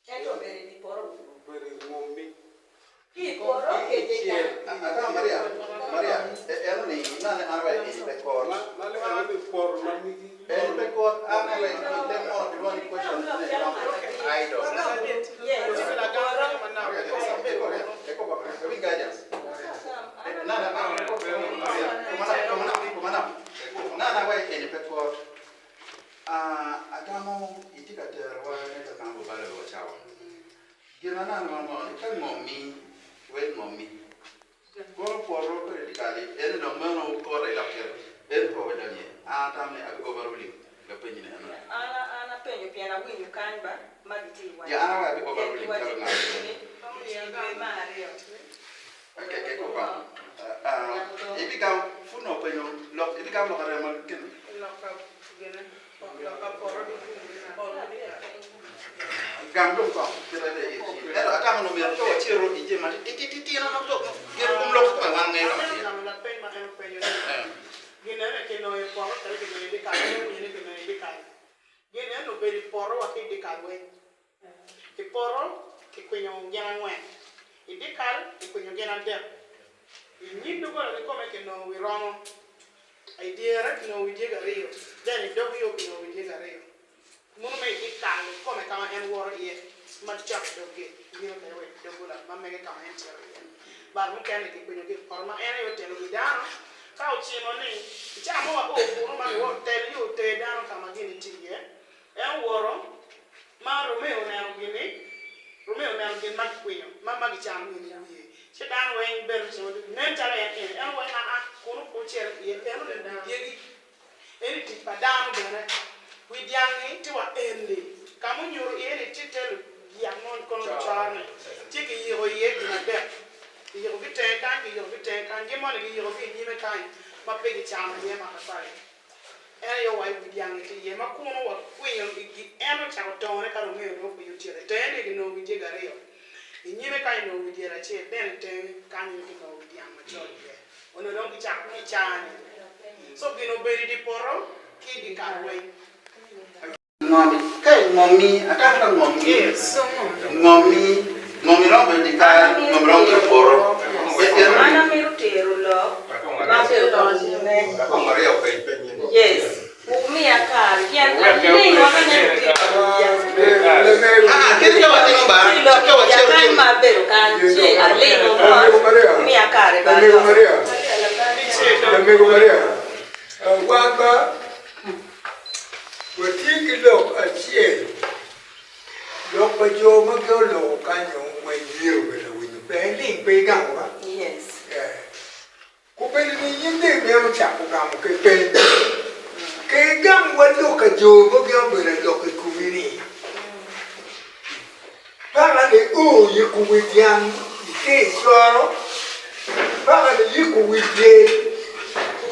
Ento obedo i dye poto. Obedo i ngom-mi. Ki i poto kece i gang. Ata Maria, Maria, eno ni nane an wa i pe kot. Ma eno ni poto ma migi. En pe kot, an wa i te mono kilwongo ni question ne idol. Nana wa eni pe kot. Atamo itye ka terowa ne ka kama bubalo wa cawa. Gin ma nano ma moko ni ka ngom-mi, wel ngom-mi. Kono poto kodi dikal-li, ento dong meno kore dok cito, en pe wabidonyo iye. An atamo ni abi overruling lapenyi ni eno. An an apenyo pien awinyo kany ba ma gitye i Ya, an awe abi overruling calo nga. Ibigamo pud nongo openyo lok ibigamo lok arem ma gin. Gam dong kong kit ma tye iye. Ento atamo ni omyero ka wacito i jami matitititino ma dok gin kom lok kikome wan ngeyo ka matir. I dyere kinongo wi dyegi aryo, then i dog yo kinongo wi dyegi aryo. Mono ma i dyekal kikome ka ma en woto iye ma cok i dog gate bino kwede wa i doggola ma mege ka ma en cito iye. But mukene kikwinyogi i poto ma en aye otelo wi dano ka ocimo ni i cawa mo wa o kunu ma giweko tel yo oter dano ka ma gin tye iye. En owoto ma Romeo oneno gin-ni, Romeo oneno gin ma kikwinyo ma ma gicano gin i wiye, ci dano weng bene ocimo nen calo en eni. En owaco ni, Aa, kunu pe wucito iye, eno-ni wi dyegi, eni tic pa dano bene. Wi dyang-ngi tye wa eni, ka ma onyuto iye ni tye te luyak mo kono lucoro-ni, ci kiyiko iye gin adek, kiyiko ki tenge kany, kiyiko ki tenge kany, gin moni kiyiko ki i nyime kany ma pe gicano iye matafali. En aye owaco wi dyang-ngi tye iye ma kunu wakwinyo igi en ocako tongone ka Romeo dong okwinyo otyeko i tenge ni kinongo wi dyegi aryo i nyime kany onongo wi dyel acel then i tenge kany aye kinongo wi dyang macol iye onongo dong kicako ki i caa-ni so gin obedo i dye poto ki i dye kal weng. Ngomi, ka i ngomi, atamo ka ngomi, ngomi, ngomi romo bedo dikal, ngomi romo bedo poto. An amito tero lok ma obedo ka ume. Yes, wumiya kare pien aling wa ka neno tito Ah, kit ka watimo ba, ci lok ka wacito ya kany ma abedo kany ci alingo mot wumiya kare ba Lamego alok. Maria, Lamego Maria, wan ba Watye ki lok acel, lok pa jo ma gin oloko kany-nyo wa iyero bene lawinyo pe iling pe igamo ba? Obedo ni in dong imito cako gamo ki peny, ke igam wa lok ka jo ma gin obedo alok i komi ni, Paka ni o yiko wi dyang ite i coro, paka ni yiko wi dyel,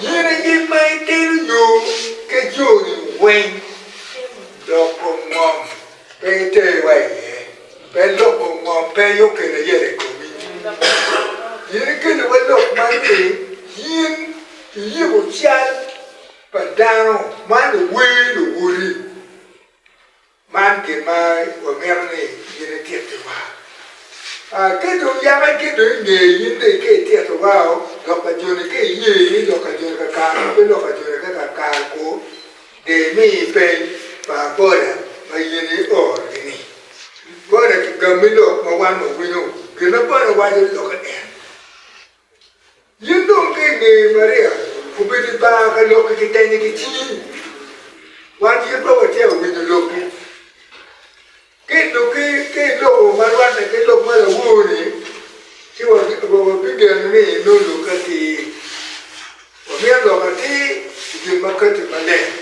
yin aye ma itelo yo ki joni weng, loko ngom pe iter wa iye, pe loko ngom pe aye okelo ayela i komi. Yin ikelo wa lok man ni yin iyiko cal pa dano ma luwer luwoti. Man gin ma wamito ni in itittiwa. Ka dong yaka ki dong i nge in dong ka ititowa lok pa joni ka iye ni lok pa joni kakare pe lok pa joni ka kakare ku dong imi peny pa boda ma in iorogi ni. Boda kigami lok ma wan wawinyo gin ma boda waco lokke en. In dong ka inge Maria obedo i bar ka lokki ki tenye ki cingi, wan in pe watye ka winyo lokki. Ka ilokki ka iloko ma rwatte ki lok ma lawor-ni, ci wabigeno ni inongo lokki atir. Wamito lok atir i gin ma katti maleng.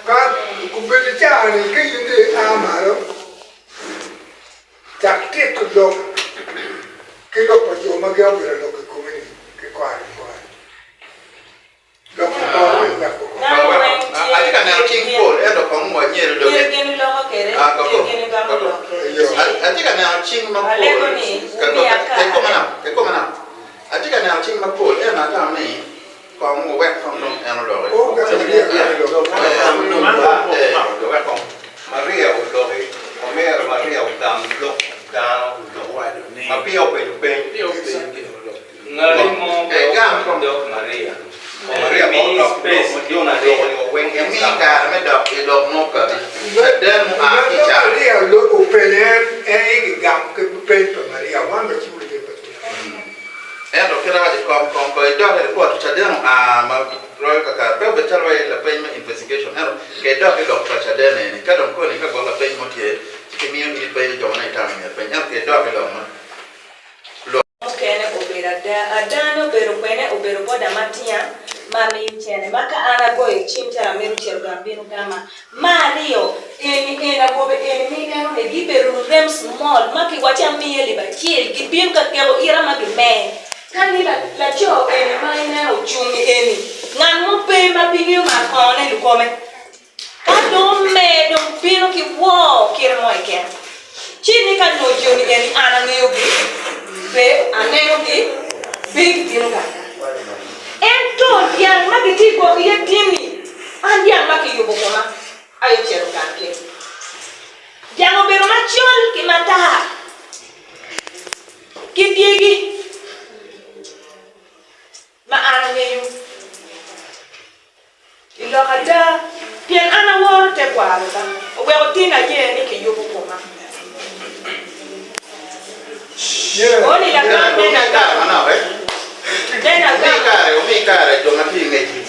Ka obedo caa-ni ka in dong ia malo, Cak tito lok ki lok pa jo ma gin obedo lok i komi-ni ki kore ki kore. Lok ki kore wek gukony. Atye ka neno cing pol ento kong wanyeri dong. Bene atamo ni kong wuwek kong dong en oloki. Maria oloki, omyero Maria ogam lok dano ma peya openyo peny. Ngati mo pe ogamo dog Maria. Maria Mi space ki Maria. Imi kare me dok i lok mo kati. Caden mua ki i cal. Maria openyo en, en aye gigamo ki peny pa Maria, wan wacibo leb pa cwiny. Ento kit awaco kong kong ko idok i ripot caden oa ma royo kakare pe obed calo wai lapeny me investigation ento ka idok i lok pa caden eni ka dong koni ka gwok lapeny mo tye ci kimiyo in ipenyo jo ma nongo itamo myero ipeny ento ka idok i lok ma lok. Mukene obedo ada. Adane obedo kwene obedo boda ma tinga ma miyo cene ma ka an agoyo cim calo amito cito gang bino gama. Ma aryo, eni eni awobe eni ma ineno ni gibedo lurem small ma kiwaci amiye alip acel gibino ka keko ita ma gimer. Ka ni laco eni ma ineno ocung eni ngat mo pe ma bingeyo mar kongone lukome. Ka dong omer dong bino ki woo kite mo keken. Ci ni ka nongo joni eni an angeyogi pe anenogi pe gibino ganga. Ento dyang ma gitye i gwoko iye tin-ni, an dyang ma kiyubo koma aye ocito gang keni. Dyang obedo macol ki matar ki dyegi ma an angeyo. I lok ada, pien an aworo tekwaro ba, oweko tin aye ni kiyubo koma. Oni lagam nen agam. Nen agam.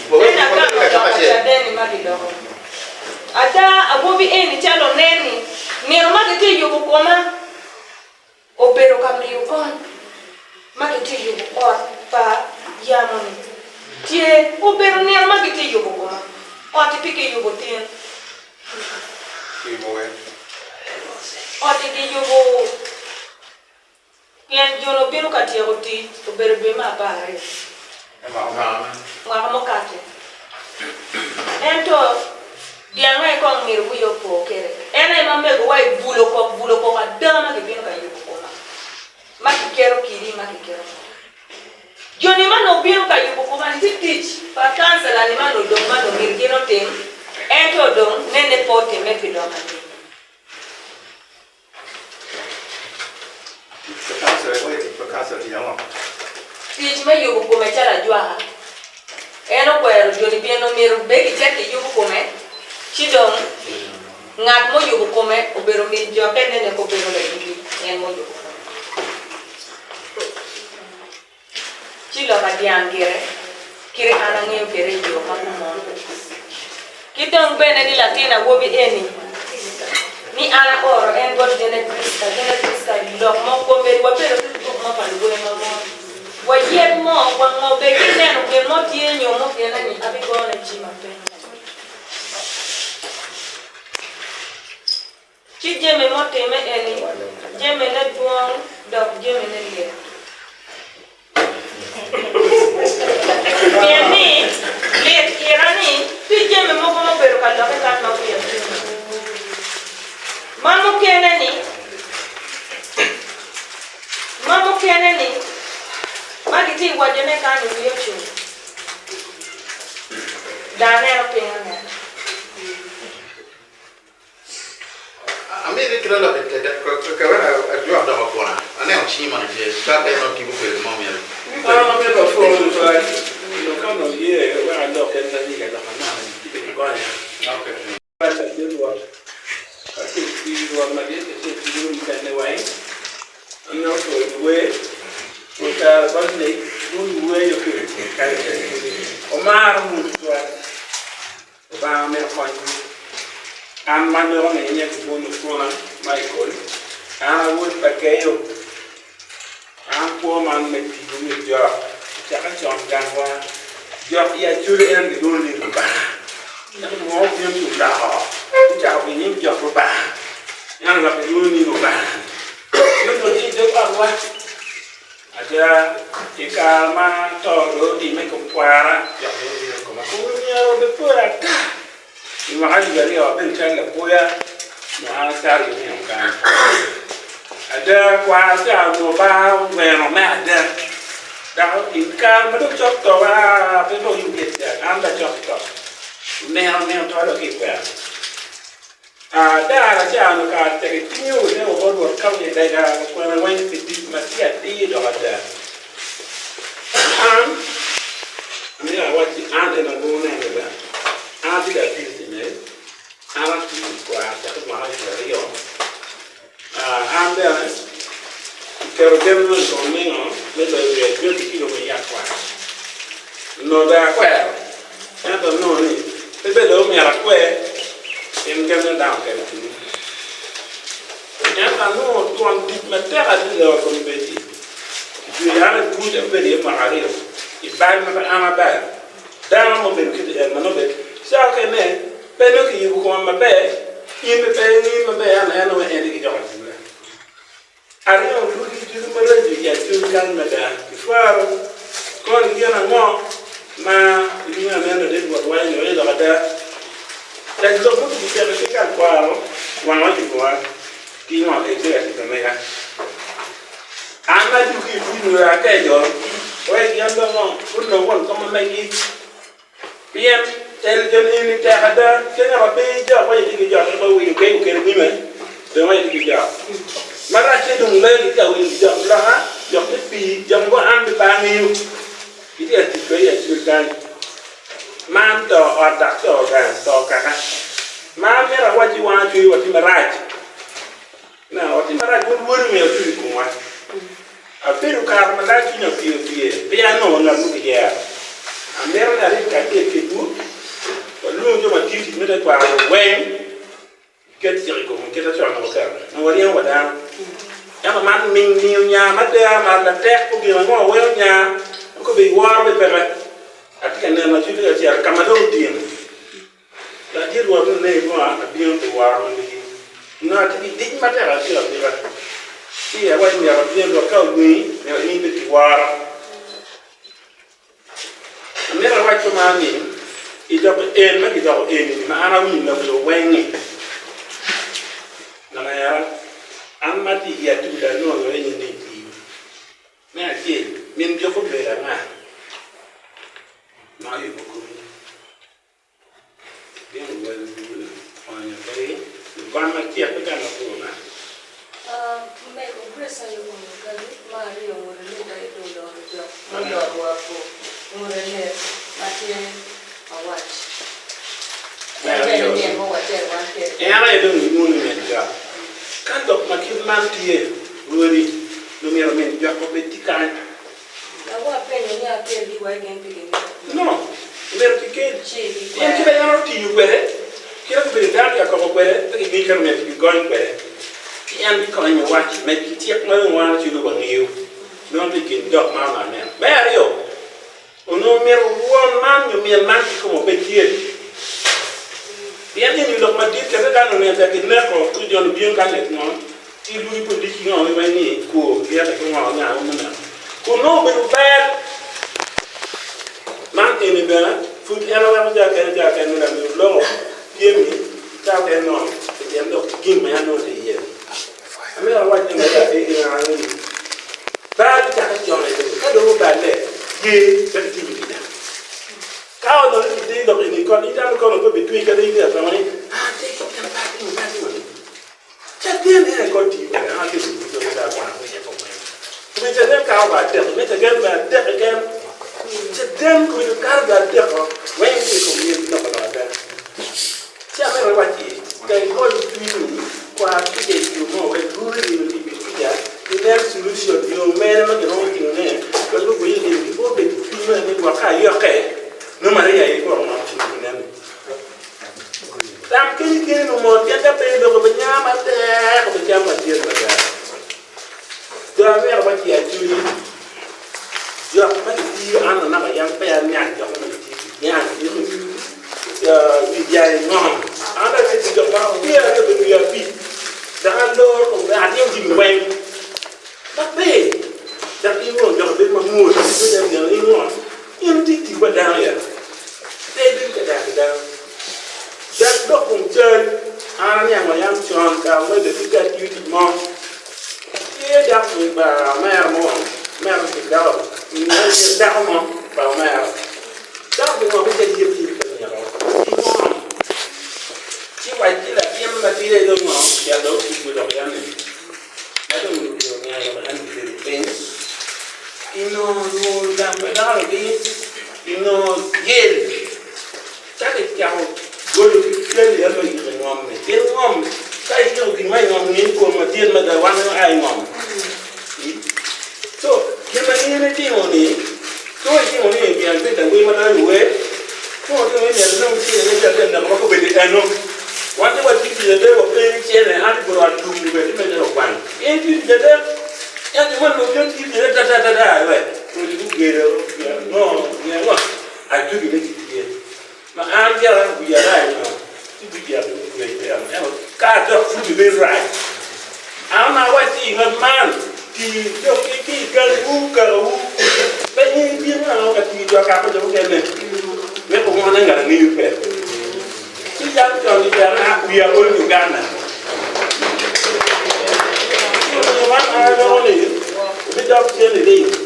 Nen agam odoko caden ma giloko. Ada, awobi eni calo onen-ni, nino ma gitye yubo koma, Obedo ka miyo kony ma gitye yubo ot pa yamo-ni. Tye obedo nino ma gitye yubo koma. Ot-ti pe kiyubo tin. Ot-ti kiyubo pien jo-ni obino ka tyeko tic obedo dwe me 12 mwaka mukato. Ento Dyang aye kong myero wiye opo kwede. En aye ma megowa i bulo kok, bulo kok ada ma gibino ka yubo koma, ma kiketo kidi, ma kiketo ngo. Joni ma nongo bino ka yubo koma ni tye tic pa kancela ni ma nongo dong ma nongo myero gin otim, ento dong nene pe otimme pi lok anyim. Tic me yubo kome calo ajwaka. En okwero joni pien omyero bed kicet kiyubo kome, ci dong ngat muyubo kome obedo min jokke nene pe obedo layubi en muyubo kome. Ci lok adyang gire, kite an angeyo kwede i yo ma kumon. Ki dong bene ni latin awobi eni, ni an aoro en bot Janet Prisca, Janet Prisca lok mo kombeddi wabedo ki gurup mo pa luwer ma mon, wayeb mo, wangobe ki neno gin mo tye nyo mukene ni abigone cim apenyo. Ci jami mutimme eni, jamine dwong dok jamine lit. Pien ni, lit ira ni tye jami mogo ma obedo ka lokke kany ma wiya tye. Ma mukene ni, ma mukene ni, ma gitye i wacone kany wiya ocung. Dong aneno piny anena. Amiti kit lok ka wek ajwak doko kuna aneno cingi mono tye ka pe nongo tipo kwede mo myero. An amito apwony tutwal nyo ka onongo iye wek alok kit ma nyige lok anaka ni ci bene ikonya. Ladit Rwot ka ce tic Rwot madit ki ce tic mukene weng anongo pwony wer pol kare bot lec dul wer nyo omaro wun tutwal. Lubanga myero okonywu. An ma loko ni inya kibwom otwona Michael, an a wod pa Keyo. An kwo man me tipo me jok ocakke con gangwa. Jok i Acholi en gilwongo ni Lubanga. Ento mo obino ci oloko, gucako winyo ni jok Lubanga. Ento dok gilwongo ni Lubanga. Nongo tye i dog otwa. Ada, i kare ma to dong otimme i kom cwara, jok dong obino i koma. Kome myero obed pol ata! I mwaka alip aryo abedo calo lapoya nyo an acalo litino kany. Ada, kwara ca onongo baro gweno me ada. Dako i kare ma dong cok to wa pe dong oyub iye tic an dong acok to. Nino nino to dong ki i kwena. Adara ca onongo kare tek itingo wi neno bot Rwot ka i lega kwena weng pi tic ma tye atir dok ada. An amito awacci an eni alwongo nene bene an atye ka business an atiyo i kwar cakke mwaka 20. An bene kiketo gen meno i kom ningo me loyo wi ajwaki ki lok me yat kwar. Onongo ber akwero, ento anongo ni pe ber dong omyero akwer pien gen meno dano oketo i cwinye. Ento anongo twon tic matek adada wa kombeddi. Kijweyo an i buc abedo iye mwaka aryo i bal ma pe an abayo. Dano ma obedo kit en ma nongo bene cawa okene Pe nongo kiyubo koma maber, in bene pe ingeyo maber ento en nongo en tye ki jok acula. Aryo lwaki ducu maraco i acul kany mada kitwero koni gin ango ma ilwongo anena ladit Rwot waco ni oye lok ada? Tek lok ma kibiketo ki kal kwaro wang oyubowa ki ngo executive pa mega. An aduki i buc nyo akeco wek gin dong ngo gunong won kom ma megi. Pien tel jon eni tek ada, ki ngat ma pe jok ma itye ki jok ma winyo kec okelo nyime, dong ma itye ki jok maracce dong loyo gitye ka winyo jok loka, jok me pii, jok mogo an be pe angeyo gitye ka tic kwede i acul kany. Man to ot dok to gang, to kaka. Ma amito awacci wan acweyo watye marac. Na, watye marac wun rwodi myero ocung i komwa. Abedo kare malac cwinya opye opye pe anongo ngat mo kiyero. Amito ni arib kacel kedwu, walwongo jo ma tiyo tic me tekwaro weng, ket cik i komgi kit acon ma waketo ni waryengo wa dano. Ento man ming miyo nya mada mar latek ko gin ango weko nya ma kobedi woro be peke. Atye ka neno acwiny tye ka cito ka ma dong otyeno. Ladit Rwot ni ne lwonga abino pi woro ma megi. Onongo atye ki dic matek atika atika. Ci awaco myero abin Rwot ka olwongi myero in ibed ki woro. Amito awac kuman ni i doko en ma gidoko eni ma an awinyo lok jo weng-ngi. Lamera, an ma atye i atuda anongo aye ni itiyo. Me acel, min jok obedo anga ma oyubo komi? Mego Grace aye onyo gagi ma aryo ngute lit aye dong oloro jok ma oloro wa po ngute lit ma tye awac. En bene nyen mo water wan kede. En aye dong ilwongo ni min jok. Ka lok ma kit man tye, rwodi, nongo myero min jok obed tye kany. Lawa apenyo ni akel gi wa gin pi gin No, myero kikel. Pien kit ma en otiyo kwede, kit ma gubedo dano tye ka koko kwede, pe gimiyo kit ma myero gigony kwede. Ci en bikonyowa med ki cik ma dong wan aculo wangeyo. Meno tye i kin dok ma onongo aneno. Me aryo, onongo myero won man nyo min man kikome obed tye. Pien eni lok madit kadi ka onongo tek kineko ci jo-ni bino kany lek ngo? Ci lwii polic ki ngo giwaco ni kwo gire ki ngo nya romo neno kun nongo obedo ber man eni bene pud en oweko ja kene ja kene me lamiyo loko pyemi ca okene nongo pi tyen lok ki gin ma en nongo tye iye amito awac ni mere atir gin ango ni bal cake con i lobo ka dong oballe ye pe kitimo kica ka onongo ni kitiyo lok eni kon itamo kono pe bitwi kadi itye ka tamo ni ah tye ki tyen pa timo pa timo Caden en aye kor tiyo kwede, an atye ka jo me akwana winye pa weng. Obedo caden kato wa adek, me caden me adek keken, caden kobedo kato wa adek o, weng tye i kom yen ki loko lok ada. Ci amito awacci, ka igoyo cwinyi, kwar kica i yo mo wek ruri rino timi kica, inen solution, yo mene ma kiromo timone wek lugwinyo rino ki pe obed ki cwiny mere ni gwok ka ayokke, nongo Maria aye koro ngom cimo ginene. Tam keni keni nongo mot pien ka pe iloko obinya matek obicam madit mada. Jo amyero ma ci acwiny jok ma gitiyo an anaka yam pe aniang jok ma gitiyo tic niang wi jai ngom an atye ki jok ma pyera ki obedo wiya abic dok aloro kom atimo jami weng ma pe dok ingo jok bedo mamwol ingo In itye tic pa dano ya? Pe ibedo ka dak ki dano. Dak dok kom cal, an aniang wa yam con kare ma obedo ki ka atiyo tic mo. Tye dako pa omera mo. Omera ki dako, dako mo pa omera. Dako ki ngo ki yeb yeb ka nyeko. Ki ngo? Ci wac ki latin matidi aye dong ngo ya dong tugo dok yan ni. Ma dong lugo nge dok en obedo piny. Inongo lworo gam pa dako ki inongo yel. Ka kicako golo ki kel iye me yiko i ngom-mi, pien ngom, ka iyiko gin mo i ngom, ngin kom madit mada, wan weng a i ngom. So, gin ma in itimo-ni, ka itimo ni myero ibed lawer ma loyo luwer, ka itimo ni myero inong cente me cito neko ma kobedo eno, wan tye watye tic ada wape ki cente, an i ot lum bene tye mere ogwang, in itye tic ada, ento jo ma lubo bino tiyo tic ada adada wek gugedo, ngo, ngo. Ajugi me tic tye ma an gira wiya rac nyo ci wiya otwec pe eno ento ka adok pud ibedo rac an ma awacci i ngat man ti dok ki ki i gangi wu kaka wu pe in ibino ango ka tiyo jo kaka jo mukene wek owone ngat angeyo pe ci yam con gicero na wiya ol Uganda ci omiyo man an aloko ni ibidok cen iling.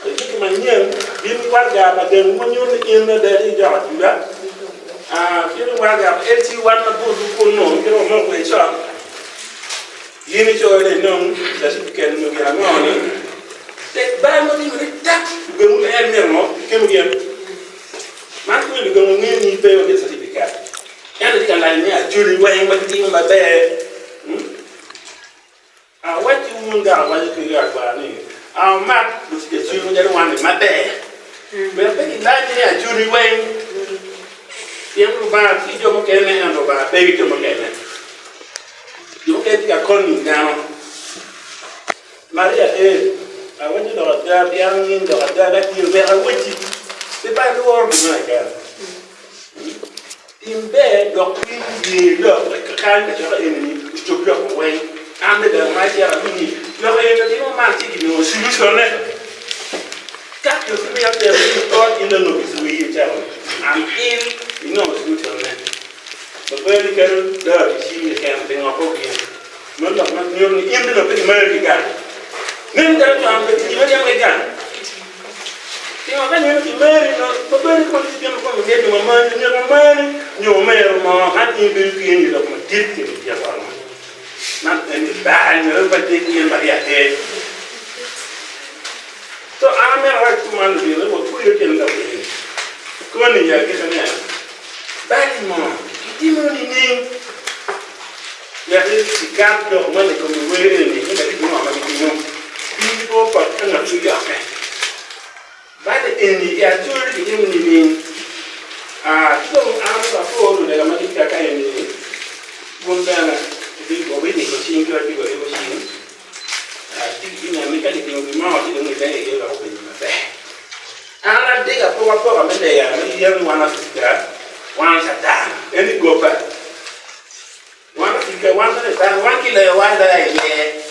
Icik manyen gin waraga pa geng ma nyuto ni in ada itye i jok acuda. Kit waraga pa LC wan ma botwu kunnu kit ma wamoko kwede con, in icoyo ni inong certificate nyo gin ango ni tek bal ma tye ni tak lugengu ni en myero ngo kemo gin. Man konyo lugengu ngeyo ni pe wa ki certificate ento itye ka layo ni acholi weng ma gitimo maber. Awacci wun dok awaco ki agwar ni, Amak lutic acwiny macalo wan-ni maber, wek pe gilac ni acwiny weng, pien Lubanga tye ki jo mukene, ento Lubanga pe ki jo mukene. Jo mukene tye ka konyo dano. Maria ee, awaco lok ada, pien angeyo lok ada ka tye, wek awacci, pe ba alworo gin mo keken. Tim ber dok cwiny ye lok wek kakany kacokke eni-ni ocob lok ma weng. An bene dong ma acito awinyi lok eni latimo man ci ginongo solution-ne. Ka kimiyo teko in ot in dong nongo kicuki in icako I'm in inongo solution-ne. Maber ni keto dot i cim keken pingo pe ogin. Meno lok ma nyuto ni in bene pe imari ki gang. Nen calo con pe kinyime ryemo ki gang. Pingo ka nyo ki mari no maber ni kono tye ma kono ngedo ma mari nyo ma mari nyo omero mo man in bedo keni lok madit kendo tye koro man en ni bal nyo pa tye ki in Maria te so an amito awac kuman lutino ni wakweyo tyen lok eni koni ya gika ne bal mo kitimo nining wek igam lok man i kom luwer eni ni latic mo ma gitimo piny pe opot ka ngat oyokke. Bade eni i Acholi kitimo nining? Aa, ki dong an apor lulega ma gitye ka eni ni wun bene wubiniko cing ki wabigo ribo cing, aa, ci gibineno ni ka gitimo gin mo ci dong gileng iye wek obed maber. An adego apokapoka me lega me yen wan Afrika, wan Catan, eni goba. Wan Afrika, wan bene dano, wan kileyo wan aleya iye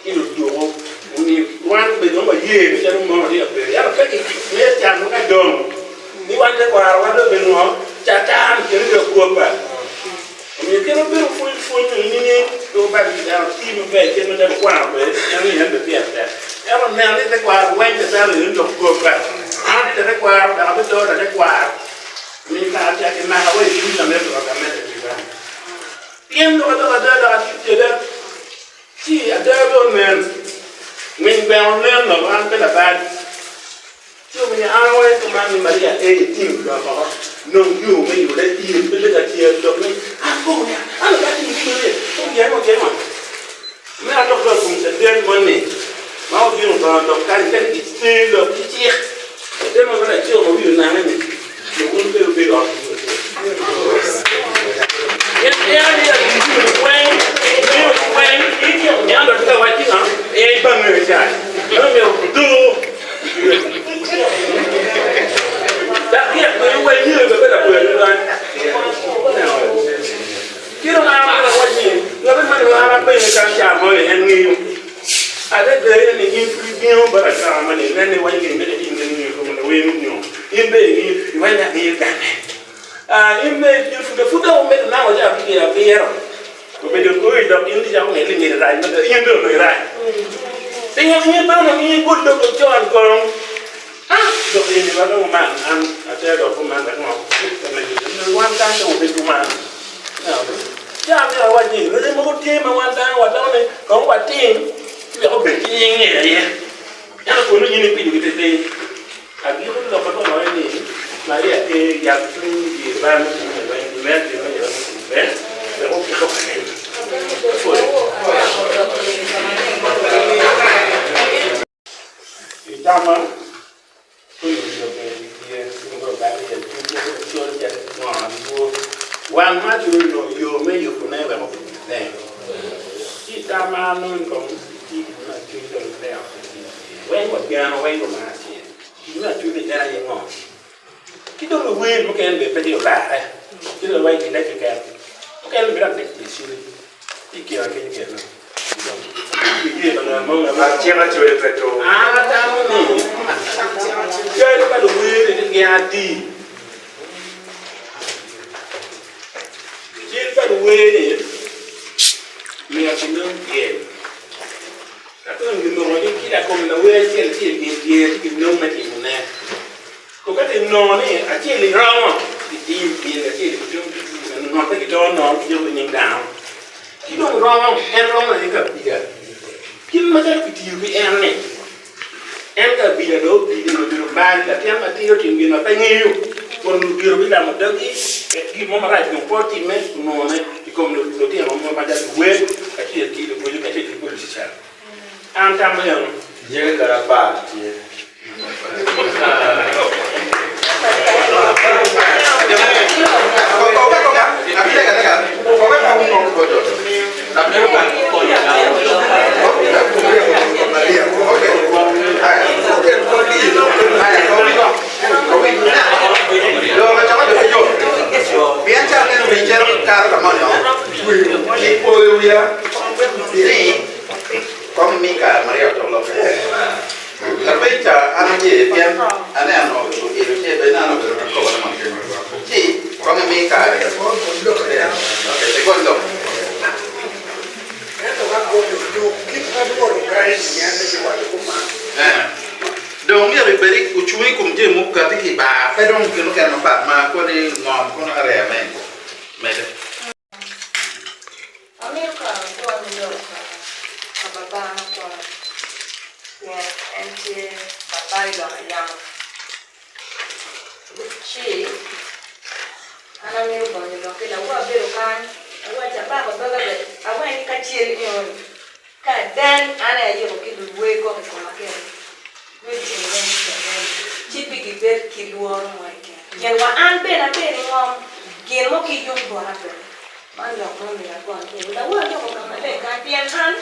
ki lutuku, omiyo wan obedo ma waye macalo mon watye ka bedo. Ento pe kimito camo ka dong ni wan tekwaro wan dong obedo ngo? Catan kendo dong goba. Omiyo kit ma bedo pwony pwony ni nining pe wubal ki dano ti maber kit ma dano kwano kwede en ni en bene pire tek. Ento neno ni tekwaro weng catan eni dong goba. An atye latekwaro dok abidoo latekwaro. Omiyo kare ca kimaka wa i cwinya me doko gamente pi Uganda. Pien lok adok ada dok atye kwede, ci ada bene onen, ngwiny bene onen loko an pe labal. Ci omiyo an awaco kuman ni Maria ee itim loko nong yo me yule in pe bed ka tyero lok ni an kong ya an labal timo gin mene ogengo gengo. Me adok dong i kom caden moni ma obino odongo lok kany ka ni gitye lok ki cik, caden mo ma laco ma wiye onange-ni nyo wun pe wubedo ot Pien en aye latic weng, miyo weng, en dok tye ka wacci ngo, en ibange ca, meno myero odur. Dok ryek bene wa inge bene lakwena tutwal. Ci dong an amito awac ni, Ngat ma nongo an apenye kany ca moni en ngeyo. Adada en ni in pud ibino bot ajwaka moni inen ni iwaco gin mito itim kene nyo i kom lawer nyo in bene ingeyo iwaco ni angeyo gange. Ah, in bene in pud pud dong wumedo nanga ca ki abiro obedo kori dok in icako ngene ni ngeri rac mada in dong onongo irac. Pingo in pe onongo in igul lok ocon kong? Ah, lok eni wa dong man, an atero dok kuman wek ngo? Wan kany dong obed kuman. Ca myero awac ni lweny mogo tye ma wan dano watamo ni kong watim ci wek obed ki nying ni aye. Ento kono in ipido ki piny. Agiko lok ma dong ni Maria tye yab cwiny i dye bal me timme lweny pi meno gin ma myero otim ber wek okiko kanen. I tamma, koni obedo ber i tye nyo bal i cwiny col calo ngo lwor wang ma col onongo yo me yubone wek obed maleng. Ci i tamma anongo kong itye ki gin ma cwiny dong leng weng wageno weng Lubanga acel. Gin me acwiny en aye ngo? Ki dong luwer mukene bene pe tye olarre ci lawai gine keken mukene bene dok tye cili ci kine kenyo kene Acika cwele pe tur. An atamo ni cal pa luwer ni gin adi? Cal pa luwer ni myero kinong pyem. Ka dong ginongo ni ki lakom lawer acel acel gin tye ci ginong me timone. Ko ka ginongo ni acel-li romo, ci gitiyo pyem acel-li ki tung nongo pe gito nono giyubo ki nying dano. Ki dong romo, en romo aye kabila. Kit macalo kitiyo ki en-ni, en kabila dong opido obedo bal, latin matidi otimo gin ma pe ngeyo, kun ludito bilamo doggi wek gin mo marac dong pe otimme onone i kom lutino mo macalo luwer kacel ki lupwonye kacel ki politician. An tamma eno. Nyinge kara apar tye. Ento ka gwoki oduk, kit ma Rwot ogayi ni en ni giwaco kuman. Dong myero ibed ocung i kom jami mukati ki i bar, pe dong gin mukene mapat ma koni ngom kono area me medde. Amito ka agonyo lok pa babana kong, pien en tye baba i lok ayamo. Ci an amito gonyo lok ki lawa abedo kany, awaci abako doga bene, awaci ni ka cel enoni ka adan an aye ayiko ki luwer kok i koma kene me timo ne ki caden ci pe gibed ki lworo mo keken pien wa an bene abedo i ngom gin mo ki yung bota bene. Man lok ma omyero agony ki iwu. Lawa aloko ka maleng kany pien an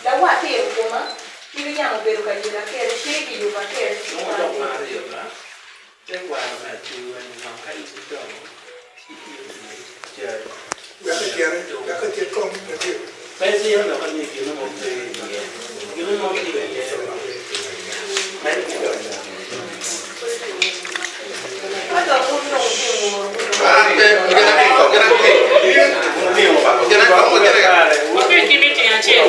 lawa atiro koma, kit yamo obedo ka yela kede, kit giyuba kede ci Nongo pe lok ma atiro. aryo ka tekwaro me acuwa ni ngom ka in idongo ci in cal. Wek ityene, wek ityek kong madit. Pe itiro lok ni gin mo pe iye, gin mo tye iye. Med ki dongo. Ka dok wun dong wutye nguru wun Wabed ki meeting acel.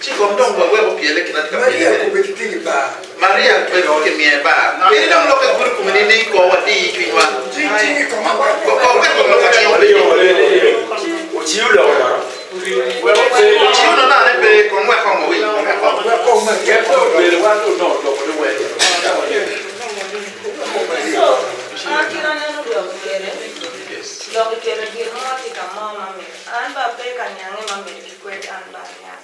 Ci kong dong wawek opyelle kit ma tye ka Maria pyelle kwede. obedo tye i bar. Maria obedo ki miye bar. Pien dong lokke gudo kome nining? Ko wadi cwinywa. Cing cing i koma wa. Ko ko wek kong lokke cing odi. Ociyo loko nono. Ociyo nono ane pe kong wek kong wawiny. Wek kong Maria Wek kong obedo wan onongo loko ni wek. So, an kit aneno lok kede, lok kede gin mo tye ka mo ma mit. An ba ape ka niange ma mit ki kwed an ba aniang.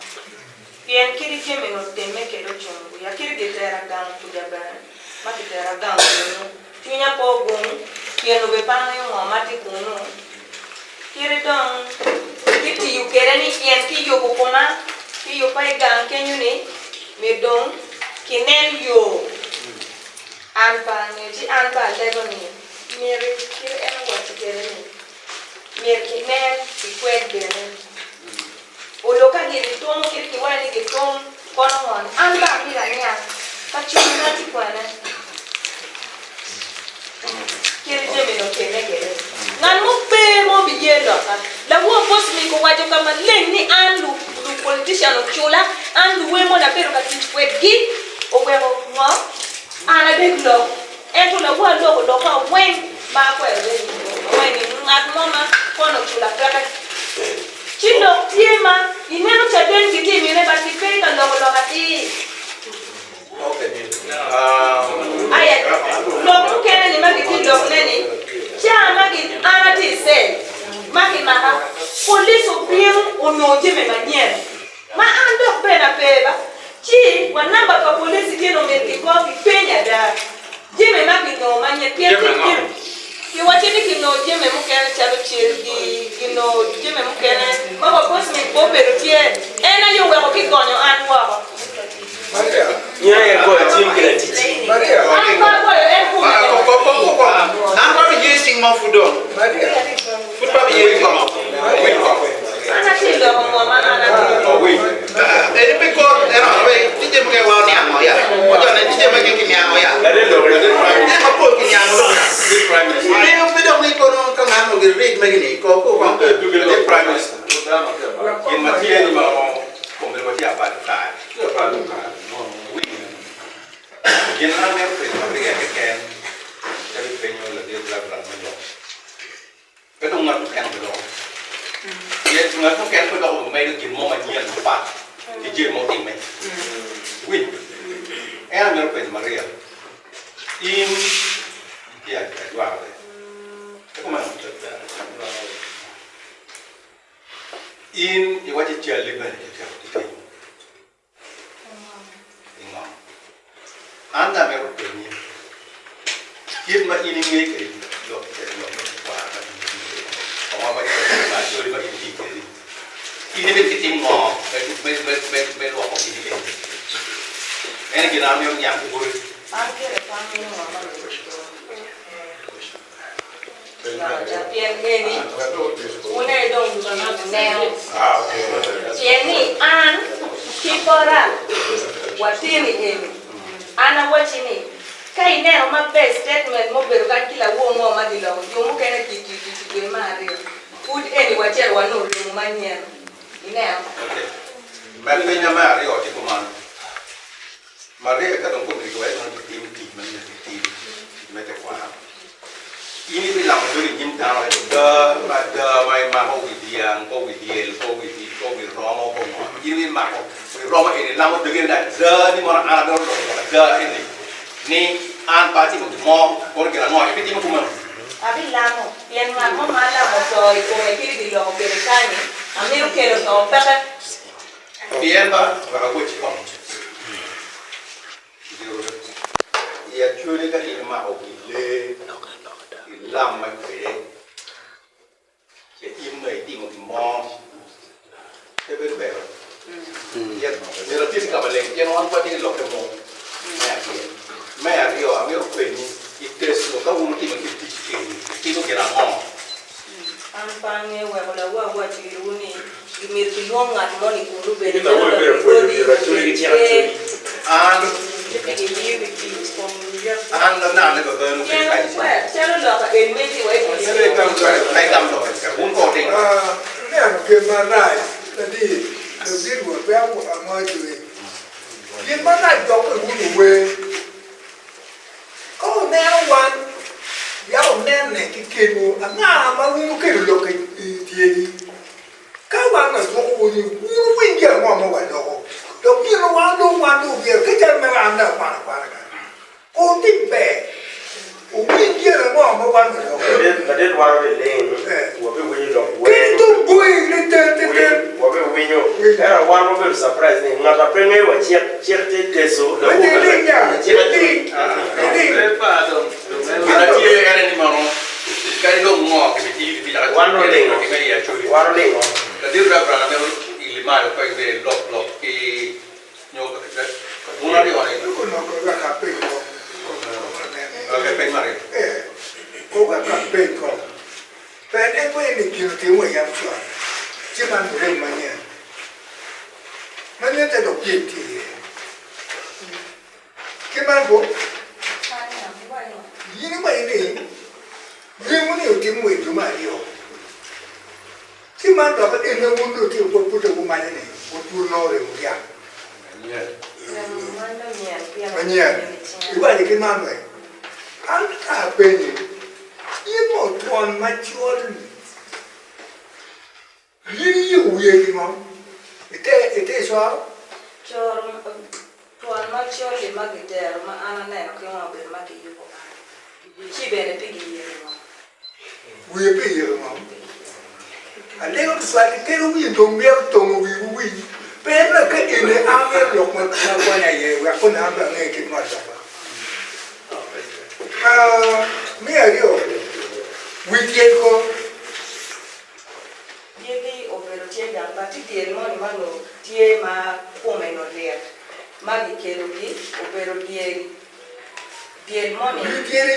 Pien kadi jami-ni otimme kede ocung wiya, kadi gitera gang kuca bene, ma kitera gang kunnu, cwinya pe ogung, pien obe pe angeyo ngo ma tye kunnu. Kadi dong kitiyo kede ni pien kiyubo koma, kiyubba i gang kenyo-ni, myero dong kinen yo. An pe angeyo, ci an bene alego ni myero kit en owaco kede ni, Myero kinen ki kwed bene. Oloka gin gitumo kit kiwaco ni gitum kono ngo ni an bene amito aniang ka cwiny na tye kwene kit jami ni otime kwede. Ngat mo pe ma obiye loka. Lawor Bosmic owaco ka maleng ni an lu politician ocula, an luwer moni abedo ka tic kwedgi oweko ngo an adek lok. Ento lawor aloko loka weng ma akwero iye ni awaco ni ngat mo ma kono ocula peke. Ci lok tye ma ineno caden gitye i mine but gipe ka loko lok atir. Aya lok mukene ni ma gitye lok ne ni ca ma gin an atye i cell ma kimaka police obino onongo jami manyen ma an dok bene ape ba ci wa namba pa police tye ni omyero kigo kipeny ada. Jami ma kinongo manyen pien Jami ango? Kiwacce ni kinongo jami mukene calo celgi, kinongo jami mukene ma wa bosmic pe obedo tye. En aye oweko kigonyo an woko. In aye igoyo cim ki laticci. An pe agoyo en kome keken. An pe abiye cing mo pud dong. Pud pe abiye cing mo. An atye loko ngo ma an atimo. Eni pe kor eno we tye jami mukene wa oniango ya. Ojone tye jami mukene kiniango ya. Jami mapol kiniango dong ya. Miyo pe dong ni kono ka ngat mo gin read megi ni ko ko kong. Gin ma tye ni ma kombe wa tye abalo kare. Gin ma amito penyo Maria keken ka gipenyo ladit Reverend me lok. Pe dong ngat mukene obiloko. Pien ngat mukene pe dok obimedo gin mo manyen mapat ki jami ma otimme. Iwinyo? En amito penyo Maria, in itye ajwaka be? Pe kumeno? In iwaco calli bene kiketo ki kenyo. Pingo? An dong amito penyi, kit ma in ingeyo kwede lok lok me tekwaro ma in itye kwede, kong wawac kwede ma acholi ma in itye kwede, in ibed ki tim ngo me me me me me lwoko gini eni? En aye gin ma amito niang ki boti. An gire pe angeyo ngo ma myero atim. Pien eni wun aye dong wuneno, pien ni an ki bota watini eni, an awacci ni, ka ineno maber statement ma obedo kany ki lawor mo ma giloko, jo mukene ki tiyo tic i dwe me aryo, pud eni wacito wanongo remo manyen. Ineno? Med piny me aryo tye kuman, Maria ka dong komiti giwaco ni gitim tic ma myero gitim, tic me tekwaro. In ibilamo dog i nyim dano ada ma ada ma imako wi dyang, kor wi dyel, kor wi kor wi romo, kor ngo. In ibimako wi romo eni ilamo dogi ni ada ni mono an amito loko lok ada eni ni an pe atimo gin mo kono gin ango. Ibitimo kumeno? Abilamo, pien ngat mo ma alamo oto i kome kadi giloko kwede kany-nyi, amito kelo to peke. Pien ba wek awocci kong i Acholi ka in imako wi lee ilam ma kwede ce in nongo itimo gin mo pe bedo ber pien myero atit ka maleng pien wan watye ki lokke mo me acel. Me aryo amito penyi i testo ka wun wutimo kit tic eni itimo gin ango? An pe angeyo weko lawu awacciwu ni gimito gilwong ngat moni kun obedo calo lawi odi obedo tye. An Pien calo loka en megi wa Neno gin marac ladit ladit rwot wek ango joni gin marac dok pe wun wuwer Ka wuneno wan, wek wunenne kekenwu anga ma wun wukelo lok i tyeni. Ka wan wajukowu ni wun wuwiny gin ango ma waloko, dok gin ma wan dong wan dong omyero ka calo mere an dong akwano akwana kany, pe wutim ber, wuwiny gin ango ma wan waloko. Ladit wan obiling, wabiwinyo lok weng. Kadi dong boi liten titen. Wabiwinyo. Ento wan wabedo surprise ni ngat a pe ngeyo wa cik, cik tye teco lawu Cik acel. Wan olingo. Wan olingo. Ma nen calo dok pyem tye iye. Ki man ko, in iwaco ni remo ni otimo wa i dwe me aryo. Ci man dok en aye wun dong wutye ka pute wumaco ni wutwongo remo dyang manyen. Iwaco ki man wek an ka apenyi, in mo twon macol-li, In iyiko wiye ki ngo? Ite ite icwaro? Coro twon macol-li ma gitero ma an aneno ki ngo obedo ma giyubo an, ci bene pe giyiko ngo. Wiye pe iyiko ngo? Alego tutwal ni kadi wiye dong myero tongo wiwu winy, pe en ka eni an amito lok ma konya iye wek koni an bene ange kit ma aloka. Me aryo, wi tyel ko. Dyegi obedo tye gang ba tye dyel moni ma nongo tye ma kome nongo lit ma gikelogi obedo dyel dyel moni dyel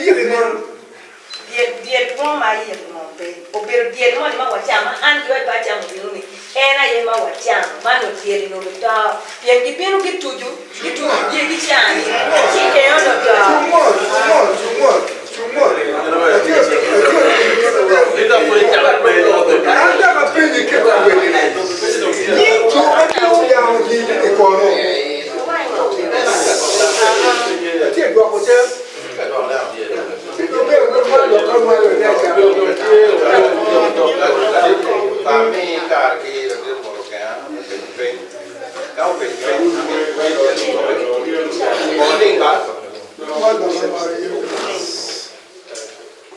dyel mo ma ayiko ngo pe obedo dyel moni ma wacamo ma an giwa pe acamo ringo ni en aye ma wacamo ma nongo dyel nongo oto pien gibino gitucu gitucu dyegi cani ci en onongo oto.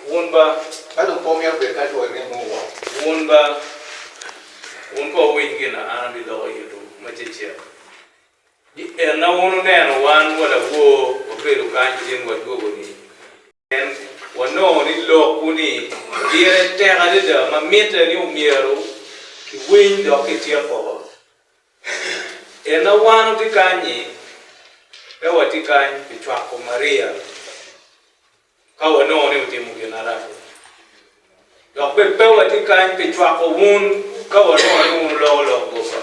Wun ba, wun ba, wun ko wuwiny gin a an abiloko itwu macecek. Di enna wun wuneno wan wa lawor wabedo kany cen wadwogo-ni, en wanongo ni lokwu-ni pire tek adada ma mitte ni omyero kiwiny dok kityek woko. En awano tye kany-nyi, pe watye kany pi cwako Maria ka wanongo ni otimo gin marac. Dok bene pe watye kany pi cwako wun ka wanongo ni wun wuloko lok goba.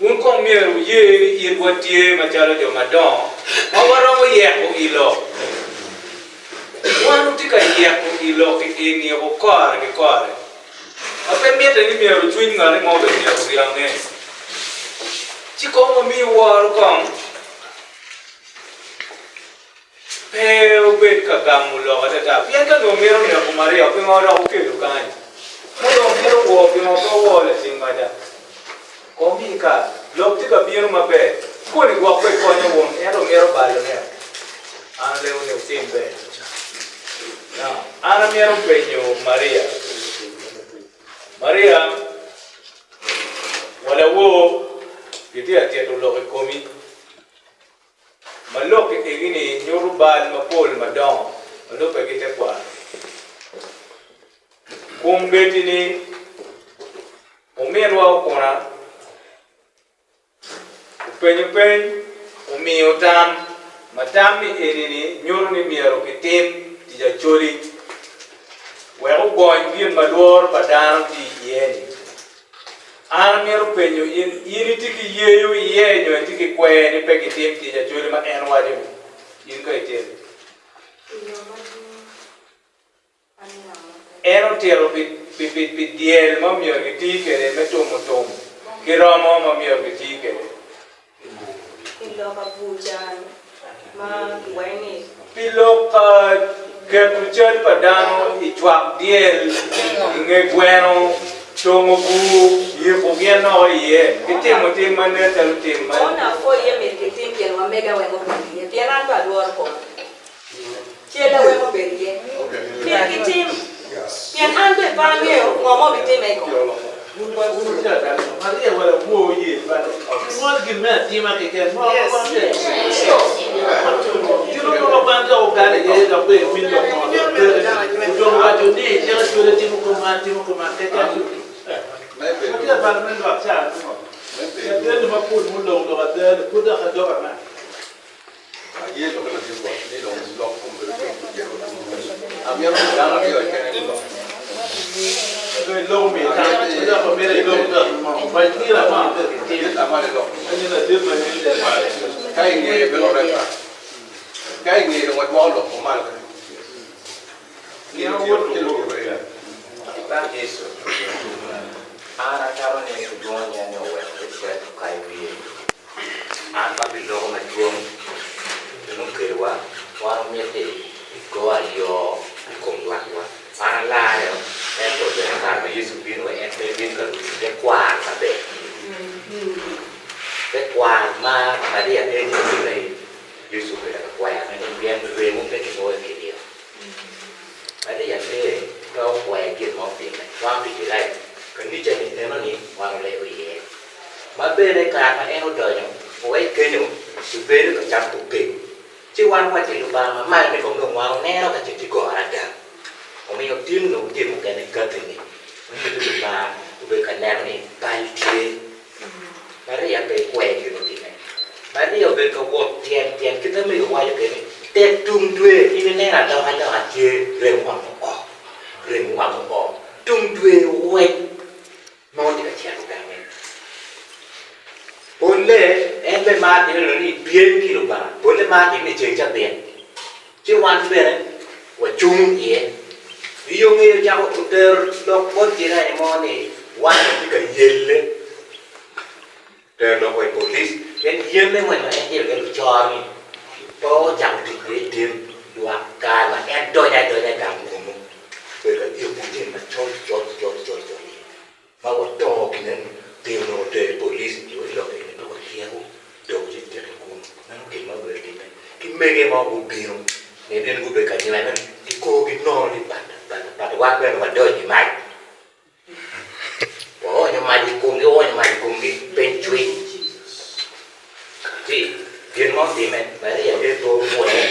Wun kong myero wuye ni itwa tye macalo jo madongo ma waromo yeko i lok. Wan wutye ka yeko i lok eni kore ki kore. Ma pe mitte ni myero cwiny ngati mo bene myero oryange. Ci kong wami woro kong pe obed ka gamo lok adada pien ka nongo mito neko Maria pingo dok okelo kany? Ka dong mito woo pingo pe owoo lacing maca? Kong mi kare, lok tye ka bino maber. Koni gwok pe konyo wun ento mito balo ne. An alego ni wutim ber. Now, an amito penyo Maria. Maria, walawor gitye ka tito lok i komi. Ma lok egi-ni nyuto bal mapol madongo ma lubbe ki tekwaro. Kombeddi-ni ominwa okuna openyo peny, omiyo tam, ma tam-mi eni-ni nyuto ni myero kitim tic Acholi wek ogony gin ma lworo pa dano tye iye-ni. An amito penyo in, in itye ki yeyo iye nyo itye ki kwer ni pe kitim tic Acholi ma en waco-ni? In ka itim. En otito pi dyel ma myero giti kwede me tumo tum ki romo ma myero giti kwede. Pi lok keto cal pa dano i cwak dyel, i nge gweno, tongo bur, yiko gin oko iye, ki timo tim ma nen calo tim ma. Cella wek obed iye. Myero gitim, pien an bene pe angeyo ngo ma obitimme i koma. Aye lok latin Rwot ni dong lok kom bedo piny Amito ni dano aryo keken gulok. Ka ingeye bene oreba. Ka ingeye dong wadwoko lok ko malo kany. An atamo ni kidwongo nya ni owek ecit okay wiye. An pe abiloko madwong gin okelowa wan omiti go aryo i kom lwakwa. An alareo ento bene kare ma Yecu obino en pe ebino ka ruco te kwaro maber. Te kwaro ma Maria eni obino i Yecu obedo ka kwerone ni pien remo pe kinwoyo kiryo. Maria pe pe okwer gin ma otimme. Wan Luicrael, kanica-ni enoni wan olego iye. Ma bene kare ma en odonyo owek kenyo, kibedo ka cam opego. Ci wan wacci Lubanga ma malo ni kong dong wan oneno ka ce tye goro ada. Omiyo tin dong tye mukene kati-ni ma nyuto Lubanga obedo ka neno ni bal tye. Maria pe ikwer gin mutimme. Maria obedo ka wot tyen tyen kit ma mego waco kwede ni, Tek tung dwe in ineno alokaloka tye, remo wang oo, remo wang oo, tung dwe weng ma tye ka cito gange. Polle en bene mar tye neno ni pyem ki Lubanga, polle mar tye ni ceng cabit, ci wan bene wacung iye. I yo ngeye ocako otero lok bot jirani mo ni wan watye ka yelle tero lok wa i polic pien yelle weng ma en tito ki lucor ni pe ocako tic kwede i tim lwak kare ma en donyo adonya i gang kunu obedo ka iko jami macol col col col col iye. Ma wato gine ni pi onongo oter i police i odi lok eni pe watyeko dong ci tyeke kunu. Meno gin ma obedo timme ki mege ma gubino nyen en gubedo ka nywene ki korgi nono ni bata bata bata wan bene wadonyo i mac waonyo mac i komgi waonyo mac i komgi piny cwiny ci gin ma otime Maria pe pe omwote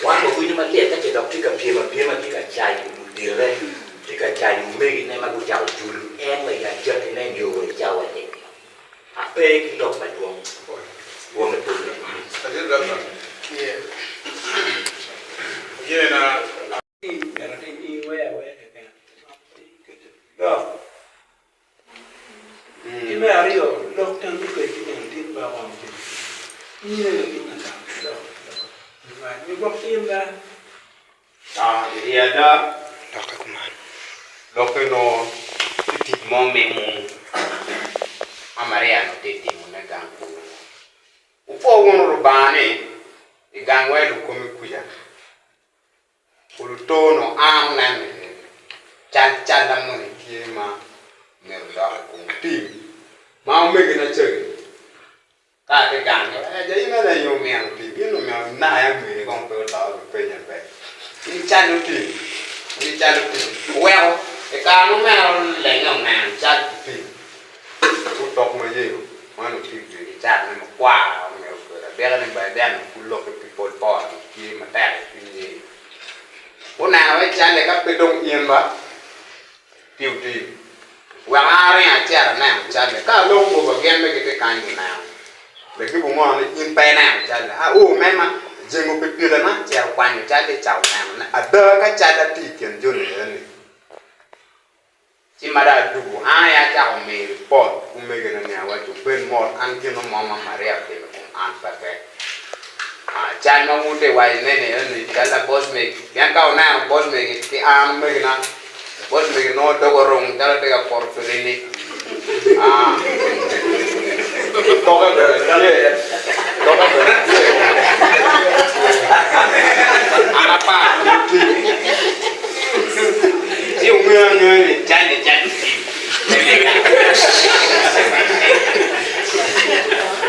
wan wawinyo malit ka ce dok tye ka pyem apyema tye ka cayo ludite. Tye ka cayo omegine ma gucako julo en wa i ajakkine nyo wa i cawa-ni. Ape ki lok madwong, dwonge pud mit. I ada, lokke onongo tye tic mo me mung ma Maria onongo tye ka timone gang kunu. Wupwo wunu Lubanga ni i gangwa i lukomi kuca, oluto onongo an oneno ni cal calla moni tye ma myero odok i kom tim ma omegina cagi. Ka atye gang, ja in ene aye omino tim, in omino naka yam mini kong pe oto gipenya pe. In cal otim, in cal otim. Oweko i kare ma omera olenge oneno cal ki tim, gutok ma yeyo man otim ki cal me makwar omyero obedo abita ni by then pud lokke pi pol pore tye matek i cwiny yeyo. Guneno wai calle ka pe dong in ba ti otim. Wek an aring acit aneno calle. Ka aloko goba gin me gitye kany guneno. Be gibingono ni in pe ineno calle. A oo mema jengo pikipikina cito kwanyo calle ca oneno ne. Ada ka calla tye i kin joni eni ci ma dong adugo an aye acako miyo ripot omegina ni awaco wubed mot an gino mo ma Maria otimo i kom an peke. Cal ma wun wutye ka waco ne ni eni cal labocmegi pien ka wuneno bocmegi ki an omegina Bot mege nongo doge orung calo tye ka kuto pirini. Doge bene tye. Doge bene tye. An aparo ni tye. Ci ongeyo angeya ni cal-li cal otim.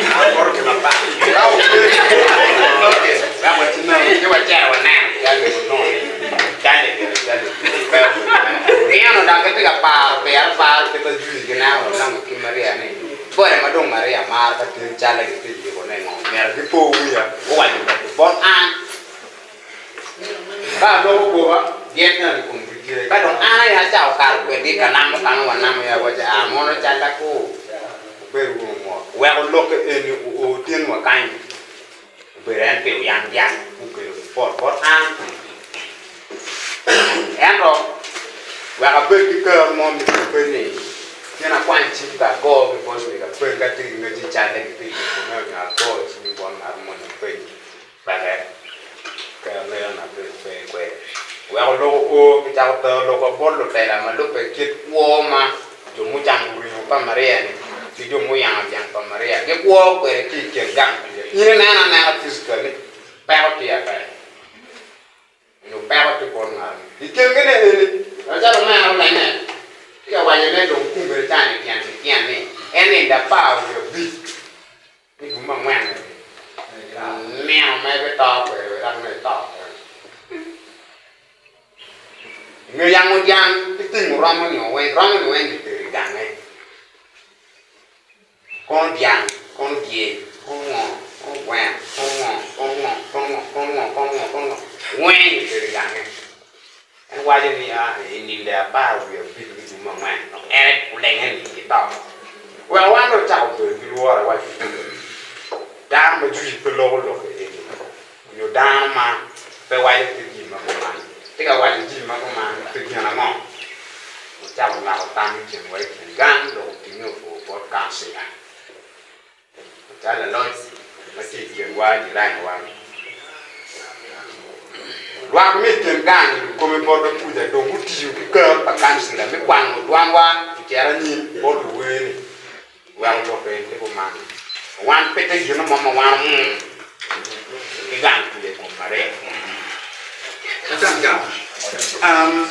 Ka ongeyo wek wacineno ci wacito waneno cal-li wanongo ni cal-li gire cal otim. Gin dok gitye ka paro pire, paro kit ma jwi gineno wanongo ki Maria ni, Bode ma dong Maria maro ka tin calle gitye yiko ne ngo? Myero gipo wiya, guwaco lok ki bot an. Ka aloko goba, gin eno i kom gitye. Ka dong an aye acako kato kwedgi ka namo ka ma wanamo iye, awaco aa mono calla ku, wubed wunu mot. Weko lokke eni oo tin wa kany. Obedo en pi oyang dyang mukelo ripot bot an. Ento wek abed ki kero mo me kubbe ni Amako cim ka ago ki bot mego apeny ka atye ki ngec i calle ki pi yubo me onyo ago cim ki bot ngat moni apeny peke kero lena bedo pe kwede. Weko lok oo kicako tero lokwa bot lutela ma lubbe kit kwo ma jo mucamo ringo pa Maria ni ki jo muyango dyang pa Maria gikwo kwede ki i kin gang kuca. In ineno anena physically peko tye ata. Onyo peko tye bot ngat ni. I kin gi ne eni, macalo omera olenge tye ka waco ne dong kumbe cani tyen ki tyen ni en nindo apar wiye abic me dwe me angwen nino ma ebito kwede wek dok nongo eto kwede. Nge yango dyang ki tingo romo nio weng, romo ni weng kitero i gange. Kono dyang, kono dyel, kono ngo, kono gweno, kono ngo, kono ngo, kono ngo, kono ngo, kono ngo, kono ngo, weng obedo i gange. En waco ni, A, i ninde 15 me dwe me angwen, dok en olenge ni gito. Wek wan dong ocako bedo ki lworo awaco ki kome, dano ma jwi pe loko lok eni, nyo dano ma pe waco ki jami ma kuman, tye ka waco jami ma kuman pi gin ango? Ocako nywako tam i kinwa i kin gang dok otinge opor bot kancila. Macalo laloc ma tye i kinwa jiraniwa, lwak me i kin gang i lukome bot Akuja dong gutiyo ki kero pa kancila me kwango dwanwa ocito anyim bot luwer-ni wek olokke tye kuman. Wan pe tye gin mo ma wan omung ki gang kuca i kom Maria. Acam.